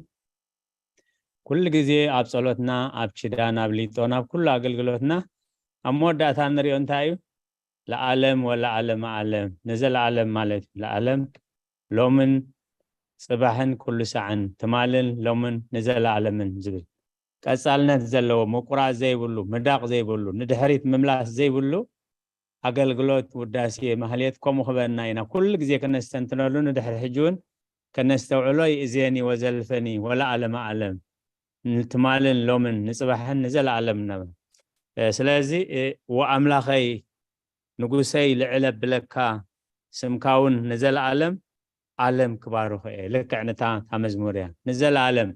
ኩሉ ግዜ ኣብ ጸሎትና ኣብ ችዳን ኣብ ሊጦን ኣብ ኩሉ ኣገልግሎትና ኣብ መወዳእታ ንሪኦ እንታይ እዩ ለዓለም ወለዓለመ ዓለም፣ ንዘለዓለም ማለት እዩ። ለዓለም፣ ሎምን ጽባሕን ኩሉ ሳዕን፣ ትማልን ሎምን ንዘለዓለምን ዝብል፣ ቀጻልነት ዘለዎ፣ ምቁራጽ ዘይብሉ፣ ምዳቕ ዘይብሉ፣ ንድሕሪት ምምላስ ዘይብሉ ኣገልግሎት ውዳሴ ማህሌት ከምኡ ክበና ኢና። ኩሉ ግዜ ክነስተንትነሉ፣ ንድሕሪ ሕጂ እውን ከነስተውዕሎ፣ ይእዜኒ ወዘልፈኒ ወለዓለመ ዓለም፣ ንትማልን ሎምን ንጽባሕን ንዘለዓለም ነበር። እ፣ ስለዚ፣ እ፣ ወኣምላኸይ ንጉሰይ ልዕል ኣብለካ፣ ስምካ እውን ንዘለዓለም ዓለም ክባርኾ እየ። ልክዕ ንታ፣ እታ መዝሙር እያ። ንዘለዓለም፣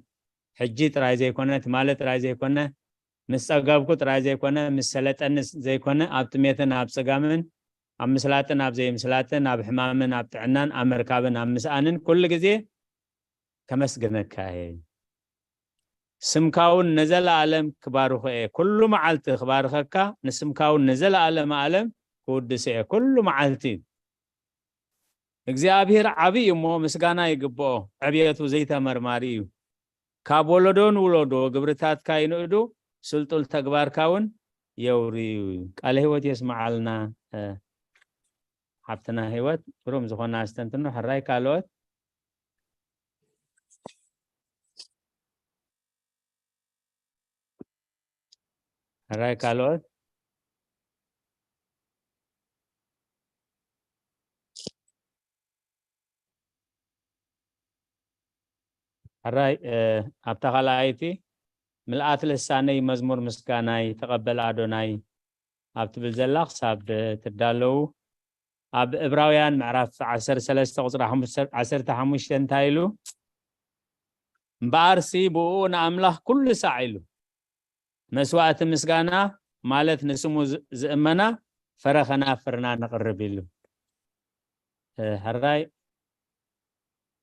ሕጂ ጥራይ ዘይኮነ፣ ትማሊ ጥራይ ዘይኮነ፣ ምስ ጸገብኩ ጥራይ ዘይኮነ፣ ምስ ሰለጠኒ ዘይኮነ፣ ኣብ ጥሜትን ኣብ ጽጋምን፣ ኣብ ምስላጥን ኣብ ዘይምስላጥን፣ ኣብ ሕማምን ኣብ ጥዕናን፣ ኣብ ምርካብን ኣብ ምስኣንን፣ ኩሉ ግዜ ከመስግነካ እየ። ስምካ እውን ንዘለዓለም ክባርኾ እየ። ኩሉ መዓልቲ ክባርኸካ፣ ንስምካ እውን ንዘለዓለመ ዓለም ክውድስ እየ። ኩሉ መዓልቲ። እግዚኣብሔር ዓቢ እዩ እሞ ምስጋና ይግብኦ። ዕብየቱ ዘይተመርማሪ እዩ። ካብ ወለዶ ንውለዶ ግብርታትካ ይንእዱ፣ ስልጡል ተግባርካ እውን የውርዩ። ቃለ ህይወት የስምዓልና። እ፣ ሓብትና ህይወት፣ ግሩም ዝኾነ ኣስተንትኖ። ሕራይ ካልኦት? ሕራይ ካልኦት? ሕራይ፣ እ፣ ኣብታ ካልኣይቲ፣ "ምልኣት ልሳነይ መዝሙር ምስጋናይ ተቐበል ኣዶናይ" ኣብ ትብል ዘላ ክሳብ ትዳለዉ፣ ኣብ ዕብራውያን ምዕራፍ ዓሰርተ ሰለስተ ቁጽሪ ሓሙሽተ፣ ዓሰርተ ሓሙሽተ እንታይ ኢሉ? "እምበኣርሲ ብእኡ ንኣምላኽ ኩሉ ሳዕ" ኢሉ፣ "መስዋእቲ ምስጋና፣ ማለት ንስሙ ዝ-፣ ዝእመና፣ ፈረ ኸናፍርና ነቕርብ" ኢሉ። እ፣ ሕራይ፣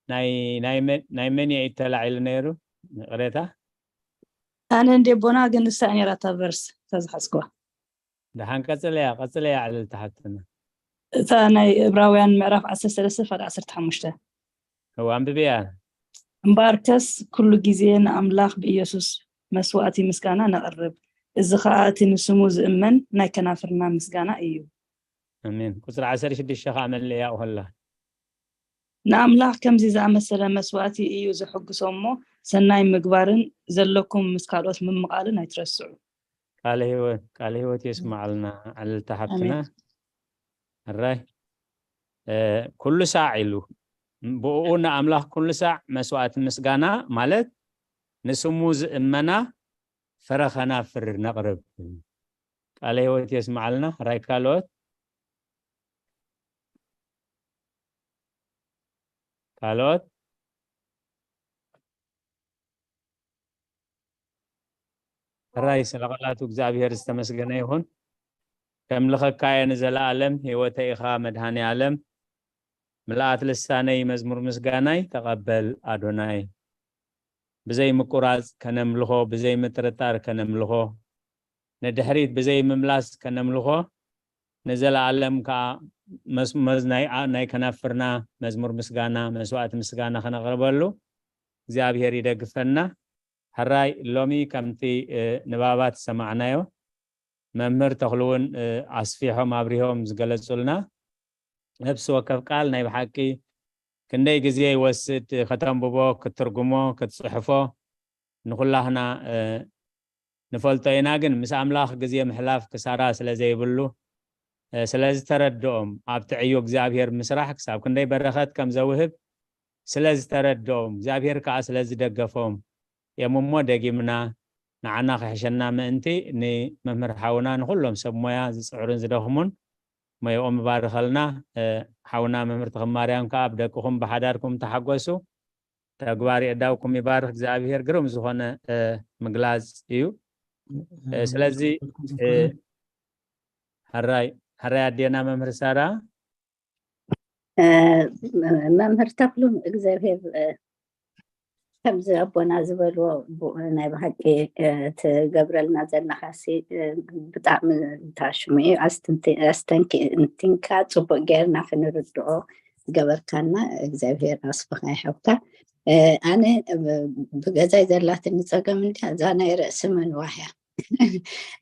ናይ፣ ናይ መን፣ ናይ መን እዩ ተላዒሉ ነይሩ? ይቕሬታ። ኣነ እንዴ ቦና፣ ግን ንሳ እያ ነይራ እታ ቨርስ እታ ዝሓዝኩዋ። ደሓን ቀጽለያ፣ ቀጽለያ ዕልልቲ ሓፍትና። እታ ናይ ዕብራውያን ምዕራፍ ዓሰርተ ሰለስተ ፋል ዓሰርተ ሓሙሽተ። እወ፣ ኣንብብያ። "እምበኣርከስ ኩሉ ግዜ ንኣምላኽ ብኢየሱስ መስዋእቲ ምስጋና ነቕርብ፣ እዚ ኸኣ እቲ ንስሙ ዝእመን ናይ ከናፍርና ምስጋና እዩ።" ኣሜን። ቁጽሪ ዓሰርተ ሽዱሽተ ኸኣ መለያ ሆላ። "ንኣምላኽ ከምዚ ዝኣመሰለ መስዋእቲ እዩ ዘሐጉሶ እሞ፣ ሰናይ ምግባርን ዘለኩም ምስ ካልኦት ምምቓልን ኣይትረስዑ።" ቃለ ህይወት፣ ቃለ ህይወት የስምዓልና፣ ዕልልቲ ሓብትና። ኣሜን። ሕራይ፣ እ፣ ኩሉ ሳዕ ኢሉ፣ ብእኡ ንኣምላኽ ኩሉ ሳዕ መስዋእቲ ምስጋና፣ ማለት ንስሙ ዝእመና፣ ፈረ ኸናፍር ነቕርብ። ቃለ ህይወት የስምዓልና። ሕራይ ካልኦት? ካልኦት? ሕራይ ስለ ቃላቱ እግዚኣብሔር ዝተመስገነ ይኹን። ከምልኸካየ ንዘለኣለም፣ ህይወተይ ኢኻ መድሃኔ ኣለም። ምልኣት ልሳነይ መዝሙር ምስጋናይ ተቐበል ኣዶናይ። ብዘይ ምቁራጽ ከነምልኾ፣ ብዘይ ምጥርጣር ከነምልኾ፣ ንድሕሪት ብዘይ ምምላስ ከነምልኾ፣ ንዘለኣለም ከኣ መስ-፣ መዝ-፣ ናይ ኣ-፣ ናይ ከናፍርና መዝሙር ምስጋና፣ መስዋእቲ ምስጋና ከነቕርበሉ እግዚኣብሔር ይደግፈና። ሕራይ ሎሚ ከምቲ፣ እ፣ ንባባት ዝሰማዕናዮ መምህር ተኽሉ እውን፣ እ፣ ኣስፊሖም ኣብሪሆም ዝገለጹልና፣ ነፍሲ ወከፍ ቃል ናይ ብሓቂ ክንደይ ግዜ ይወስድ ከተንብቦ፣ ክትትርጉሞ፣ ክትጽሕፎ፣ ንኹላህና፣ እ፣ ንፈልጦ ኢና። ግን ምስ ኣምላኽ ግዜ ምሕላፍ ክሳራ ስለ ዘይብሉ፣ እ፣ ስለ ዝተረድኦም፣ ኣብቲ ዕዮ እግዚኣብሔር ምስራሕ ክሳብ ክንደይ በረኸት ከም ዘውህብ ስለ ዝተረድኦም፣ እግዚኣብሔር ከኣ ስለ ዝደገፎም እዮም እሞ፣ ደጊምና ንዓና ክሕሸና ምእንቲ፣ ንመምህር ሓውና፣ ንኹሎም ሰብ ሞያ ዝጽዕሩን ዝደኽሙን፣ ሞያኦም ይባርኸልና። እ፣ ሓውና መምህር ተኽለ ማርያም ከኣ ብደቅኹም ብሓዳርኩም ተሓጎሱ። ተግባር የእዳውኩም ይባርኽ እግዚኣብሔር። ግሩም ዝኾነ፣ እ፣ ምግላጽ እዩ። እ፣ ስለዚ፣ እ፣ ሕራይ፣ ሕራይ ኣዴና መምህር ሳራ። እ፣ መምህር ተኽሉ እግዚኣብሔር፣ እ፣ ከምዚ ኣቦና ዝበልዎ ቡ-፣ ናይ ብሓቂ፣ እ፣ ትገብረልና ዘለኻሲ፣ እ፣ ብጣዕሚ ታሽሙ እዩ። ኣስትንቲ-፣ ኣስተንኪ-፣ እንትንካ ጽቡቕ ጌርና ክንርድኦ ዝገበርካና እግዚኣብሔር ኣስፍኻ ይሓብካ። እ፣ ኣነ፣ እ፣ ብገዛይ ዘላትኒ ጸገም እንድያ፣ እዛ ናይ ርእሲ ምንዋሕ እያ።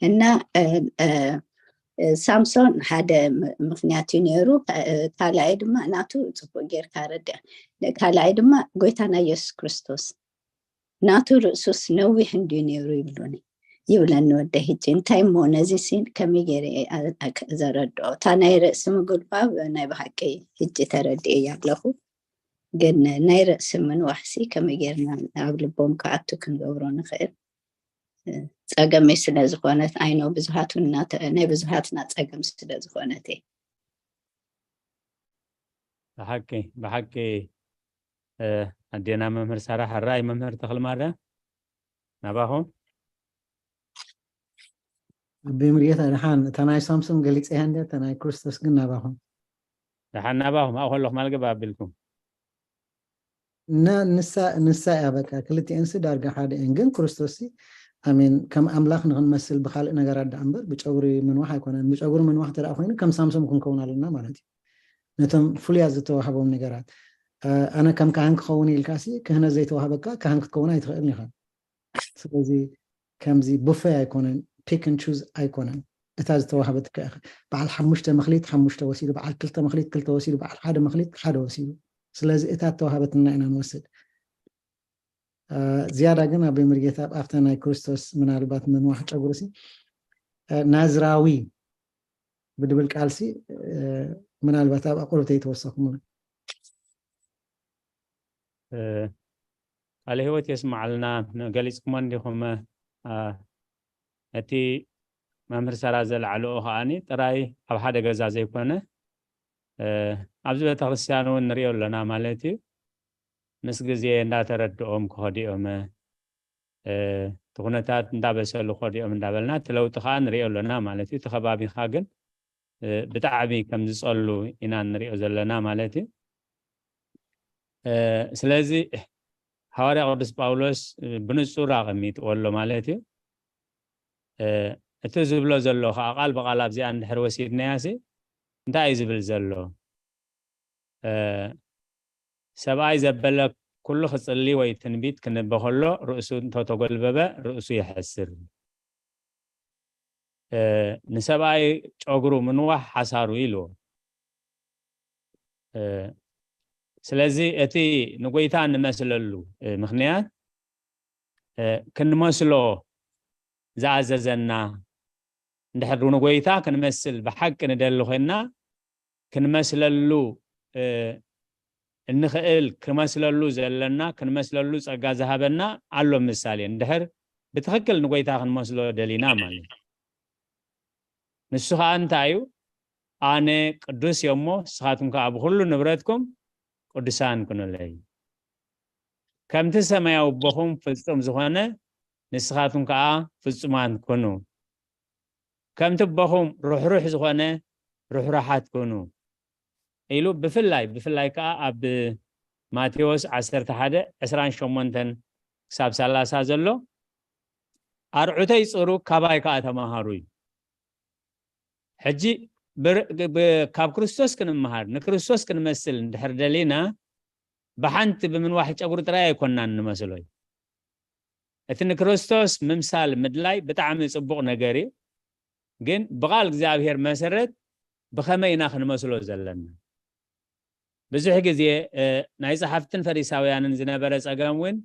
እና፣ እ፣ እ፣ ሳምሶን ሓደ ምክንያት እዩ ነይሩ። ካልኣይ ድማ ናቱ ፅቡቅ ጌርካ ረድያ። ካልኣይ ድማ ጎይታና የሱስ ክርስቶስ ናቱ ርእሱስ ነዊሕ እንድዩ ነይሩ ይብሉኒ ይብለኒ ወደ ህጂ። እንታይ እሞ ነዚ ሲን ከመይ ገይረ ዘረድኦ? እታ ናይ ርእሲ ምግልባብ ናይ ብሓቂ ህጂ ተረድኤ እያ ኣለኹ። ግን ናይ ርእሲ ምንዋሕሲ ከመይ ጌርና ኣብ ልቦም ክኣቱ ክንገብሮ ንኽእል? ፀገመይ ስለ ዝኾነት ኣይኖ ብዙሃት ናይ ብዙሃትና ፀገም ስለ ዝኾነት እየ። ብሓቂ ብሓቂ ኣዴና መምህር ሳራ ሕራይ መምህር ተኽልማርያም ናባኹም። ኣቢ ምርጌታ ደሓን እታ ናይ ሳምሶን ገሊፀያ እንደ እታ ናይ ክርስቶስ ግን ናባኹም። ደሓን ናባኹም ኣብኡ ከለኹም ኣልገብ ኣቢልኩም። ንሳ እያ በቃ ክልቲኤንሲ ዳርጋ ሓደ እየን። ግን ክርስቶስ ኣሜን ከም ኣምላኽ ንክንመስል ብካልእ ነገራት ደኣ እምበር ብጨጉሪ ምንዋሕ ኣይኮነን። ብጨጉሪ ምንዋሕ ተደኣ ኮይኑ ከም ሳምሶም ክንከውን ኣለና ማለት እዩ። ነቶም ፍሉያት ዝተዋህቦም ነገራት ኣነ ከም ካህን ክኸውን ኢልካሲ ክህነት ዘይተዋህበካ ካህን ክትከውን ኣይትኽእልን ኢኻ። ስለዚ ከምዚ ቡፌ ኣይኮነን፣ pick and choose ኣይኮነን። እታ ዝተዋህበትካ ኢኻ። በዓል ሓሙሽተ መክሊት ሓሙሽተ ወሲዱ፣ በዓል ክልተ መክሊት ክልተ ወሲዱ፣ በዓል ሓደ መክሊት ሓደ ወሲዱ። ስለዚ እታ እተዋህበትና ኢና ንወስድ። ዝያዳ ግን ኣቦይ መርጌታ ኣብታ ናይ ክርስቶስ ምናልባት ምንዋሕ ጨጉሪ ሲ ናዝራዊ ብድብል ቃልሲ ምናልባት ኣብ ኣቁርብተይ ተወሰኹምሉ። ቃለ ህይወት የስማዓልና። ገሊፅኩሞ እንዲኹም እቲ መምህር ሰራ ዘለዓልኦ ከዓኒ ጥራይ ኣብ ሓደ ገዛ ዘይኮነ ኣብዚ ቤተክርስትያን እውን ንሪኦ ኣለና ማለት እዩ። ምስ ግዜ እንዳተረድኦም ክኸዱ እዮም እቲ ኩነታት እንዳበሰሉ ክኸዱ እዮም እንዳበልና እቲ ለውጢ ከዓ ንሪኦ ኣለና ማለት እዩ። እቲ ከባቢኻ ግን ብጣዕሚ ከም ዝፀሉ ኢና ንሪኦ ዘለና ማለት እዩ። ስለዚ ሃዋርያ ቅዱስ ጳውሎስ ብንጹር ኣቐሚጥዎ ኣሎ ማለት እዩ። እቲ ዝብሎ ዘሎ ከዓ ቃል ብቃል ኣብዚኣ እንድሕር ወሲድናያ ሲ እንታይ እዩ ዝብል ዘሎ? ሰብኣይ ዘበለ ኩሉ ክጽሊ ወይ ትንቢት ክንበ ከሎ ርእሱ እንተተጎልበበ ርእሱ ይሐስር። ንሰብኣይ ጨጉሩ ምንዋሕ ሓሳሩ ኢልዎ። ስለዚ እቲ ንጎይታ እንመስለሉ ምክንያት ክንመስሎ ዝኣዘዘና እንድሕር ንጎይታ ክንመስል ብሓቂ ንደሊ ኮይንና ክንመስለሉ እንኽእል ክመስለሉ ዘለና ክንመስለሉ ጸጋ ዝሃበና ኣሎ ምሳሌ እንድሕር ብትኽክል ንጎይታ ክንመስሎ ደሊና ማለት ንሱ ከዓ እንታይ እዩ ኣነ ቅዱስ እየ እሞ ንስኻትኩም ከዓ ብኩሉ ንብረትኩም ቅዱሳን ኩኑለይ ከምቲ ሰማያዊ ኣቦኹም ፍጹም ዝኾነ ንስኻትኩም ከዓ ፍጹማን ኩኑ ከምቲ ኣቦኹም ርሕሩሕ ዝኾነ ርሕሩሓት ኩኑ ኢሉ ብፍላይ ብፍላይ ከዓ ኣብ ማቴዎስ ዓሰርተ ሓደ ዕስራን ሸሞንተን ክሳብ ሰላሳ ዘሎ ኣርዑተይ ፅሩ ካባይ ከዓ ተማሃሩ እዩ። ሕጂ ካብ ክርስቶስ ክንመሃር ንክርስቶስ ክንመስል እንድሕር ደሊና ብሓንቲ ብምንዋሕ ጨጉሪ ጥራይ ኣይኮናን ንመስሎ እዩ። እቲ ንክርስቶስ ምምሳል ምድላይ ብጣዕሚ ፅቡቕ ነገር እዩ። ግን ብቓል እግዚኣብሔር መሰረት ብኸመይ ኢና ክንመስሎ ዘለና? ብዙሕ ግዜ ናይ ጸሓፍትን ፈሪሳውያንን ዝነበረ ጸገም እውን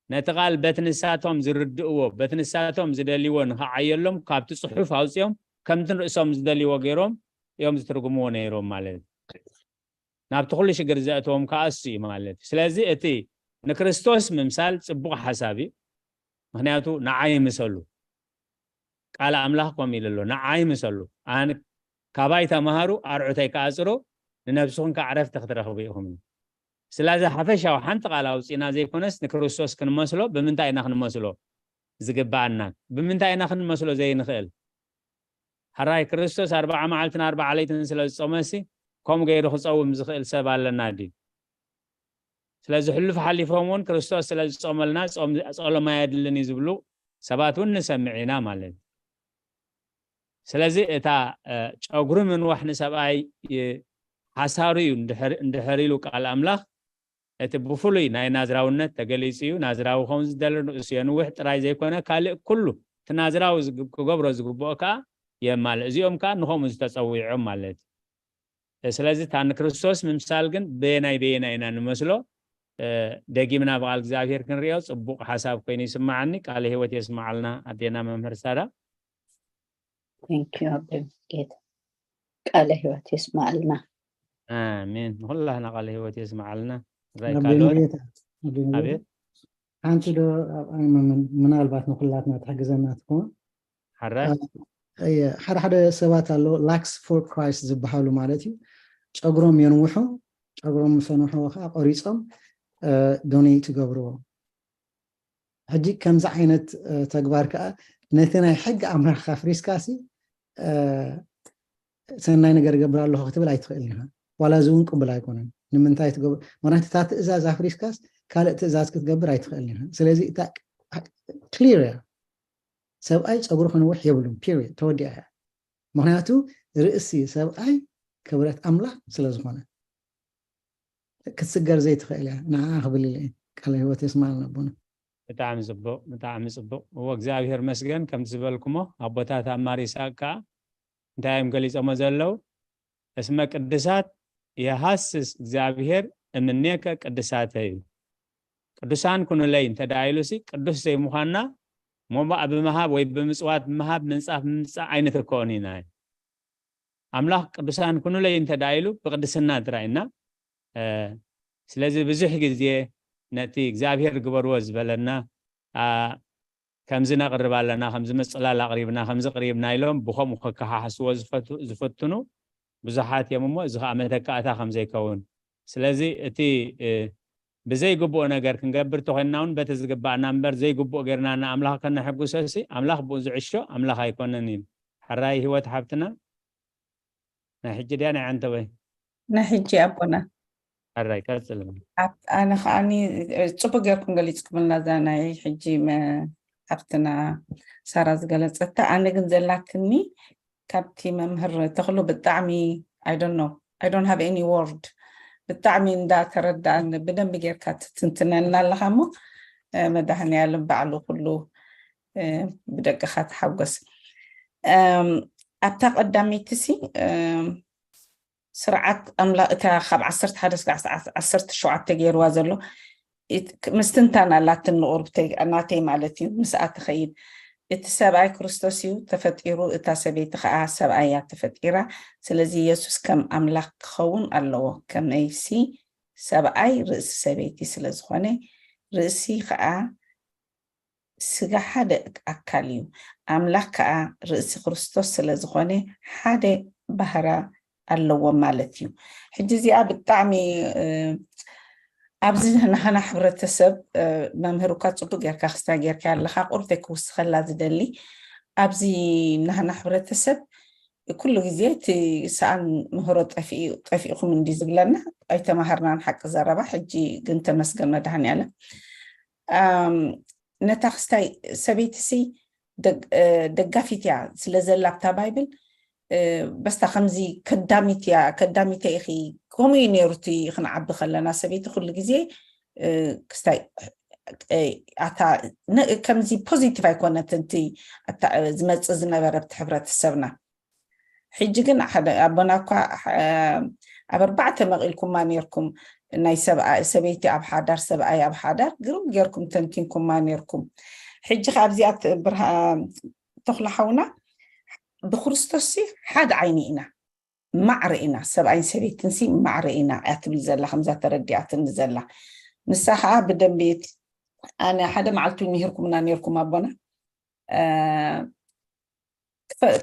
ነቲ ቓል በቲ ንሳቶም ዝርድእዎ በቲ ንሳቶም ዝደልይዎ ንኽዓየሎም ካብቲ ጽሑፍ ኣውፅኦም ከምቲ ንርእሶም ዝደልይዎ ገይሮም እዮም ዝትርጉምዎ ነይሮም ማለት እዩ። ናብቲ ኩሉ ሽግር ዘእተዎም ከዓ እሱ እዩ ማለት እዩ። ስለዚ እቲ ንክርስቶስ ምምሳል ጽቡቕ ሓሳብ እዩ። ምክንያቱ ንዓይ ምሰሉ ቃል ኣምላኽ ከም ኢሉ ኣሎ ንዓይ ምሰሉ ኣን ካባይ ተማሃሩ ኣርዑተይ ከዓ ፅሩ ንነብስኹም ከዓ ዕረፍቲ ክትረኽቡ ኢኹም። ስለዚ ሓፈሻዊ ሓንቲ ቃል ኣውፂእና ዘይኮነስ ንክርስቶስ ክንመስሎ ብምንታይ ኢና ክንመስሎ ዝግባኣና? ብምንታይ ኢና ክንመስሎ ዘይንኽእል? ሕራይ ክርስቶስ ኣርባዓ መዓልትን ኣርባዓ ለይትን ስለ ዝጾመሲ ከምኡ ገይሩ ክጸውም ዝኽእል ሰብ ኣለና ድዩ? ስለዚ ሕሉፍ ሓሊፎም እውን ክርስቶስ ስለ ዝጾመልና ጾሎም ኣየድልን እዩ ዝብሉ ሰባት እውን ንሰምዕ ኢና ማለት እዩ። ስለዚ እታ ጨጉሪ ምንዋሕ ንሰብኣይ ሓሳሩ እዩ እንድሕር ኢሉ ቃል ኣምላኽ እቲ ብፍሉይ ናይ ናዝራውነት ተገሊጹ እዩ። ናዝራዊ ክኸውን ዝደሊ ንእሱ የንውሕ ጥራይ ዘይኮነ ካልእ ኩሉ እቲ ናዝራዊ ክገብሮ ዝግብኦ ከኣ የማልእ። እዚኦም ከዓ ንኸምኡ ዝተጸዊዖም ማለት እዩ። ስለዚ እታ ንክርስቶስ ምምሳል ግን በየናይ በየናይ ኢና ንመስሎ? ደጊምና ብቓል እግዚኣብሔር ክንሪኦ ጽቡቕ ሓሳብ ኮይኑ ይስምዓኒ። ቃለ ህይወት የስምዓልና ኣዴና መምህር ሳራ። Thank you ኣቦይ ሙሉጌታ፣ ቃለ ህይወት የስምዓልና። ኣሜን። ንኹላህና ቃለ ህይወት የስምዓልና። ራይ ኣቦይ ካልኦት ሙሉጌታ፣ ኣቦይ ሙሉጌታ፣ ኣቤት ሓንቲ ዶ ኣብ ኣይ መምን ምናልባት ንኹላትና ትሕግዘና ትኸውን? ሓራይ እየ፣ ሓደ ሓደ ሰባት ኣለዉ locks for Christ ዝበሃሉ ማለት እዩ። ጨጉሮም የንውሑ፣ ጨጉሮም ምስ ኣንውሕዎ ከዓ ቆሪፆም ዶኔት ይገብርዎ። ሕጂ ከምዚ ዓይነት እ፣ ተግባር ከዓ ነቲ ናይ ሕጊ ኣምላኽ ኣፍሪስካ ሲ እ፣ ሰናይ ነገር እገብር ኣለኹ ክትብል ኣይትኽእልን ኢኻ። ዋላ እዚ እውን ቅቡል ኣይኮነን። ንምንታይ ትገብር? ምክንያቱ እታ ትእዛዝ ኣፍሪስካስ ካልእ ትእዛዝ ክትገብር ኣይትኽእልን ኢኻ። ስለዚ እታ ክሊር እያ። ሰብኣይ ፀጉሩ ክንውሕ የብሉን። ፒሪድ። ተወዲኣ እያ። ምክንያቱ ርእሲ ሰብኣይ ክብረት ኣምላኽ ስለ ዝኾነ ክትስገር ዘይትኽእል እያ። ንዓ ክብል ኢለ እየ። ቃለ ህይወት የስማዕልና ኣቦና። ብጣዕሚ ጽቡቕ፣ ብጣዕሚ ጽቡቕ። እዎ እግዚኣብሔር መስገን። ከምቲ ዝበልኩሞ ኣቦታት ኣብ ማር ይስሐቅ ከኣ እንታይ እዮም ገሊጾሞ ዘለዉ? እስመ ቅድሳት የሃስስ እግዚኣብሔር እምኔከ ቅድሳተ እዩ። ቅዱሳን ኩኑለይ እንተ ደኣ ኢሉሲ ቅዱስ ዘይምዃንና ሞባእ ብምሃብ ወይ ብምጽዋት ብምሃብ ምንጻፍ ምምጻእ ኣይንትክኦን ኢና። ኣምላኽ ቅዱሳን ኩኑለይ እንተ ደኣ ኢሉ ብቅድስና ጥራይ ኢና። እ፣ ስለዚ ብዙሕ ግዜ ነቲ እግዚኣብሔር ግበርዎ ዝበለና ኣ፣ ከምዚ ነቕርብ ኣለና፣ ከምዚ ምጽላል ኣቕሪብና፣ ከምዚ ቅሪብና ኢሎም ብኸምኡ ከከሓሕስዎ ዝፈቱ- ዝፍትኑ ብዙሓት እዮም እሞ እዚ ኸኣ መተካእታ ከም ዘይከውን። ስለዚ እቲ እ፣ ብዘይግቡእ ነገር ክንገብር ተኾይንና እውን በቲ ዝግባእና እምበር ዘይግቡእ ጌርና ንኣምላኽ ከነሐጉሶሲ ኣምላኽ ብኡ ዝዕሾ ኣምላኽ ኣይኮነን እዩ። ሕራይ ህይወት ሓብትና ናይ ሕጂ ድያ ናይ ዓንተወይ? ናይ ሕጂ ኣቦና። ሕራይ ቀጽል። ኣብ- ኣነ ከዓኒ እ፣ ጽቡቅ ጌርኩም ገሊጽኩምልና እዛ ናይ ሕጂ መ- ሓብትና ሳራ ዝገለጸታ። ኣነ ግን ዘላትኒ ካብቲ መምህር ተኽሉ ብጣዕሚ I don't know, I don't have any word፣ ብጣዕሚ እንዳተረዳእን ብደንቢ ጌርካ ትትንትነልና ኣለኻ እሞ እ፣ መድኃኔዓለም ባዕሉ ኩሉ እ፣ ብደቅኻ ተሓጎስ። እም፣ ኣብታ ቀዳመይቲ ሲ እም፣ ስርዓት ኣምላ እታ ካብ ዓሰርተ ሓደ እስካብ ዓሰርተ ሸውዓተ ገይርዋ ዘሎ ኢት- ክ- ምስትንታን ኣላትን ንቑርብተይ ናተይ ማለት እዩ። ምስኣ ትኸይድ። እቲ ሰብኣይ ክርስቶስ እዩ ተፈጢሩ፣ እታ ሰበይቲ ከዓ ሰብኣይ እያ ተፈጢራ። ስለዚ የሱስ ከም ኣምላኽ ክኸውን ኣለዎ። ከመይሲ ሰብኣይ ርእሲ ሰበይቲ ስለ ዝኾነ ርእሲ ከዓ ስጋ ሓደ ኣካል እዩ። ኣምላኽ ከዓ ርእሲ ክርስቶስ ስለ ዝኾነ ሓደ ባህራ ኣለዎም ማለት እዩ። ሕጂ እዚኣ ብጣዕሚ እ፣ ኣብዚ ናህና ሕብረተሰብ እ፣ መምህር እኳ ፅቡቅ ጌርካ ክስታ ጌርካ ኣለካ ቁርተይ ክውስኸላ ዝደሊ ኣብዚ ናህና ሕብረተሰብ ኩሉ ግዜ እቲ ሰኣን ምህሮ ጠፊኡ- ጠፊእኩም እንዲ ዝብለና ኣይተማሃርናን ሓቂ ዘረባ። ሕጂ ግን ተመስገን መድሃኒ ኣለም ነታ ክስታይ ሰበይቲ ሲ ደጋፊት እያ ስለ ዘላ ኣብታ ባይብል በስታ ከምዚ ከዳሚት እያ ከዳሚተ ኢኺ። ከምኡ እዩ ነይሩ እቲ ክንዓቢ ከለና ሰበይቲ ኩሉ ግዜ ክስታይ ኣታ ከምዚ ፖዚቲቭ ኣይኮነትን እቲ ዝመፅእ ዝነበረ ኣብቲ ሕብረተሰብና። ሕጂ ግን ሓደ ኣቦና እኳ ኣብ ኣርባዕተ መቒልኩማ ነይርኩም። ናይ ሰብኣ- ሰበይቲ ኣብ ሓዳር ሰብኣይ ኣብ ሓዳር ግሩም ጌርኩም ተንቲንኩማ ነይርኩም። ሕጂ ከ ኣብዚኣ ት- ብርሃ- ተኽለ ሓውና ብክርስቶስ ሲ ሓደ ዓይኒ ኢና ማዕረ ኢና ሰብኣይን ሰበይትን ሲ ማዕረ ኢና እያ ትብል ዘላ ከምዛ ተረዲኣትኒ ዘላ። ንሳ ከዓ ብደንቢ ኣነ ሓደ መዓልቲ እውን ምሂርኩምና ነይርኩም ኣቦና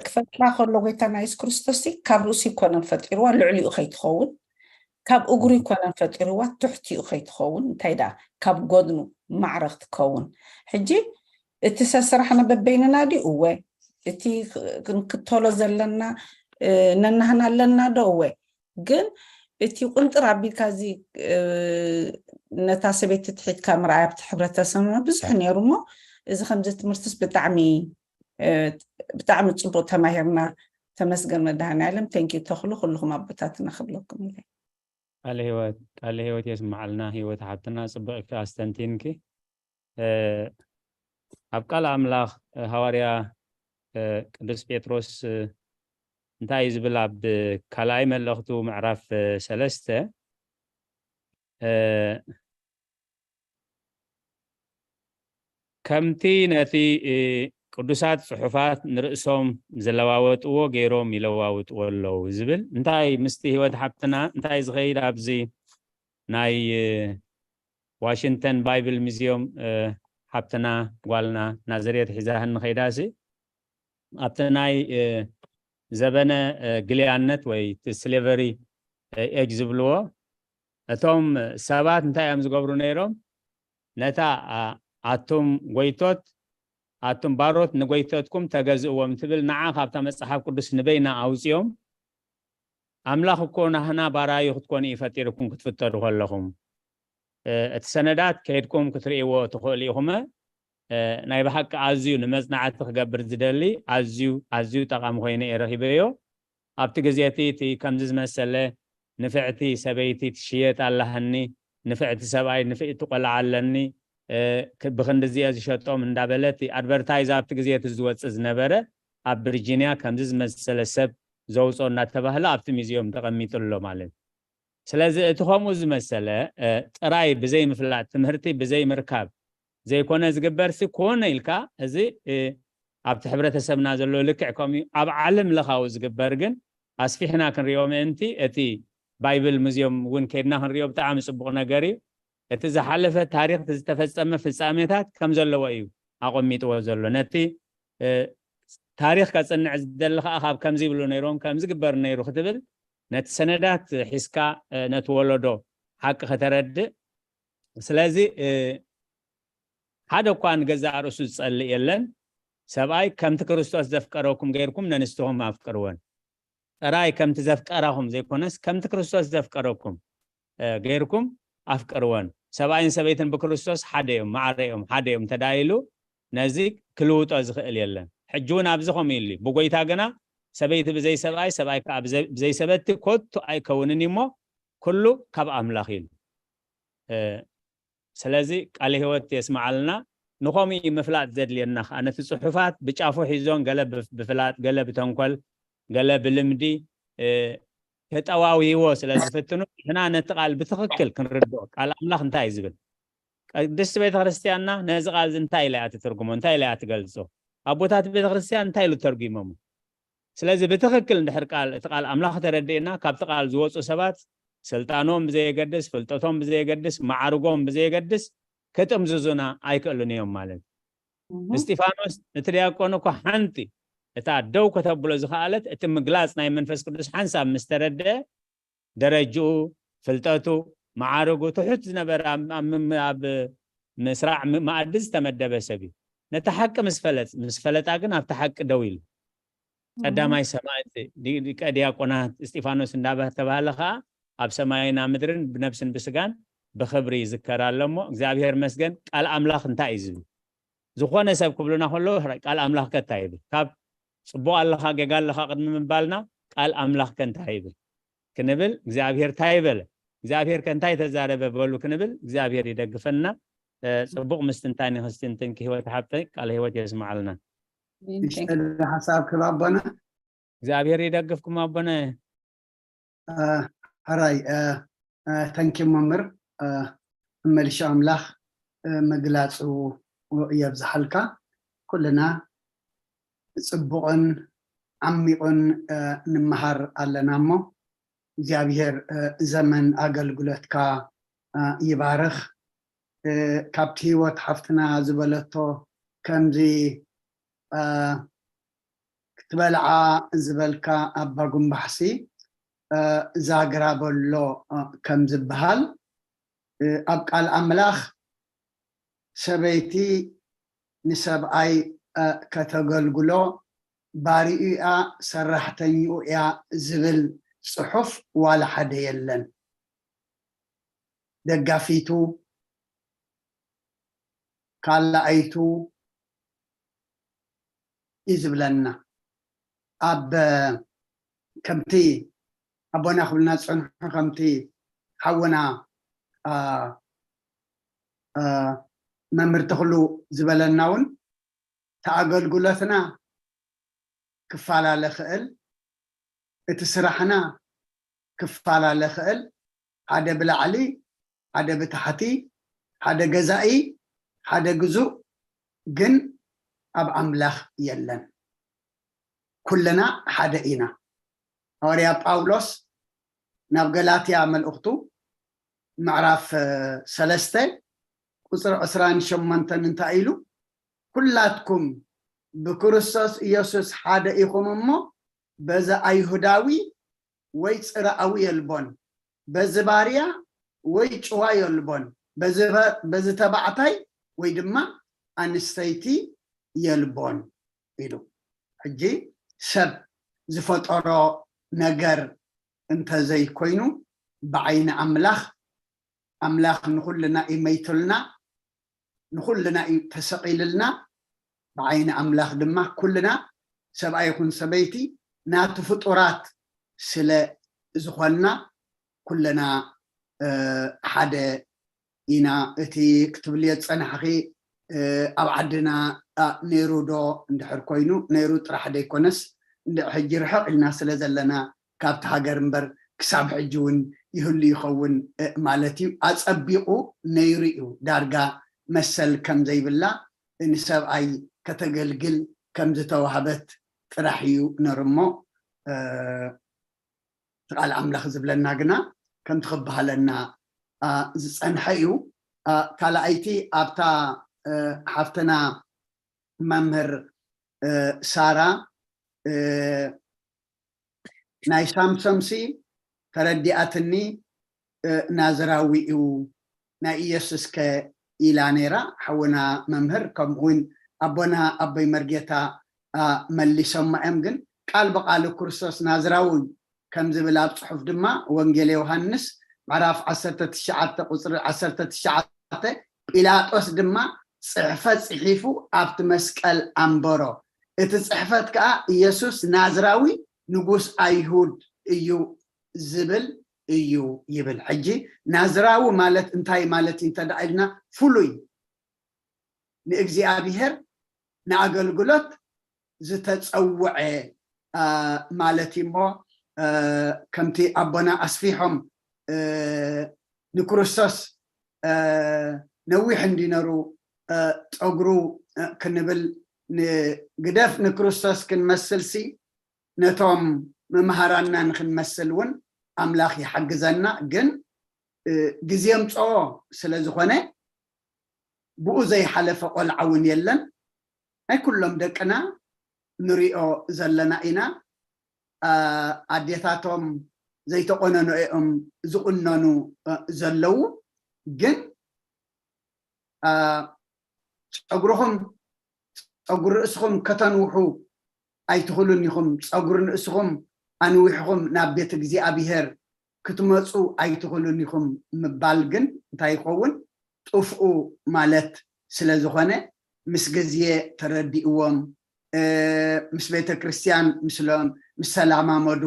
ክፈጥራ ከሎ ጎይታና የሱስ ክርስቶስ ካብ ርእሱ ይኮነን ፈጢርዋ ልዕሊኡ ከይትኸውን ካብ እግሩ ይኮነን ፈጢርዋ ትሕቲኡ ከይትኸውን እንታይ ደኣ ካብ ጎድኑ ማዕረ ክትከውን። ሕጂ እቲ ሰስራሕና በበይንና ድዩ እወ እቲ ክንክተሎ ዘለና ነናህና ኣለና ዶ እወ ግን እቲ ቁንጥር ኣቢልካ እዚ ነታ ሰበይቲ ትሒትካ ምርኣይ ኣብቲ ሕብረተሰብና ብዙሕ ነይሩ እሞ እዚ ከምዚ ትምህርትስ ብጣዕሚ ብጣዕሚ ፅቡቅ ተማሂርና። ተመስገን መድሃኒ ኣለም። Thank you ተኽሉ ኩልኹም ኣቦታትና ክብለኩም ኢለ። ቃለ ህይወት ቃለ ህይወት የስምዓልና። ህይወት ሓብትና ፅቡቅ ኢልካ ኣስተንቲንኪ። ኣብ ቃል ኣምላኽ ሃዋርያ እ፣ ቅዱስ ጴጥሮስ፣ እ፣ እንታይ እዩ ዝብል? ኣብ ካልኣይ መልእኽቱ ምዕራፍ፣ እ፣ ሰለስተ፣ እ፣ ከምቲ ነቲ፣ እ፣ ቅዱሳት ጽሑፋት ንርእሶም ዝለዋወጥዎ ገይሮም ይለዋውጥዎ ኣለዉ ዝብል፣ እንታይ ምስቲ ህይወት ሓብትና እንታይ ዝኸይድ? ኣብዚ ናይ፣ እ፣ ዋሽንግተን ባይብል ሙዚየም፣ እ፣ ሓብትና ጓልና ናዝሬት ሒዛህን ንኸይዳሲ፣ ኣብቲ ናይ፣ እ፣ ዘበነ፣ እ፣ ግልያነት ወይ እቲ ስሌቨሪ፣ እ፣ ኤጅ ዝብልዎ፣ እቶም ሰባት እንታይ እዮም ዝገብሩ ነይሮም? ነታ፣ ኣ-፣ ኣቱም ጎይቶት፣ ኣቱም ባሮት ንጎይቶትኩም ተገዝእዎም ትብል ንዓ ካብታ መጽሓፍ ቅዱስ ንበይና ኣውጺኦም፣ ኣምላኽ እኮ ናህና ባራዩ ክትኮኑ እዩ ፈጢርኩም ክትፍጠሩ ከለኹም። እ፣ እቲ ሰነዳት ከይድኩም ክትርእይዎ ትኽእሉ ኢኹመ። እ፣ ናይ ብሓቂ ኣዝዩ ንመጽናዕቲ ክገብር ዝደሊ ኣዝዩ፣ ኣዝዩ ጠቓሚ ኮይኑ እየ ረኺበዮ። ኣብቲ ግዜ እቲ፣ እቲ ከምዚ ዝመሰለ ንፍዕቲ ሰበይቲ ትሽየጥ ኣለሃኒ፣ ንፍዕቲ ሰብኣይ፣ ንፍዕቲ ቆልዓ ኣለኒ፣ እ፣ ክ-፣ ብኽንዲ እዚኦ ዝሸጦም እንዳበለ እቲ ኣድቨርታይዝ ኣብቲ ግዜ እቲ ዝወጽእ ዝነበረ ኣብ ቪርጂንያ ከምዚ ዝመሰለ ሰብ ዘውፅኦ እናተባህለ ኣብቲ ሙዚየም ተቐሚጡ ኣሎ ማለት እዩ። ስለዚ እቲ ከምኡ ዝመሰለ፣ እ፣ ጥራይ ብዘይ ምፍላጥ፣ ትምህርቲ ብዘይ ምርካብ ዘይኮነ ዝግበር ሲ ኮነ ኢልካ እዚ፣ እ፣ ኣብቲ ሕብረተሰብና ዘሎ ልክዕ ከምኡ እዩ። ኣብ ዓለም ለኻዊ ዝግበር ግን ኣስፊሕና ክንሪኦ ምእንቲ እቲ ባይብል ሙዚየም እውን ከይድና ክንሪኦ ብጣዕሚ ጽቡቕ ነገር እዩ። እቲ ዝሓለፈ ታሪኽ፣ እቲ ዝተፈጸመ ፍጻሜታት ከም ዘለዎ እዩ ኣቐሚጥዎ ዘሎ። ነቲ፣ እ፣ ታሪኽ ከጽንዕ ዝደሊ ከኣ ካብ ከምዚ ይብሉ ነይሮም፣ ከምዚ ግበር ነይሩ ክትብል ነቲ ሰነዳት ሒዝካ፣ እ፣ ነቲ ወለዶ ሓቂ ከተረድእ። ስለዚ፣ እ፣ ሓደ እኳ ንገዛእ ርእሱ ዝጸልእ የለን። ሰብኣይ ከምቲ ክርስቶስ ዘፍቀረኩም ጌርኩም ነንስትኹም ኣፍቅርወን። ጥራይ ከምቲ ዘፍቀራኹም ዘይኮነስ ከምቲ ክርስቶስ ዘፍቀረኩም፣ እ፣ ጌርኩም ኣፍቅርወን። ሰብኣይን ሰበይትን ብክርስቶስ ሓደ እዮም፣ ማዕረ እዮም፣ ሓደ እዮም ተዳይሉ ነዚ ክልውጦ ዝኽእል የለን። ሕጂ እውን ኣብዚ ከምኡ ኢሉ እዩ። ብጎይታ ግና ሰበይቲ ብዘይ ሰብኣይ፣ ሰብኣይ ከኣ ብዘይ፣ ብዘይ ሰበቲ ኮቱ ኣይከውንን እዩ እሞ ኩሉ ካብ ኣምላኽ እዩ። እ፣ ስለዚ ቃለ ህይወት የስምዓልና። ንኸምኡ እዩ ምፍላጥ ዘድልየና ኸኣ። ነቲ ጽሑፋት ብጫፉ ሒዞን ገለ ብፍ-፣ ብፍላጥ፣ ገለ ብተንኮል፣ ገለ ብልምዲ፣ እ፣ ተጠዋዊዎ ስለ ዝፍትኑ፣ ንሕና ነቲ ቃል ብትኽክል ክንርድኦ፣ ቃል ኣምላኽ እንታይ እዩ ዝብል? ቅድስቲ ቤተ ክርስቲያንና ነዚ ቃል እዚ እንታይ ኢላ እያ ትትርጉሞ? እንታይ ኢላ እያ ትገልጾ? ኣቦታት ቤተ ክርስቲያን እንታይ ኢሉ ተርጉሞሞ? ስለዚ ብትኽክል እንድሕር ቃል፣ እቲ ቃል ኣምላኽ ተረዲእና፣ ካብቲ ቃል ዝወጹ ሰባት ስልጣኖም ብዘየገድስ፣ ፍልጠቶም ብዘየገድስ፣ ማዕርጎም ብዘየገድስ ክጥምዝዙና ኣይክእሉን እዮም ማለት እዩ። እህ። እስጢፋኖስ እቲ ዲያቆን እኮ ሓንቲ እታ ደው ከተብሎ ዝኸኣለት እቲ ምግላጽ ናይ መንፈስ ቅዱስ ሓንሳብ ምስ ተረድአ ደረጅኡ፣ ፍልጠቱ፣ መዓርጉ ትሑት ዝነበረ ኣብ፣ ኣብ፣ ኣብ ምስራዕ ም-፣ መኣዲ ዝተመደበ ሰብ እዩ። ነቲ ሓቂ ምስ ፈለጥ-፣ ምስ ፈለጣ ግን ኣብቲ ሓቂ ደው ኢሉ። እህ። ቀዳማይ ሰማዕት ዲ-፣ ሊቀ ዲያቆናት እስጢፋኖስ እንዳተባህለ ኸኣ ኣብ ሰማይና ምድርን ብነብስን ብስጋን ብኽብሪ ይዝከር ኣሎ እሞ፣ እግዚኣብሔር መስገን። ቃል ኣምላኽ እንታይ እዩ ዝብል? ዝኾነ ሰብ ክብሉና ከለዉ፣ ቃል ኣምላኽ ከ እንታይ ይብል? ካብ ጽቡቕ ኣለኻ፣ ጌጋ ኣለኻ ቅድሚ ምባልና፣ ቃል ኣምላኽ ከ እንታይ ይብል? ክንብል፣ እግዚኣብሔር እንታይ በለ? እግዚኣብሔር ከ እንታይ ተዛረበ? በሉ ክንብል፣ እግዚኣብሔር ይደግፈና። እ፣ ጽቡቕ ምስትንታን እዩ ክስትንትን፣ ህይወት ሓብተይ፣ ቃል ህይወት የስምዓልና። ኣሜን። ንእሽተይ ሓሳብ ክብ ኣቦና። እግዚኣብሔር ይደግፍኩም ኣቦና። እ፣ ሕራይ፣ እ፣ እ፣ ተንኪ መምህር፣ እ፣ መመልሻ ኣምላኽ፣ እ፣ ምግላጹ የብዝሓልካ። ኩልና ጽቡቕን ዓሚቑን፣ እ፣ ንምሃር ኣለና እሞ፣ እግዚኣብሔር፣ እ፣ ዘመን ኣገልግሎትካ፣ እ፣ ይባርኽ። እ፣ ካብቲ ህይወት ሓፍትና ዝበለቶ፣ ከምዚ፣ እ፣ ክትበልዓ ዝበልካ ኣባ ጉምባሕሲ፣ እ፣ ዛግራ በሎ፣ እ፣ ከም ዝበሃል፣ እ፣ ኣብ ቃል ኣምላኽ ሰበይቲ ንሰብኣይ፣ እ፣ ከተገልግሎ ባሪኡ እያ፣ ሰራሕተኛኡ እያ ዝብል ጽሑፍ ዋላ ሓደ የለን። ደጋፊቱ፣ ካላኣይቱ እዩ ዝብለና። ኣብ፣ ከምቲ ኣቦና ክብልና ዝጸንሑ፣ ከምቲ ሓውና፣ ኣ፣ ኣ፣ መምህር ተኽሉ ዝበለና እውን፣ እቲ ኣገልግሎትና ክፈላለ ክእል፣ እቲ ስራሕና ክፈላለ ክእል፣ ሓደ ብላዕሊ፣ ሓደ ብታሕቲ፣ ሓደ ገዛኢ፣ ሓደ ግዙእ፣ ግን ኣብ ኣምላኽ የለን። ኩልና ሓደ ኢና። ሃዋርያ ጳውሎስ ናብ ገላትያ መልእኽቱ ምዕራፍ ሰለስተ ቁፅሪ ዕስራን ሸሞንተን እንታይ ኢሉ? ኩላትኩም ብክርስቶስ ኢየሱስ ሓደ ኢኹም እሞ፣ በዚ ኣይሁዳዊ ወይ ጽርኣዊ የልቦን፣ በዚ ባርያ ወይ ጭዋ የልቦን፣ በዚ ተባዕታይ ወይ ድማ ኣንስተይቲ የልቦን ኢሉ። ሕጂ ሰብ ዝፈጠሮ ነገር እንተዘይኮይኑ፣ ብዓይኒ ኣምላኽ፣ ኣምላኽ ንኹልና እዩ መይቱልና፣ ንኹልና እዩ ተሰቒልልና። ብዓይኒ ኣምላኽ ድማ ኩልና፣ ሰብኣይ ይኹን ሰበይቲ፣ ናቱ ፍጡራት ስለ ዝኾንና፣ ኩልና ሓደ ኢና። እቲ ክትብልዮ ዝጸናሕኺ ኣብ ዓድና ነይሩ ዶ? እንድሕር ኮይኑ ነይሩ ጥራሕ ዘይኮነስ፣ እንድሕር ሕጂ ርሕቕ ኢልና ስለ ዘለና ካብቲ ሃገር እምበር፣ ክሳብ ሕጂ እውን ይህሉ ይኸውን ማለት እዩ። ኣጸቢቑ ነይሩ እዩ። ዳርጋ መሰል ከም ዘይብላ፣ ንሰብኣይ ከተገልግል ከም ዝተዋህበት ጥራሕ እዩ ነሩ እሞ፣ እቲ ቃል ኣምላኽ ዝብለና ግና ከምቲ ክበሃለና ዝጸንሐ እዩ። ካልኣይቲ ኣብታ ሓፍትና መምህር ሳራ ናይ ሳምሶምሲ ተረዲኣትኒ፣ ናዝራዊ እዩ፣ ናይ ኢየሱስ ከ ኢላ ነይራ። ሓውና መምህር ከምኡውን ኣቦና ኣቦይ መርጌታ መሊሶማ እዮም። ግን ቃል ብቃል ክርስቶስ ናዝራዊ ከም ዝብል ኣብ ጽሑፍ ድማ ወንጌል ዮሃንስ ምዕራፍ ዓሰርተ ትሽዓተ ቁጽሪ ዓሰርተ ትሽዓተ፣ ጲላጦስ ድማ ጽሕፈት ጽሒፉ ኣብቲ መስቀል ኣንበሮ። እቲ ጽሕፈት ከኣ ኢየሱስ ናዝራዊ ንጉስ ኣይሁድ እዩ ዝብል እዩ ይብል። ሕጂ ናዝራዊ ማለት እንታይ ማለት እዩ እንተ ደኣ ኢልና፣ ፍሉይ ንእግዚኣብሔር ንኣገልግሎት ዝተጸውዐ ማለት እዩ እሞ፣ ከምቲ ኣቦና ኣስፊሖም ንክርስቶስ ነዊሕ እንዲነሩ ጸጉሩ ክንብል ንግደፍ፣ ንክርስቶስ ክንመስልሲ ነቶም መምሃራንና ንክንመስል እውን ኣምላኽ ይሓግዘና። ግን ግዜ ምፅኦ ስለ ዝኾነ ብኡ ዘይሓለፈ ቆልዓ እውን የለን። ናይ ኩሎም ደቅና ንሪኦ ዘለና ኢና። ኣዴታቶም ዘይተቆነኑ እዮም ዝቁነኑ ዘለዉ። ግን ጸጉርኹም ጸጉሪ ርእስኹም ከተንውሑ ኣይትኽእሉን ኢኹም። ጸጉሪ ንእስኹም ኣንዊሕኹም ናብ ቤት እግዚኣብሔር ክትመፁ ኣይትኽእሉን ኢኹም ምባል ግን እንታይ ይኸውን? ጥፍኡ ማለት ስለ ዝኾነ ምስ ግዜ ተረዲእዎም፣ ምስ ቤተ ክርስቲያን ምስሎም ምስ ተላማመዱ፣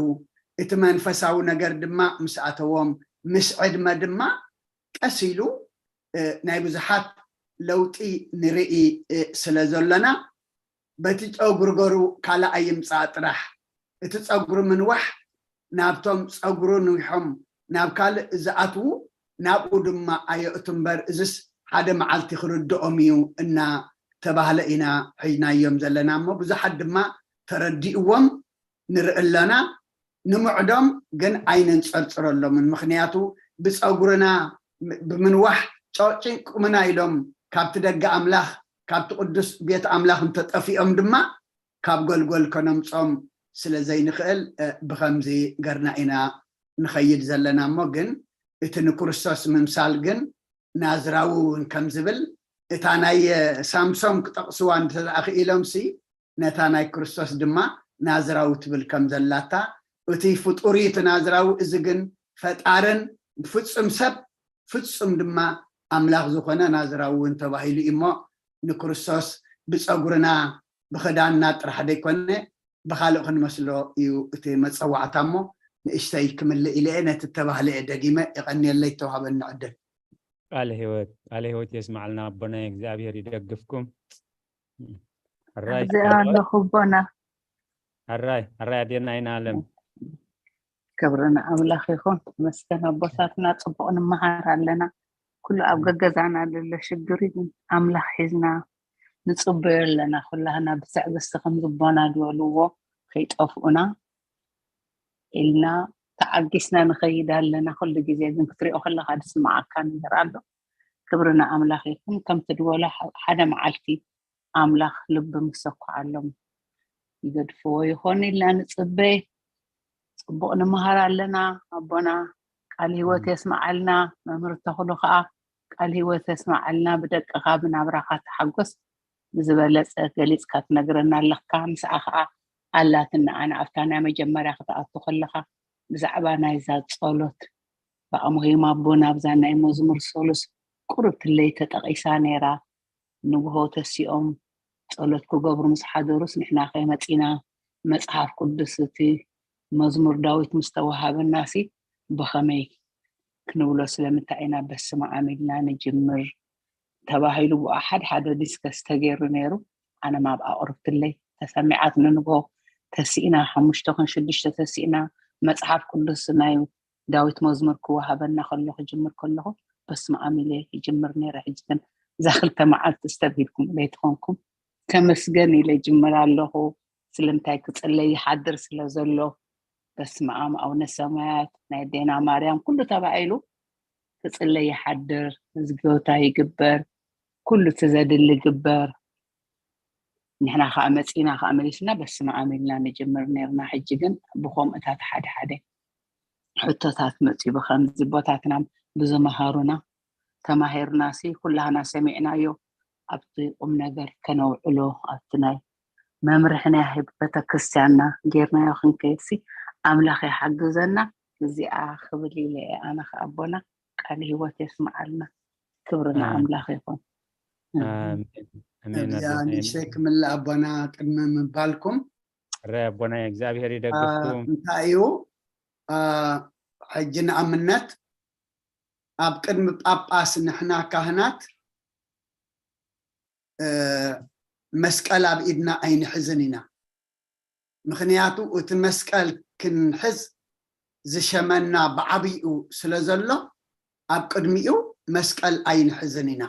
እቲ መንፈሳዊ ነገር ድማ ምስ ኣተዎም፣ ምስ ዕድመ ድማ ቀስ ኢሉ ናይ ብዙሓት ለውጢ ንርኢ ስለ ዘሎና፣ በቲ ጨጉሪ ገሩ ካልእ ኣይምጻእ ጥራሕ፣ እቲ ጸጉሪ ምንዋሕ ናብቶም ጸጉሪ ንዊሖም ናብ ካልእ ዝኣትዉ ናብኡ ድማ ኣየእቱ እምበር፣ እዝስ ሓደ መዓልቲ ክርድኦም እዩ እናተባህለ ኢና ሒዝናዮም ዘለና እሞ፣ ብዙሓት ድማ ተረዲእዎም ንርኢ ኣለና። ንምዕዶም ግን ኣይነንጸርጽረሎምን። ምኽንያቱ ብጸጉርና ብምንዋሕ ጨውጭንቁምና ኢሎም ካብቲ ደገ ኣምላኽ፣ ካብቲ ቅዱስ ቤት ኣምላኽ እንተጠፊኦም ድማ ካብ ጎልጎል ከነምጾም ስለ ዘይንኽእል፣ ብኸምዚ ገርና ኢና ንኸይድ ዘለና እሞ፣ ግን እቲ ንክርስቶስ ምምሳል ግን ናዝራዊ እውን ከም ዝብል፣ እታ ናይ ሳምሶም ክጠቕስዋ እንተ ደኣ ክኢሎምሲ፣ ነታ ናይ ክርስቶስ ድማ ናዝራዊ ትብል ከም ዘላታ፣ እቲ ፍጡር እዩ እቲ ናዝራዊ፣ እዚ ግን ፈጣርን ፍጹም ሰብ ፍጹም ድማ ኣምላኽ ዝኾነ ናዝራዊ እውን ተባሂሉ እዩ እሞ፣ ንክርስቶስ ብጸጉርና ብኽዳንና ጥራሕ ዘይኮነ ብኻልእ ክንመስሎ እዩ እቲ መጸዋዕታ እሞ፣ ንእሽተይ ክምልእ ኢለ እየ፣ ነቲ እተባህለ እየ ደጊመ። የቐንየለይ እተዋህበኒ ዕድል። ቃለ ህይወት፣ ቃለ ህይወት የስማዕልና ኣቦና፣ እግዚኣብሔር ይደግፍኩም። ሕራይ ኣብዚ ኣለኹ ኣቦና። ሕራይ ሕራይ ኣዴና ኣይናለም። ክብሪ ንኣምላኽ ይኹን። ተመስገን ኣቦታትና፣ ጽቡቕ ንመሃር ኣለና። ኩሉ ኣብ ገገዛና ዘሎ ሽግር እዩ፣ ግን ኣምላኽ ሒዝና ንጽበዮ ኣለና። ኩላህና ብትዕግስቲ ከም ዝቦና ዝበልዎ ከይጠፍኡና ኢልና ተዓጊስና ንኸይድ ኣለና። ኩሉ ግዜ ግን ክትሪኦ ከለኻ ዝስምዓካ ነገር ኣሎ። ክብሪ ንኣምላኽ ይኹን። ከምቲ ዝበሎ ሓደ መዓልቲ ኣምላኽ ልቢ ምሰኳዓሎም ይገድፍዎ ይኾን ኢልና ንጽበ። ጽቡቕ ንምሃር ኣለና። ኣቦና ቃል ህይወት የስምዓልና። መምህር ተኽሉ ከዓ ቃል ህይወት የስምዓልና። ብደቅኻ ብናብራኻ ተሓጎስ። ብዝበለጸ ገሊጽካ ትነግረና ኣለካ። ምስኣ ከዓ ኣላትና ኣነ ኣብታ ናይ መጀመርያ ክትኣቱ ከለኻ ብዛዕባ ናይዛ ጸሎት ብኣሙሄም ኣቦና ኣብዛ ናይ መዝሙር ሰሉስ ቁርብ ትለይ ተጠቒሳ ነይራ። ንግሆ ተሲኦም ጸሎት ክገብሩ ምስ ሓደሩስ ንሕና ከይመጺና መጽሓፍ ቅዱስ እቲ መዝሙር ዳዊት ምስ ተዋሃበናሲ ብኸመይ ክንብሎ ስለምንታይ ኢና በስመ ኣም ኢልና ንጅምር ተባሂሉ ብኡ ሓደ ሓደ ዲስከስ ተገይሩ ነይሩ። ኣነ ማብ ኣቕርብትለይ ተሰሚዓት ንንግሆ ተሲእና ሓሙሽተ ኹን ሽዱሽተ ተሲእና መጽሓፍ ቅዱስ ናይ ዳዊት መዝሙር ክወሃበና ከሎ ክጅምር ከለኹ በስመ ኣም ኢለ ይጅምር ነይረ። ሕጂ ግን እዛ ክልተ መዓልቲ ስተብሂልኩም ኢለ ይትኾንኩም ተመስገን ኢለ ይጅምር ኣለኹ። ስለምንታይ ክጽለይ ይሓድር ስለ ዘሎ በስመ ኣም ኣቡነ ሰማያት ናይ ኣዴና ማርያም ኩሉ ተባሂሉ ክጽለይ ይሓድር። ዝጎታ ይግበር ኩሉ እቲ ዘድሊ ይግበር። ንሕና ከዓ መፂና ከዓ መሊስና በስመ ኣም ኢልና ንጅምር ነርና። ሕጂ ግን ብከምኡታት ሓደ ሓደ ሕቶታት መፅዩ ብከምዚ ቦታትና ብዝመሃሩና ተማሂርና ሲ ኩላህና ሰሚዕናዮ ኣብቲ ቁም ነገር ከነውዕሎ ኣብቲ ናይ መምርሒ ናይ ቤተክርስትያንና ጌርናዮ ክንከይድ ሲ ኣምላኽ ይሓግዘና። እዚኣ ክብል ኢለ እየ ኣነ ከኣቦና ቃል ህይወት የስምዓልና። ክብሪ ንኣምላኽ ይኹን። ኣሜን። እዚኣ ንእሽተይ ክምልእ ኣቦና ቅድሚ ምባልኩም ረ ኣቦና እግዚኣብሔር ይደግፍኩም። እንታይ እዩ ሕጂ ንኣብነት ኣብ ቅድሚ ጳጳስ ንሕና ካህናት መስቀል ኣብ ኢድና ኣይንሕዝን ኢና። ምኽንያቱ እቲ መስቀል ክንሕዝ ዝሸመና ብዓብይኡ ስለ ዘሎ ኣብ ቅድሚኡ መስቀል ኣይንሕዝን ኢና።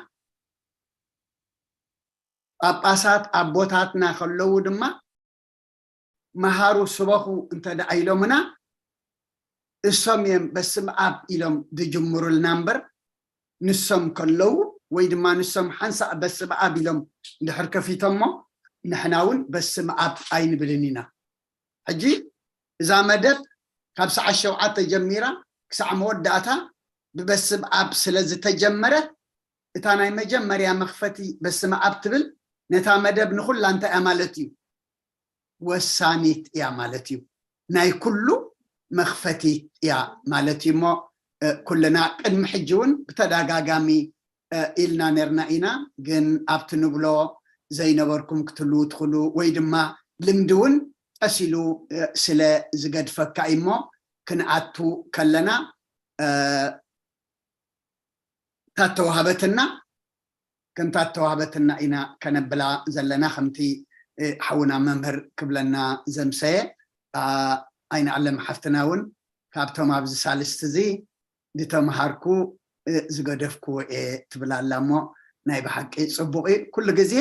ጳጳሳት ኣቦታትና ከለዉ ድማ መሃሩ ስበኹ እንተ ደኣ ኢሎምና እሶም እዮም በስም ኣብ ኢሎም ዝጅምሩልና እምበር ንሶም ከለዉ ወይ ድማ ንሶም ሓንሳእ በስም ኣብ ኢሎም እንድሕር ከፊቶሞ ንሕና እውን በስም ኣብ ኣይንብልን ኢና። ሕጂ እዛ መደብ ካብ ሰዓት ሸውዓተ ጀሚራ ክሳዕ መወዳእታ ብበስም ኣብ ስለ ዝተጀመረት እታ ናይ መጀመርያ መኽፈቲ በስም ኣብ ትብል ነታ መደብ ንኹላ እንታይ እያ ማለት እዩ ወሳኒት እያ ማለት እዩ። ናይ ኩሉ መኽፈቲት እያ ማለት እዩ። እሞ ኩልና ቅድሚ ሕጂ እውን ብተደጋጋሚ ኢልና ነርና ኢና። ግን ኣብቲ ንብሎ ዘይነበርኩም ክትህልዉ ትኽእሉ ወይ ድማ ልምዲ እውን ቀስ ኢሉ ስለ ዝገድፈካ እዩ። እሞ ክንኣቱ ከለና እታ ተዋህበትና ከምታ ተዋህበትና ኢና ከነብላ ዘለና። ከምቲ ሓውና መምህር ክብለና ዘምሰየ ኣይንኣለም ሓፍትና እውን ካብቶም ኣብዚ ሳልስቲ እዚ ዝተምሃርኩ ዝገደፍኩዎ እየ ትብል ኣላ። እሞ ናይ ብሓቂ ፅቡቅ እዩ። ኩሉ ግዜ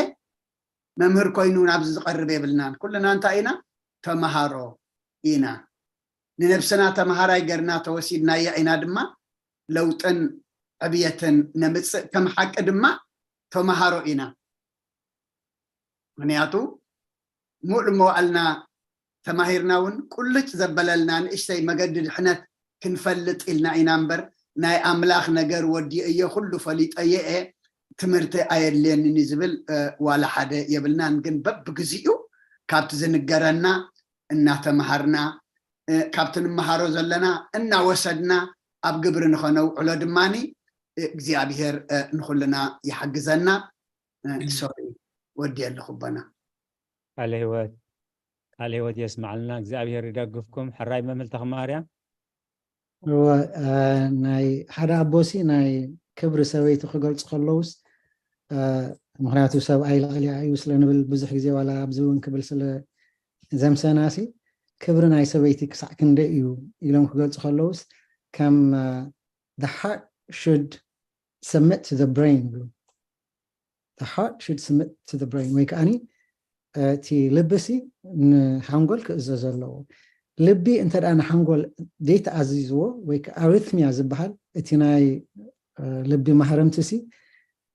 መምህር ኮይኑ ናብዚ ዝቐርብ የብልናን። ኩልና እንታይ ኢና? ተምሃሮ ኢና። ንነብስና ተምሃራይ ገርና ተወሲድናያ ኢና ድማ ለውጥን ዕብየትን ነምፅእ። ከም ሓቂ ድማ ተምሃሮ ኢና። ምክንያቱ ሙሉ መዋእልና ተማሂርና እውን ቁልጭ ዘበለልና ንእሽተይ መገዲ ድሕነት ክንፈልጥ ኢልና ኢና እምበር ናይ ኣምላኽ ነገር ወዲኤዮ ኩሉ ፈሊጠዮ እየ ትምህርቲ ኣየድልየንን እዩ ዝብል ዋላ ሓደ የብልናን። ግን በብግዚኡ ካብቲ ዝንገረና እናተምሃርና ካብቲ ንመሃሮ ዘለና እናወሰድና ኣብ ግብሪ ንኸነውዕሎ ድማኒ እግዚኣብሔር ንኹልና ይሓግዘና። ሶሪ ወዲ ኣለኹ ኣቦና። ቃለ ህይወት ቃለ ህይወት የስማዕልና። እግዚኣብሔር ይደግፍኩም። ሕራይ መምህር ተኽማርያም። እወ ናይ ሓደ ኣቦሲ ናይ ክብሪ ሰበይቲ ክገልፁ ከለውስ ምክንያቱ ሰብኣይ ላዕሊኣ እዩ ስለንብል ብዙሕ ግዜ ዋላ ኣብዚ እውን ክብል ስለ ዘምሰናሲ ክብሪ ናይ ሰበይቲ ክሳዕ ክንደይ እዩ ኢሎም ክገልጹ ከለውስ ከም the heart should submit to the brain ይብሉ። The heart should submit to the brain ወይ ከዓኒ እቲ ልብሲ ንሓንጎል ክእዘዝ ኣለዎ። ልቢ እንተ ደኣ ንሓንጎል ዘይተኣዚዝዎ ወይ ከዓ ኣሪትሚያ ዝበሃል እቲ ናይ ልቢ ማህረምትሲ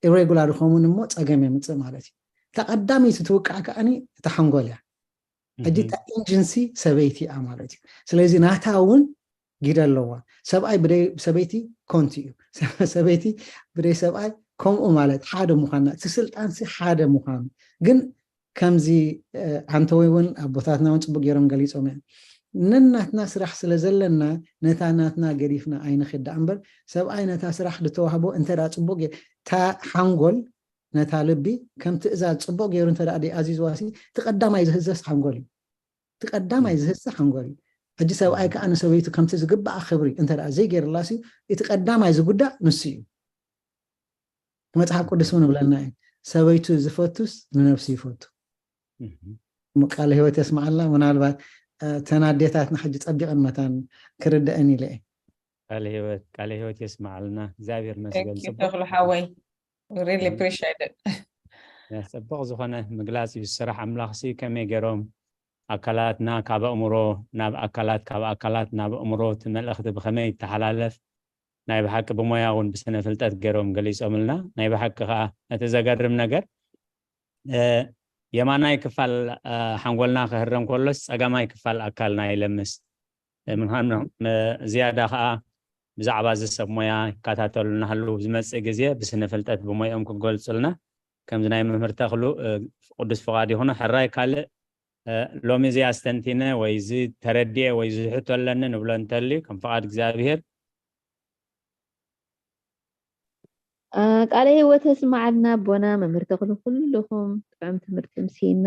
ኢሬጉላር ኾሙን እሞ ጸገም የምጽእ ማለት እዩ። እታ ቀዳመይቲ ትውቃዕ ከዓኒ እታ ሓንጎል እያ። ሕጂ እታ ኢንጂንሲ ሰበይቲ እያ ማለት እዩ። ስለዚ ናታ እውን ግደ ኣለዋ። ሰብኣይ ብደይ ሰበይቲ ኮንቲ እዩ። ሰበይቲ ብደይ ሰብኣይ ከምኡ ማለት ሓደ ምዃንና እቲ ስልጣንሲ ሓደ ምዃኑ ግን ከምዚ ኣንተወይ እውን ኣቦታትና እውን ፅቡቅ ገይሮም ገሊፆም እዮም። ነናትና ስራሕ ስለ ዘለና ነታ ናትና ገዲፍና ኣይንኽዳ እምበር ሰብኣይ ነታ ስራሕ ዝተዋህቦ እንተ ፅቡቅ ታ ሓንጎል ነታ ልቢ ከም ትእዛዝ ፅቡቅ ገይሩ እንተ ኣዚዝዋ እቲ ቀዳማይ ዝህዘስ ሓንጎል እዩ። እቲ ቀዳማይ ዝህዘ ሓንጎል እዩ። ሕጂ ሰብኣይ ከዓ ንሰበይቱ ከምቲ ዝግባኣ ክብሪ እንተ ዘይገይርላ እቲ ቀዳማይ ዝጉዳእ ንሱ እዩ። መፅሓፍ ቅዱስ እውን ይብለና እዩ፣ ሰበይቱ ዝፈቱስ ንነብሱ ይፈቱ። ቃለ ህይወት የስማዓልና። ምናልባት ተናዴታትና ሕጂ ፀቢቐን መታን ክርደአን ኢለ እየ። ቃለ ህይወት ቃለ ህይወት የስማዓልና። እግዚኣብሔር መስገን። ጽቡቅ ተኽሉ ሓወይ፣ really appreciate it። ጽቡቅ ዝኾነ ምግላጽ እዩ። ስራሕ ኣምላኽ ሲ ከመይ ገይሮም ኣካላትና ካብ ኣእምሮ ናብ ኣካላት ካብ ኣካላት ናብ ኣእምሮ እቲ መልእኽቲ ብኸመይ ይተሓላለፍ ናይ ብሓቂ ብሞያ እውን ብስነ ፍልጠት ገይሮም ገሊጾምልና። ናይ ብሓቂ ከዓ እቲ ዘገርም ነገር የማናይ ክፋል ሓንጎልና ክህረም ከሎስ ጸጋማይ ክፋል ኣካልና ይለምስ። ምንሃም ዝያዳ ከዓ ብዛዕባ እዚ ሰብ ሞያ ይከታተሉ እናሃለዉ ዝመፅእ ግዜ ብስነ ፍልጠት ብሞይኦም ክገልፁልና ከምዚ ናይ መምህር ተኽሉ ቅዱስ ፍቓድ ይኹኑ። ሕራይ ካልእ ሎሚ እዚ ኣስተንቲነ ወይ እዚ ተረዲኤ ወይ ዝሕቶ ኣለኒ ንብሎ እንተልዩ ከም ፍቓድ እግዚኣብሄር ቃለ ህይወት የስማዓልና ኣቦና መምህር ተኽሉ ኩልኹም ጥዑም ትምህርቲ ምሲና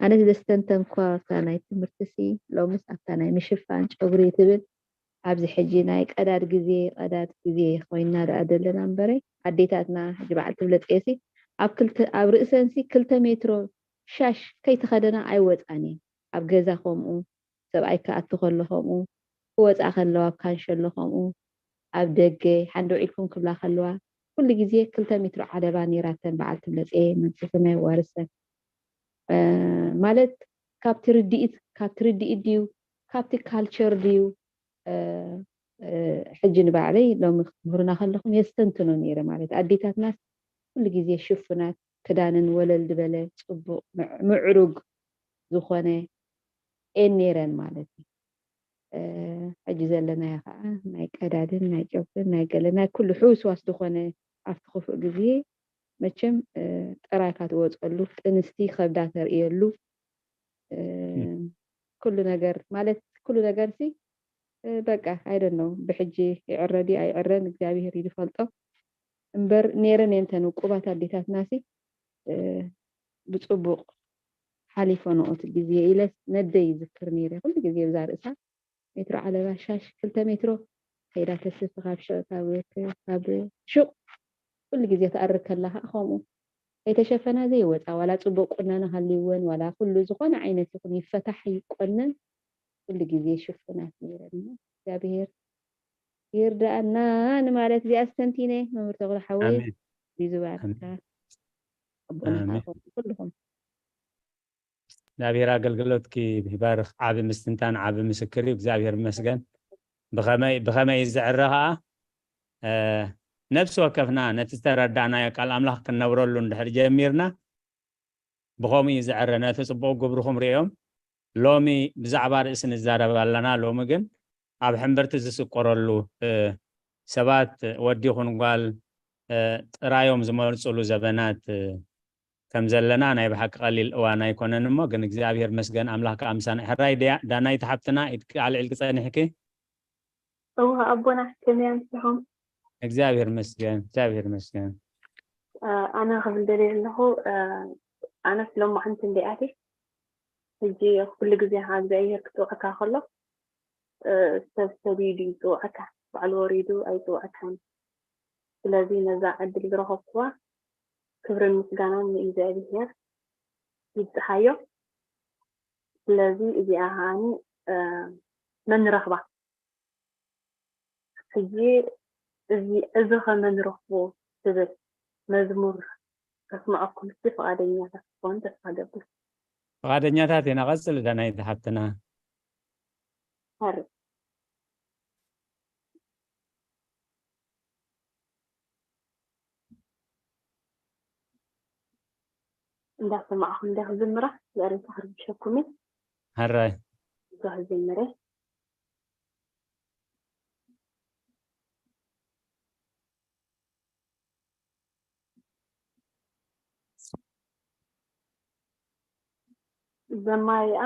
ኣነስ ዘስተንተንኳ ኣብታ ናይ ትምህርቲ ሲ ሎምስ ኣብታ ናይ ምሽፋን ጨጉሪ ትብል ኣብዚ ሕጂ ናይ ቀዳድ ግዜ ቀዳድ ግዜ ኮይና ደኣ ዘለና እምበረ ኣዴታትና ሕጂ በዓል ትብለፀ ሲ ኣብ ክልተ ኣብ ርእሰን ሲ ክልተ ሜትሮ ሻሽ ከይተኸደና ኣይወፃን እየን ኣብ ገዛ ከምኡ ሰብኣይ ክኣቱ ከሎ ከምኡ ክወፃ ከለዋ ኣብ ካንሸሎ ከምኡ ኣብ ደገ ሓንደ ውዒልኩም ክብላ ከለዋ ኩሉ ግዜ ክልተ ሜትሮ ዓለባ ነይራተን በዓል ትብለፀ መንግስቲ ሰማይ የዋርሰን ማለት ካብቲ ርድኢት ካብቲ ርድኢት ድዩ ካብቲ ካልቸር ድዩ ሕጂ ንባዕለይ ሎሚ ክትምህሩና ከለኹም የስተንትኖ ነይረ ማለት ኣዴታትናስ ኩሉ ግዜ ሽፉናት ክዳንን ወለል ዝበለ ፅቡቅ ምዕሩግ ዝኾነ ኤን ነይረን ማለት እዩ። ሕጂ ዘለናዮ ከዓ ናይ ቀዳድን ናይ ጨጉርን ናይ ገለ ናይ ኩሉ ሕውስዋስ ዝኾነ ኣብቲ ክፉእ ግዜ መቸም ጥራይካ ትወፀሉ ጥንስቲ ከብዳ ተርእየሉ ኩሉ ነገር ማለት ኩሉ ነገር ሲ በቃ I don't know ብሕጂ ይዕረ ድዩ ኣይዕረን እግዚኣብሄር እዩ ዝፈልጦ እምበር ነይረን እየን እተን ውቁባት ኣዴታትና ሲ ብፅቡቕ ሓሊፈንኦ እቲ ግዜ ኢለስ ነደይ ይዝክር ነይረ ኩሉ ግዜ ብዛ ርእሳ ሜትሮ ዓለባ ሻሽ ክልተ ሜትሮ ከይዳ ተስፍ ካብ ሸ- ካብ ካብ ሹቕ ኩሉ ግዜ ትኣርግ ከላ ከዓ ከምኡ ከይተሸፈና ዘይወፃ ዋላ ፅቡቅ ቁናኖ ሃልይወን ዋላ ኩሉ ዝኾነ ዓይነት ይኹን ይፈታሕ ይቆነን ኩሉ ግዜ ሽፉናት ነይረን እሞ እግዚኣብሄር ይርዳእና ንማለት እዚኣ ኣስተንቲነ መምህር ተኽሉ ሓወይ ኣሜን። እዩ ዝባርካ ኣቦና ኣሜን። ከኣ ኩልኹም እግዚኣብሔር ኣገልግሎትኪ ይባርክ። ዓቢ ምስትንታን ዓቢ ምስክር እዩ። እግዚኣብሔር ይመስገን። ብኸመይ ብኸመይ እዩ ዝዕረ ኸዓ ነፍሲ ወከፍና ነቲ ዝተረዳእናዮ ቃል ኣምላኽ ክንነብረሉ እንድሕር ጀሚርና ብኸምኡ እዩ ዝዕረ። ነቲ ጽቡቕ ግብርኹም ርእዮም ሎሚ ብዛዕባ ርእሲ ንዛረብ ኣለና። ሎሚ ግን ኣብ ሕምብርቲ ዝስቆረሉ ሰባት ወዲ ይኹን ጓል ጥራዮም ዝመርፅሉ ዘበናት ከም ዘለና ናይ ብሓቂ ቀሊል እዋን ኣይኮነን እሞ ግን እግዚኣብሔር መስገን ኣምላኽ ከዓ ምሳና ሕራይ ዳናይት ሓብትና ኢድኪ ኣልዒልኪ ፀኒሕኪ እወ ኣቦና ከመይ ኣምሲኹም እግዚኣብሔር መስገን እግዚኣብሔር መስገን ኣነ ክብል ደልየ ኣለኹ ኣነስ ሎማዕንቲ እንዲኣቲ ሕጂ ኩሉ ግዜ ካብ እግዚኣብሔር ክፅውዐካ ከሎ ሰብ ሰዲዱ እዩ ዝፅውዐካ ባዕሉ ወሪዱ ኣይፅውዐካን ስለዚ ነዛ ዕድል ዝረኸብኩዋ ክብርን ምስጋናን ንእግዚኣብሔር ይብፅሓዮ ስለዚ እዚኣ ከዓኒ መን ንረኽባ? ሕጂ እዚ እዚ ከመን ረኽቦ ትብል መዝሙር ከስምዐኩም እስቲ ፍቓደኛታት ክትኾኑ ተስፋ ገብር። ፍቓደኛታት ኢና። ቀጽሊ ዳናይት ሓፍትና። እንዳሰማዕኹ እንደ ክዝምራ ዘሬታ ክርብሸኩም እዩ። ሕራይ እዛ ክዝምረ ዘማሪኣ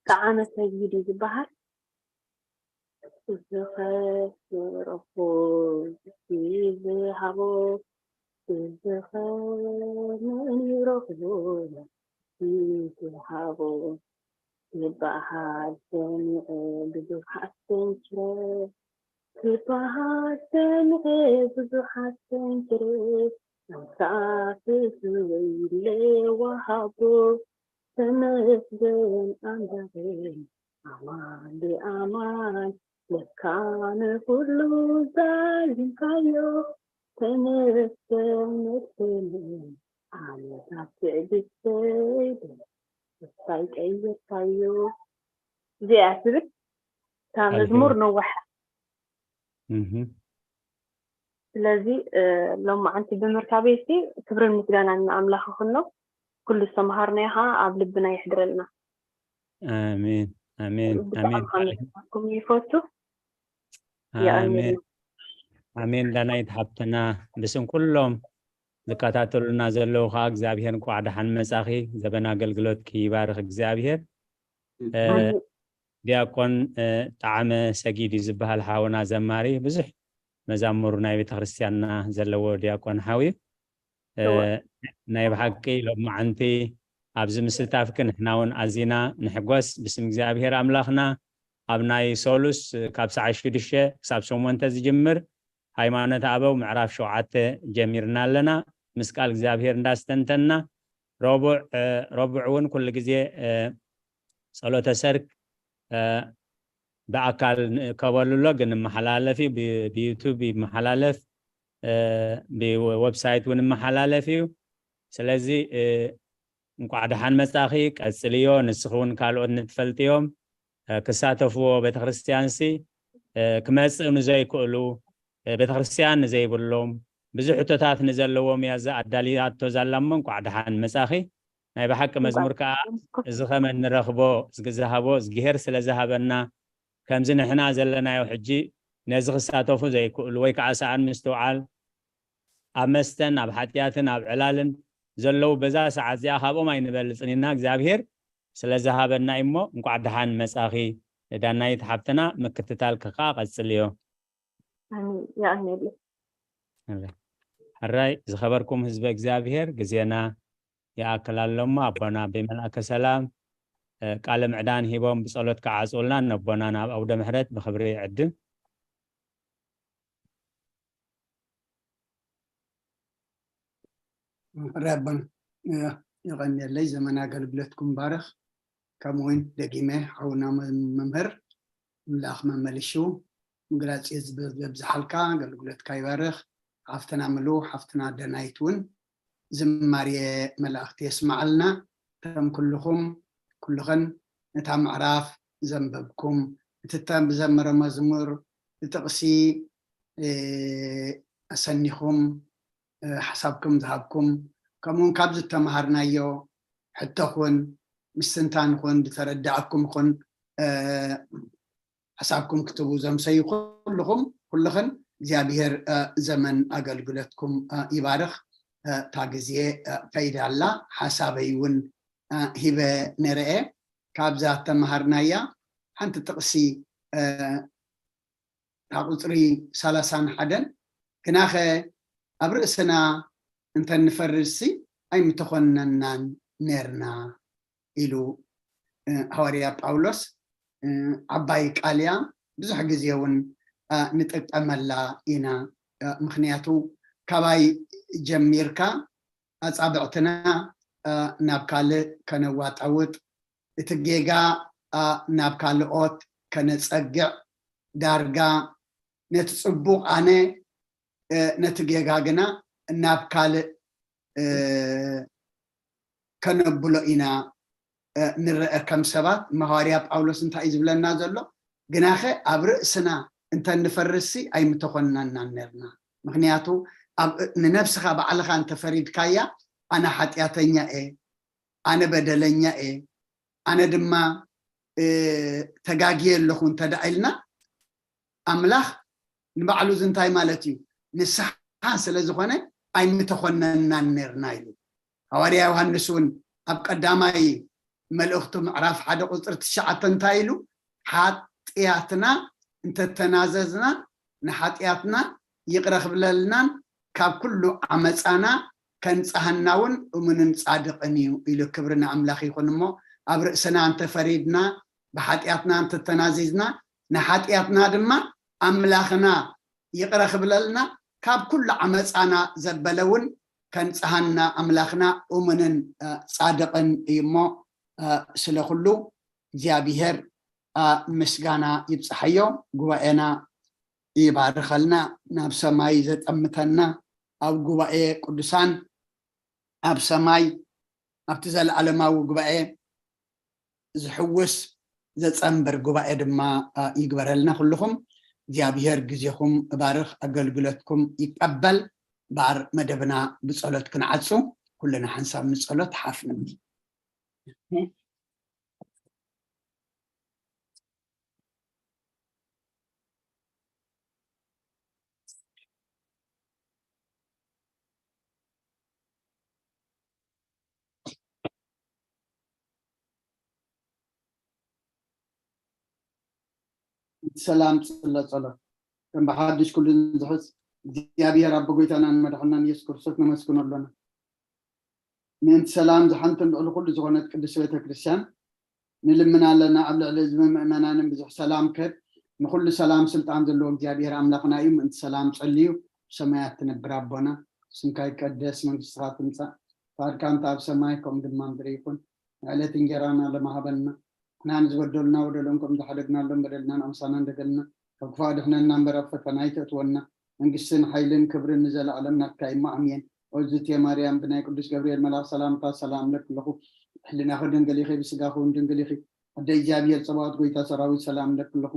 ጠዓመ ሰጊድ እዩ ዝበሃል። ዝኸፍረኹ ዝሃቦ ዝኸመን ይረኽቦ ዝሃቦ ክበሃል ሰሚዐ ብዙሕ ኣስተንክረ ክበሃል ሰሚዐ ብዙሕ ኣስተንክረ ኣንሳፍት ወይ ለዋሃቦ ተመስገን ኣምላኸይ ኣማን ብኣማን ለካ ንኹሉ ዛዚምካዮ ተመስገን መድሕነይ ዓመታት ትዕግስተይ ተስፋይ ቀይርካዮ። እዚኣ ትብል እታ መዝሙር ነዋሕ ስለዚ ሎማዓንቲ ብምርካበይ እስቲ ክብርን ምስጋናን ንኣምላኽ ይኹኖ። ኩሉ ዝተምሃርናዮ ኸዓ ኣብ ልብና የሕድረልና። ኣሜን ኣሜን ኣሜን። ብጣዕሚ ከም ዝሓልኩም ይፈቱ። ኣሜን ኣሜን። ዳናይት ሓብትና ብስም ኩሎም ዝከታተሉና ዘለዉ ከዓ እግዚኣብሔር እንኳዕ ደሓን መጻኺ። ዘበን ኣገልግሎት ይባርኽ እግዚኣብሔር። ዲያቆን ጣዕመ ሰጊድ እዩ ዝበሃል ሓውና ዘማሪ፣ ብዙሕ መዛሙር ናይ ቤተክርስትያንና ዘለዎ ዲያቆን ሓው እዩ። ናይ ብሓቂ ሎማዓንቲ ኣብዚ ምስታፍኪ ንሕና እውን ኣዚና ንሕጎስ። ብስም እግዚኣብሔር ኣምላኽና ኣብ ናይ ሶሉስ ካብ ሰዓት ሽዱሽተ ክሳብ ሸሞንተ ዝጅምር ሃይማኖት ኣበው ምዕራፍ ሸውዓተ ጀሚርና ኣለና። ምስ ቃል እግዚኣብሔር እንዳስተንተንና ረቡዕ ረቡዕ እውን ኩሉ ግዜ ጸሎተ ሰርክ ብኣካል ንእከበሉ ኣሎ፣ ግን ይመሓላለፍ እዩ፣ ብዩቱብ ይመሓላለፍ፣ ብወብሳይት እውን ይመሓላለፍ እዩ። ስለዚ እንቋዕ ደሓን መጻኺ፣ ቀጽልዮ። ንስኺ እውን ካልኦት ንትፈልጥዮም ክሳተፍዎ ቤተክርስትያንሲ ክመጽእ ንዘይክእሉ፣ ቤተክርስትያን ንዘይብሎም፣ ብዙሕ ሕቶታት ንዘለዎም እያ እዛ ኣዳልያቶ ዛላ እሞ እንቋዕ ደሓን መጻኺ። ናይ ብሓቂ መዝሙር ከዓ እዚ ኸመ ንረኽቦ ዝሃቦ እዝግሄር ስለ ዝሃበና ከምዚ ንሕና ዘለናዮ ሕጂ ነዚ ክሳተፉ ዘይክእሉ ወይ ከዓ ሰኣን ምስትውዓል ኣብ መስተን ኣብ ሓጢኣትን ኣብ ዕላልን ዘለዉ በዛ ሰዓት እዚኣ ካብኦም ኣይንበልፅን ኢና እግዚኣብሄር ስለ ዝሃበና እሞ እንቋዕ ደሓን መጻኺ ዳናይት ሓብትና ምክትታል ከዓ ቀጽልዮ። የቐንየለይ። ሕራይ ዝኸበርኩም ህዝበ እግዚኣብሄር ግዜና ይኣክል ኣሎ እሞ ኣቦና ብመልኣከ ሰላም ቃለ ምዕዳን ሂቦም ብጸሎት ክዓጽውልና ነቦና ናብ ኣውደ ምሕረት ብኽብሪ ይዕድም። ሕራይ ኣቦና የቐንየለይ። ዘመን ኣገልግሎትኩም ባርኽ። ከምኡ እውን ደጊመ ሓውና መምህር ኣምላኽ መመሊሹ ምግላጽ ዘብዝሓልካ ኣገልግሎትካ ይባርኽ። ሓፍትና ምሉ ሓፍትና ደናይት እውን ዝማሬ መላእኽቲ የስማዓልና። ከም ኩልኹም ኩልኽን ነታ ምዕራፍ ዘንበብኩም እቲ ተዘመረ መዝሙር ብጥቕሲ ኣሰኒኹም ሓሳብኩም ዝሃብኩም ከምኡውን ካብ ዝተምሃርናዮ ሕቶ ኹን ምስትንታን ኹን ዝተረዳእኩም ኹን ሓሳብኩም ክትቡ ዘምሰዩ ኩልኹም ኩልኽን እግዚኣብሔር ዘመን ኣገልግሎትኩም ይባርኽ። እታ ግዜ ከይዳ ኣላ ሓሳበይ እውን ሂበ ነረአ ካብዛ ተምሃርናያ ሓንቲ ጥቕሲ እታ ቁፅሪ ሰላሳን ሓደን ግናኸ ኣብ ርእስና እንተንፈርድሲ ኣይምተኾነናን ነርና ኢሉ ሃዋርያ ጳውሎስ ዓባይ ቃል እያ። ብዙሕ ግዜ እውን ንጥቀመላ ኢና። ምክንያቱ ካባይ ጀሚርካ ኣፃብዕትና ናብ ካልእ ከነዋጣውጥ፣ እቲ ጌጋ ናብ ካልኦት ከነጸግዕ፣ ዳርጋ ነቲ ጽቡቕ ኣነ ነቲ ጌጋ ግና ናብ ካልእ ከነብሎ ኢና ንረአ። ከም ሰባት፣ ሃዋርያ ጳውሎስ እንታይ እዩ ዝብለና ዘሎ? ግናኸ ኣብ ርእስና እንተንፈርስሲ ኣይምተኾንናናን ነርና። ምኽንያቱ ንነብስኻ ባዕልኻ እንተፈሪድካያ፣ ኣነ ሓጢኣተኛ እየ፣ ኣነ በደለኛ እየ፣ ኣነ ድማ ተጋግየ ኣለኹ እንተደኣ ኢልና፣ ኣምላኽ ንባዕሉ እዚ እንታይ ማለት እዩ? ንስሓ ስለ ዝኾነ ኣይምተኾነናን ነርና ኢሉ። ሃዋርያ ዮሃንስ እውን ኣብ ቀዳማይ መልእኽቱ ምዕራፍ ሓደ ቁፅሪ ትሽዓተ እንታይ ኢሉ? ሓጢኣትና እንተተናዘዝና ንሓጢኣትና ይቕረ ክብለልናን ካብ ኩሉ ዓመፃና ከንፅሃና እውን እሙንን ፃድቕን እዩ ኢሉ። ክብሪ ንኣምላኽ ይኹን። እሞ ኣብ ርእስና እንተፈሪድና፣ ብሓጢኣትና እንተተናዚዝና፣ ንሓጢኣትና ድማ ኣምላኽና ይቕረ ክብለልና፣ ካብ ኩሉ ዓመፃና ዘበለ እውን ከንፅሃና ኣምላኽና እሙንን ፃድቕን እዩ። እሞ ስለ ኩሉ እግዚኣብሔር ምስጋና ይብፅሓዮ። ጉባኤና ይባርኸልና፣ ናብ ሰማይ ዘጠምተና፣ ኣብ ጉባኤ ቅዱሳን ኣብ ሰማይ ኣብቲ ዘለዓለማዊ ጉባኤ ዝሕውስ ዘጸንብር ጉባኤ ድማ ይግበረልና። ኩልኹም እግዚኣብሔር ግዜኹም እባርኽ፣ ኣገልግሎትኩም ይቀበል። ባር መደብና ብጸሎት ክንዓጹ፣ ኩልና ሓንሳብ ንጸሎት። ሓፍ ንብል። ሰላም ጽለ ጸሎት። ከም ብሓድሽ ኩሉ ዝሕዝ እግዚኣብሔር ኣቦ ጎይታናን መድሓናን ኢየሱስ ክርስቶስ ነመስግኖ ኣሎና። ምእንቲ ሰላም ዝሓንትን ልዕሊ ኩሉ ዝኾነት ቅድስት ቤተ ክርስቲያን ንልምን ኣለና። ኣብ ልዕሊ ህዝቢ ምእመናንን ብዙሕ ሰላም ክህብ፣ ንኹሉ ሰላም ስልጣን ዘለዎ እግዚኣብሔር ኣምላኽና እዩ። ምእንቲ ሰላም ጸልዩ። ብሰማያት ትነብር ኣቦና፣ ስምካ ይቀደስ፣ መንግስትኻ ትምጻእ፣ ፍቃድካ እንተ ኣብ ሰማይ ከምኡ ድማ ምድሪ ይኹን። ንዕለት እንጀራና ለማሃበና፣ ንሕና ንዝበደሉና በደሎም ከም ዝሓደግናሎም በደልናን ኣምሳናን ደገልና፣ ካብ ክፋእ ድሕነና እምበር ኣብ ፈተና ኣይተእትወና። መንግስትን ሓይልን ክብርን ንዘለኣለም ናትካ እዩ። ኣሜን። ኦዝቴ ማርያም ብናይ ቅዱስ ገብርኤል መልኣኽ ሰላምታ ሰላም እብለኪ ኣለኹ። ሕሊናኺ ድንግል ኢኺ፣ ብስጋኺ እውን ድንግል ኢኺ። ኣደ እግዚኣብሔር ጸባኦት ጎይታ ሰራዊት ሰላም እብለኪ ኣለኹ።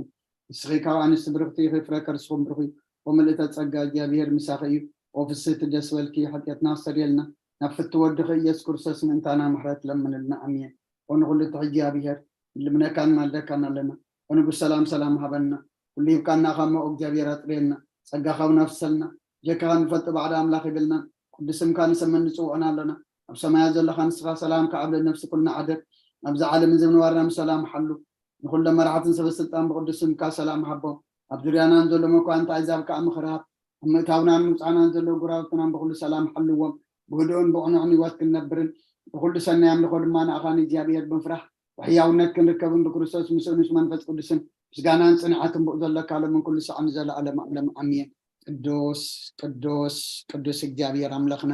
ንስኺ ካብ ኣንስቲ ብርኽቲ ኢኺ፣ ፍረ ከርስኹም ብሩኽ እዩ። ኦ ምልእተ ጸጋ እግዚኣብሔር ምሳኺ እዩ። ኦ ፍስህቲ ደስ በልኪ፣ ሓጢኣትና ኣስተርየልና፣ ናብ ፍቲ ወድኺ ኢየሱስ ክርስቶስ ምእንታና ምሕረት ለምንልና። ኣሜን። ኦ ንኹሉ ትሕጂ እግዚኣብሔር፣ ንልምነካን ንማልደካን ኣለና። ኦ ንጉስ ሰላም ሰላም ሃበና። ኩሉ ሂብካና ኢኻ እሞ ኦ እግዚኣብሔር ኣጽርየና። ጸጋኻ እውን ኣፍሰልና። ብጀካኻ ንፈልጦ ባዕዲ ኣምላኽ የብልናን። ቅዱስ ስምካ ንሰመን ንጽውዖን ኣለና። ኣብ ሰማያት ዘለኻ ንስኻ ሰላም ከዓብለ ነፍሲ ኩልና ዓደር። ኣብዚ ዓለም እዚ ምንባርና ብሰላም ሓሉ። ንኹሎም መራሕትን ሰበ ስልጣን ብቅዱስ ስምካ ሰላም ሃቦም። ኣብ ዙርያና ንዘሎ መኳንንቲ ኣሕዛብ ከኣ ምኽሪ ሃብ። ኣብ ምእታውናን ምውጻእናን ዘለዉ ጉራውትናን ብኹሉ ሰላም ሓልዎም። ብህዱእን ብቕኑዕን ህይወት ክንነብርን ብኹሉ ሰናይ ኣምልኾ ድማ ንኣኻ ንእግዚኣብሔር ብምፍራሕ ብሕያውነት ክንርከብን ብክርስቶስ ምስኡን ምስ መንፈስ ቅዱስን ምስጋናን ጽንዓትን ብኡ ዘለካ ሎምን ኩሉ ሳዕ ንዘለኣለም ዓለም ኣሜን። ቅዱስ ቅዱስ ቅዱስ እግዚኣብሔር ኣምላኽና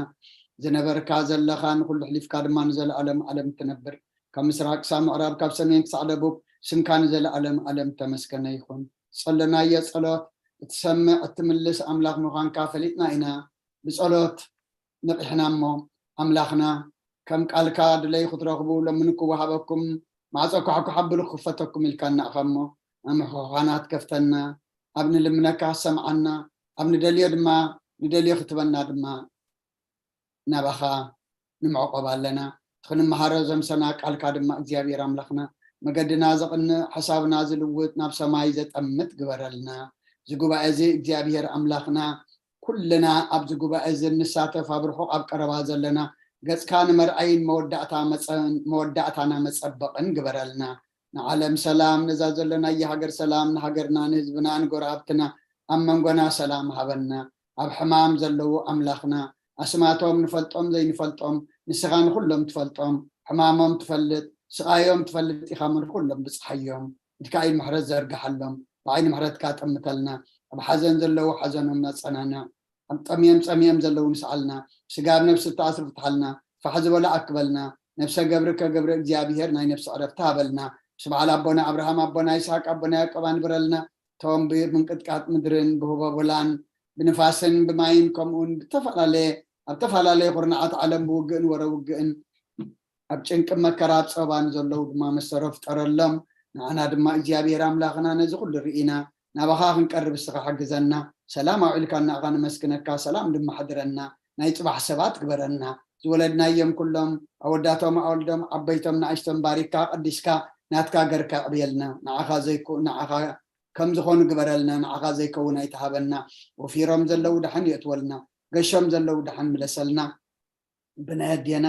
ዝነበርካ ዘለኻ ንኹሉ ኣሕሊፍካ ድማ ንዘለኣለም ዓለም ትነብር። ካብ ምስራቅ ክሳብ ምዕራብ ካብ ሰሜን ክሳዕ ደቡብ ስምካ ንዘለኣለም ዓለም ተመስገነ ይኹን። ዝጸለናዮ ጸሎት እትሰምዕ እትምልስ ኣምላኽ ምዃንካ ፈሊጥና ኢና። ብጸሎት ነቒሕና እሞ ኣምላኽና ከም ቃልካ ድለዩ ክትረኽቡ ለምኑ ክወሃበኩም ማዕጾ ኳሕኳሕ ኣብሉ ክኽፈተኩም ኢልካና ኢኻ እሞ ኣምሕኾኻና ትከፍተና። ኣብ ንልምነካ ሰምዓና፣ ኣብ ንደልዮ ድማ ንደልዮ ክትበና ድማ ናባኻ ንምዕቆብ ኣለና። እቲ ክንመሃሮ ዘምሰና ቃልካ ድማ እግዚኣብሔር ኣምላኽና መገድና ዘቕንእ ሓሳብና ዝልውጥ ናብ ሰማይ ዘጠምት ግበረልና። እዚ ጉባኤ እዚ እግዚኣብሔር ኣምላኽና ኩልና ኣብዚ ጉባኤ እዚ እንሳተፍ ኣብ ርሑቕ ኣብ ቀረባ ዘለና ገጽካ ንመርኣይን መወዳእታ መጸ- መወዳእታና መጸበቕን ግበረልና። ንዓለም ሰላም፣ ነዛ ዘለናያ ሃገር ሰላም፣ ንሃገርና ንህዝብና ንጎረባብትና ኣብ መንጎና ሰላም ሃበና። ኣብ ሕማም ዘለዉ ኣምላኽና ኣስማቶም ንፈልጦም ዘይንፈልጦም ንስኻ ንኹሎም ትፈልጦም። ሕማሞም ትፈልጥ፣ ስቓዮም ትፈልጥ ኢኻ እሞ ንኹሎም ብጽሓዮም። ኢድካ ኢድ ምሕረት ዘርግሓሎም፣ ብዓይኒ ምሕረትካ ጠምተልና። ኣብ ሓዘን ዘለዉ ሓዘኖም ኣጸናንዕ፣ ኣብ ጠምዮም ጸሚኦም ዘለዉ ንስዓልና። ስጋ ኣብ ነፍሲ እተኣስሩ ፍትሓልና። ፋሕ ዝበሎ ኣክበልና። ነፍሰ ገብርከ ገብረ እግዚኣብሔር ናይ ነፍሲ ዕረፍቲ ሃበልና። ምስ በዓል ኣቦና ኣብርሃም ኣቦና ይስሐቅ ኣቦና ያዕቆብ ኣንብረልና። እቶም ብምንቅጥቃጥ ምድርን ብህቦቦላን ብንፋስን ብማይን ከምኡውን ብተፈላለየ ኣብ ተፈላለየ ኩርናዓት ዓለም ብውግእን ወረ ውግእን ኣብ ጭንቂ መከራ ኣብ ጸባን ዘለዉ ድማ መሰሮ ፍጠረሎም። ንዓና ድማ እግዚኣብሔር ኣምላኽና ነዚ ኩሉ ርኢና ናባኻ ክንቀርብ እስኻ ሓግዘና። ሰላም ኣውዒልካና እኻ ነመስግነካ፣ ሰላም ድማ ሓድረና። ናይ ጽባሕ ሰባት ግበረና። ዝወለድናዮም ኩሎም ኣወዳቶም ኣወልዶም ዓበይቶም ንኣሽቶም ባሪካ ቀዲስካ ናትካ ገርካ ዕብየልና። ንዓኻ ዘይኮ ንዓኻ ከም ዝኾኑ ግበረልና። ንዓኻ ዘይከውን ኣይትሃበና። ወፊሮም ዘለዉ ደሓን የእትወልና። ገሾም ዘለዉ ደሓን ምለሰልና። ብናይ ኣዴና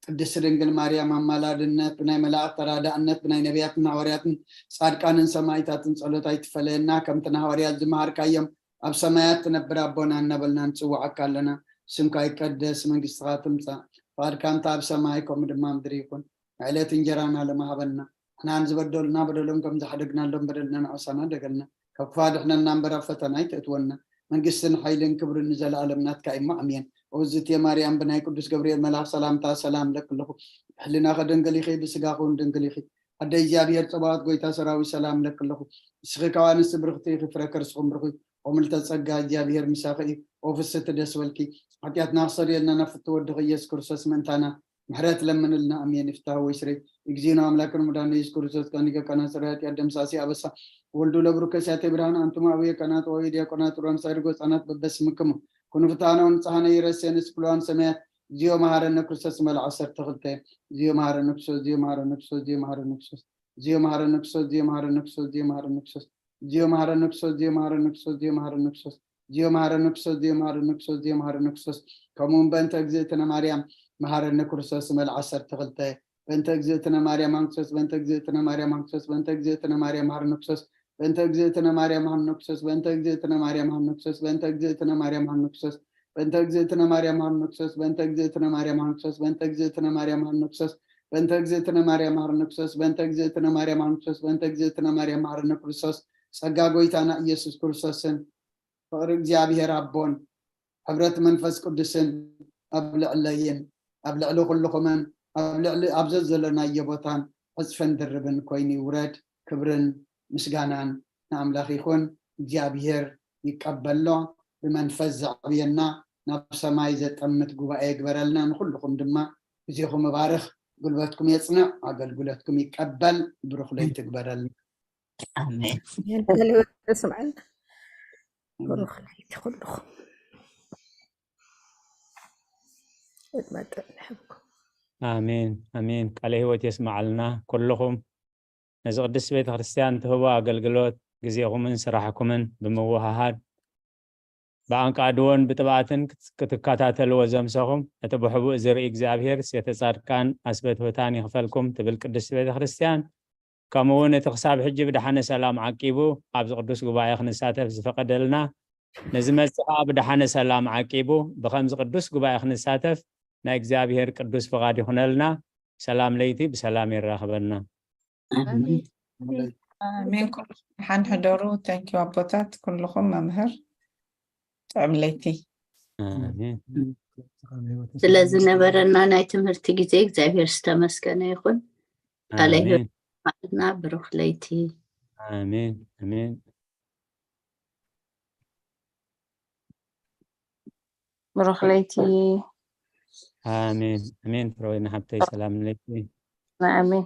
ቅድስቲ ድንግል ማርያም ኣማላድነት፣ ብናይ መላእክት ተራዳእነት፣ ብናይ ነቢያትን ሃዋርያትን ጻድቃንን ሰማይታትን ጸሎት ኣይትፈለየና። ከምቲ ንሃዋርያት ዝመሃርካዮም ኣብ ሰማያት ትነብር ኣቦና እናበልና ንጽውዓካ ኣለና። ስምካ ይቀደስ፣ መንግስትኻ ትምጻእ፣ ፍቓድካ እንተ ኣብ ሰማይ ከምኡ ድማ ምድሪ ይኹን። ዕለት እንጀራና ለማሃበና። ንሕናን ዝበደሉና በደሎም ከም ዝሓደግናሎም በደልና ንዖሳና ደገልና። ካብ ክፋ ድሕነና እምበር ኣብ ፈተና ኣይተእትወና። መንግስትን ሓይልን ክብርን ንዘለኣለም ናትካ እሞ ኣሜን። ኦዝትየ ማርያም ብናይ ቅዱስ ገብርኤል መልኣኽ ሰላምታ ሰላም ለክልኹ። ብሕልናኸ ድንግል ኢኺ፣ ብስጋኹ እውን ድንግል ኢኺ። ኣደ እግዚኣብሔር ጸባዖት ጎይታ ሰራዊት ሰላም ለክልኹ። ንስኺ ከዋንስ ብርኽቲ ኢኺ፣ ፍረ ከርስኹም ብርኹ። ኦምልተ ጸጋ እግዚኣብሔር ምሳኺ እዩ። ኦ ፍስቲ ደስ በልኪ። ሓጢኣትና ክሰርየልና ናብ ፍትወ ወድኺ ኢየሱስ ክርስቶስ ምእንታና ምሕረት ለምንልና። ኣሜን። ይፍታህ ወይ ስሬት እግዚእነ ኣምላክን ሙዳን ኢየሱስ ክርስቶስ ካኒገ ካና ስራያት ያደምሳሲ ኣበሳ ወልዱ ለብሩከ ሲያቴ ብርሃን አንቱማ አቡየ ካናት ወይ ዲያቆናት ሩዋን ሳይድጎ ህጻናት በበስምክሙ ኩኑ ፍታኖ ንጽሃነ ይረሴንስ ኩሉዋን ሰማያት። እዚዮ መሃረነ ክርስቶስ መልዓ ዓሰርተ ክልተ። እዚዮ መሃረነ ክርስቶስ እዚዮ መሃረነ ክርስቶስ እዚዮ መሃረነ ክርስቶስ እዚዮ መሃረነ ክርስቶስ እዚዮ መሃረነ ክርስቶስ እዚዮ መሃረነ ክርስቶስ እዚዮ መሃረነ ክርስቶስ እዚዮ መሃረነ ክርስቶስ እዚዮ መሃረነ ክርስቶስ እዚዮ መሃረነ ክርስቶስ እዚዮ መሃረነ ክርስቶስ እዚዮ መሃረነ ክርስቶስ። ከምኡ እውን በእንተ እግዝእትነ ማርያም መሃረነ ክርስቶስ መልዓ ዓሰርተ ክልተ። በእንተ እግዝእትነ ማርያም ሃንክሶስ በእንተ እግዝእትነ ማርያም ሃንክሶስ በእንተ እግዝእትነ ማርያም መሃረነ ክርስቶስ በእንተ እግዝእትነ ማርያም መሃረነ ክርስቶስ በእንተ እግዝእትነ ማርያም መሃረነ ክርስቶስ በእንተ እግዝእትነ ማርያም መሃረነ ክርስቶስ በእንተ እግዝእትነ ማርያም መሃረነ ክርስቶስ በእንተ እግዝእትነ ማርያም መሃረነ ክርስቶስ በእንተ እግዝእትነ ማርያም መሃረነ ክርስቶስ በእንተ እግዝእትነ ማርያም መሃረነ ክርስቶስ በእንተ እግዝእትነ ማርያም መሃረነ ክርስቶስ በእንተ እግዝእትነ ማርያም መሃረነ ክርስቶስ። ጸጋ ጎይታና ኢየሱስ ክርስቶስን ፍቕሪ እግዚኣብሔር ኣቦን ሕብረት መንፈስ ቅዱስን ኣብ ልዕለይን ኣብ ልዕሊ ኩልኹምን ኣብ ልዕሊ ኣብ ዘዘለናዮ ቦታን ዕጽፍን ድርብን ኮይኑ ይውረድ። ክብርን ምስጋናን ንኣምላኽ ይኹን። እግዚኣብሔር ይቀበሎ። ብመንፈስ ዘዕብየና ናብ ሰማይ ዘጠምት ጉባኤ ይግበረልና። ንኹልኹም ድማ ግዜኹም ይባርኽ፣ ጉልበትኩም የጽንዕ፣ ኣገልግሎትኩም ይቀበል። ብሩኽ ለይቲ ይግበረልና። ኣሜን። ኣሜን። ቃለ ሕይወት የስምዓልና። ብሩኽ ለይቲ ኩልኹም። ዕድመ ጥዕና ይሃብኩም። ኣሜን ኣሜን። ቃለ ሕይወት የስምዓልና። ኩልኹም ነዚ ቅድስት ቤተ ክርስቲያን ትህቦ ኣገልግሎት ግዜኹምን ስራሕኩምን ብምውሃሃድ ብኣንቃድዎን ብጥብኣትን ክትከታተልዎ ዘምሰኹም እቲ ብሕቡእ ዝርኢ እግዚኣብሔር ሴተ ጻድቃን ኣስበትብታን ይኽፈልኩም ትብል ቅድስት ቤተ ክርስቲያን። ከምኡ እውን እቲ ክሳብ ሕጂ ብደሓነ ሰላም ዓቂቡ ኣብዚ ቅዱስ ጉባኤ ክንሳተፍ ዝፈቀደልና ነዚ መጽእ ከዓ ብደሓነ ሰላም ዓቂቡ ብከምዚ ቅዱስ ጉባኤ ክንሳተፍ ናይ እግዚኣብሔር ቅዱስ ፍቓድ ይኹነልና። ሰላም ለይቲ ብሰላም የራኽበና። ኣሜን። ኩሉ ሓን ሕደሩ። Thank you ኣቦታት ኩልኹም መምህር ጥዕም ለይቲ። ኣሜን። ስለ ዝነበረና ናይ ትምህርቲ ግዜ እግዚኣብሔር ዝተመስገነ ይኹን። ቃለ ሕይወት ኣሜን። ማዕድና ብሩኽ ለይቲ። ኣሜን ኣሜን ብሩኽ ለይቲ። ኣሜን ኣሜን። ፍረወይኒ ሓብተይ ሰላም ለይቲ። ኣሜን።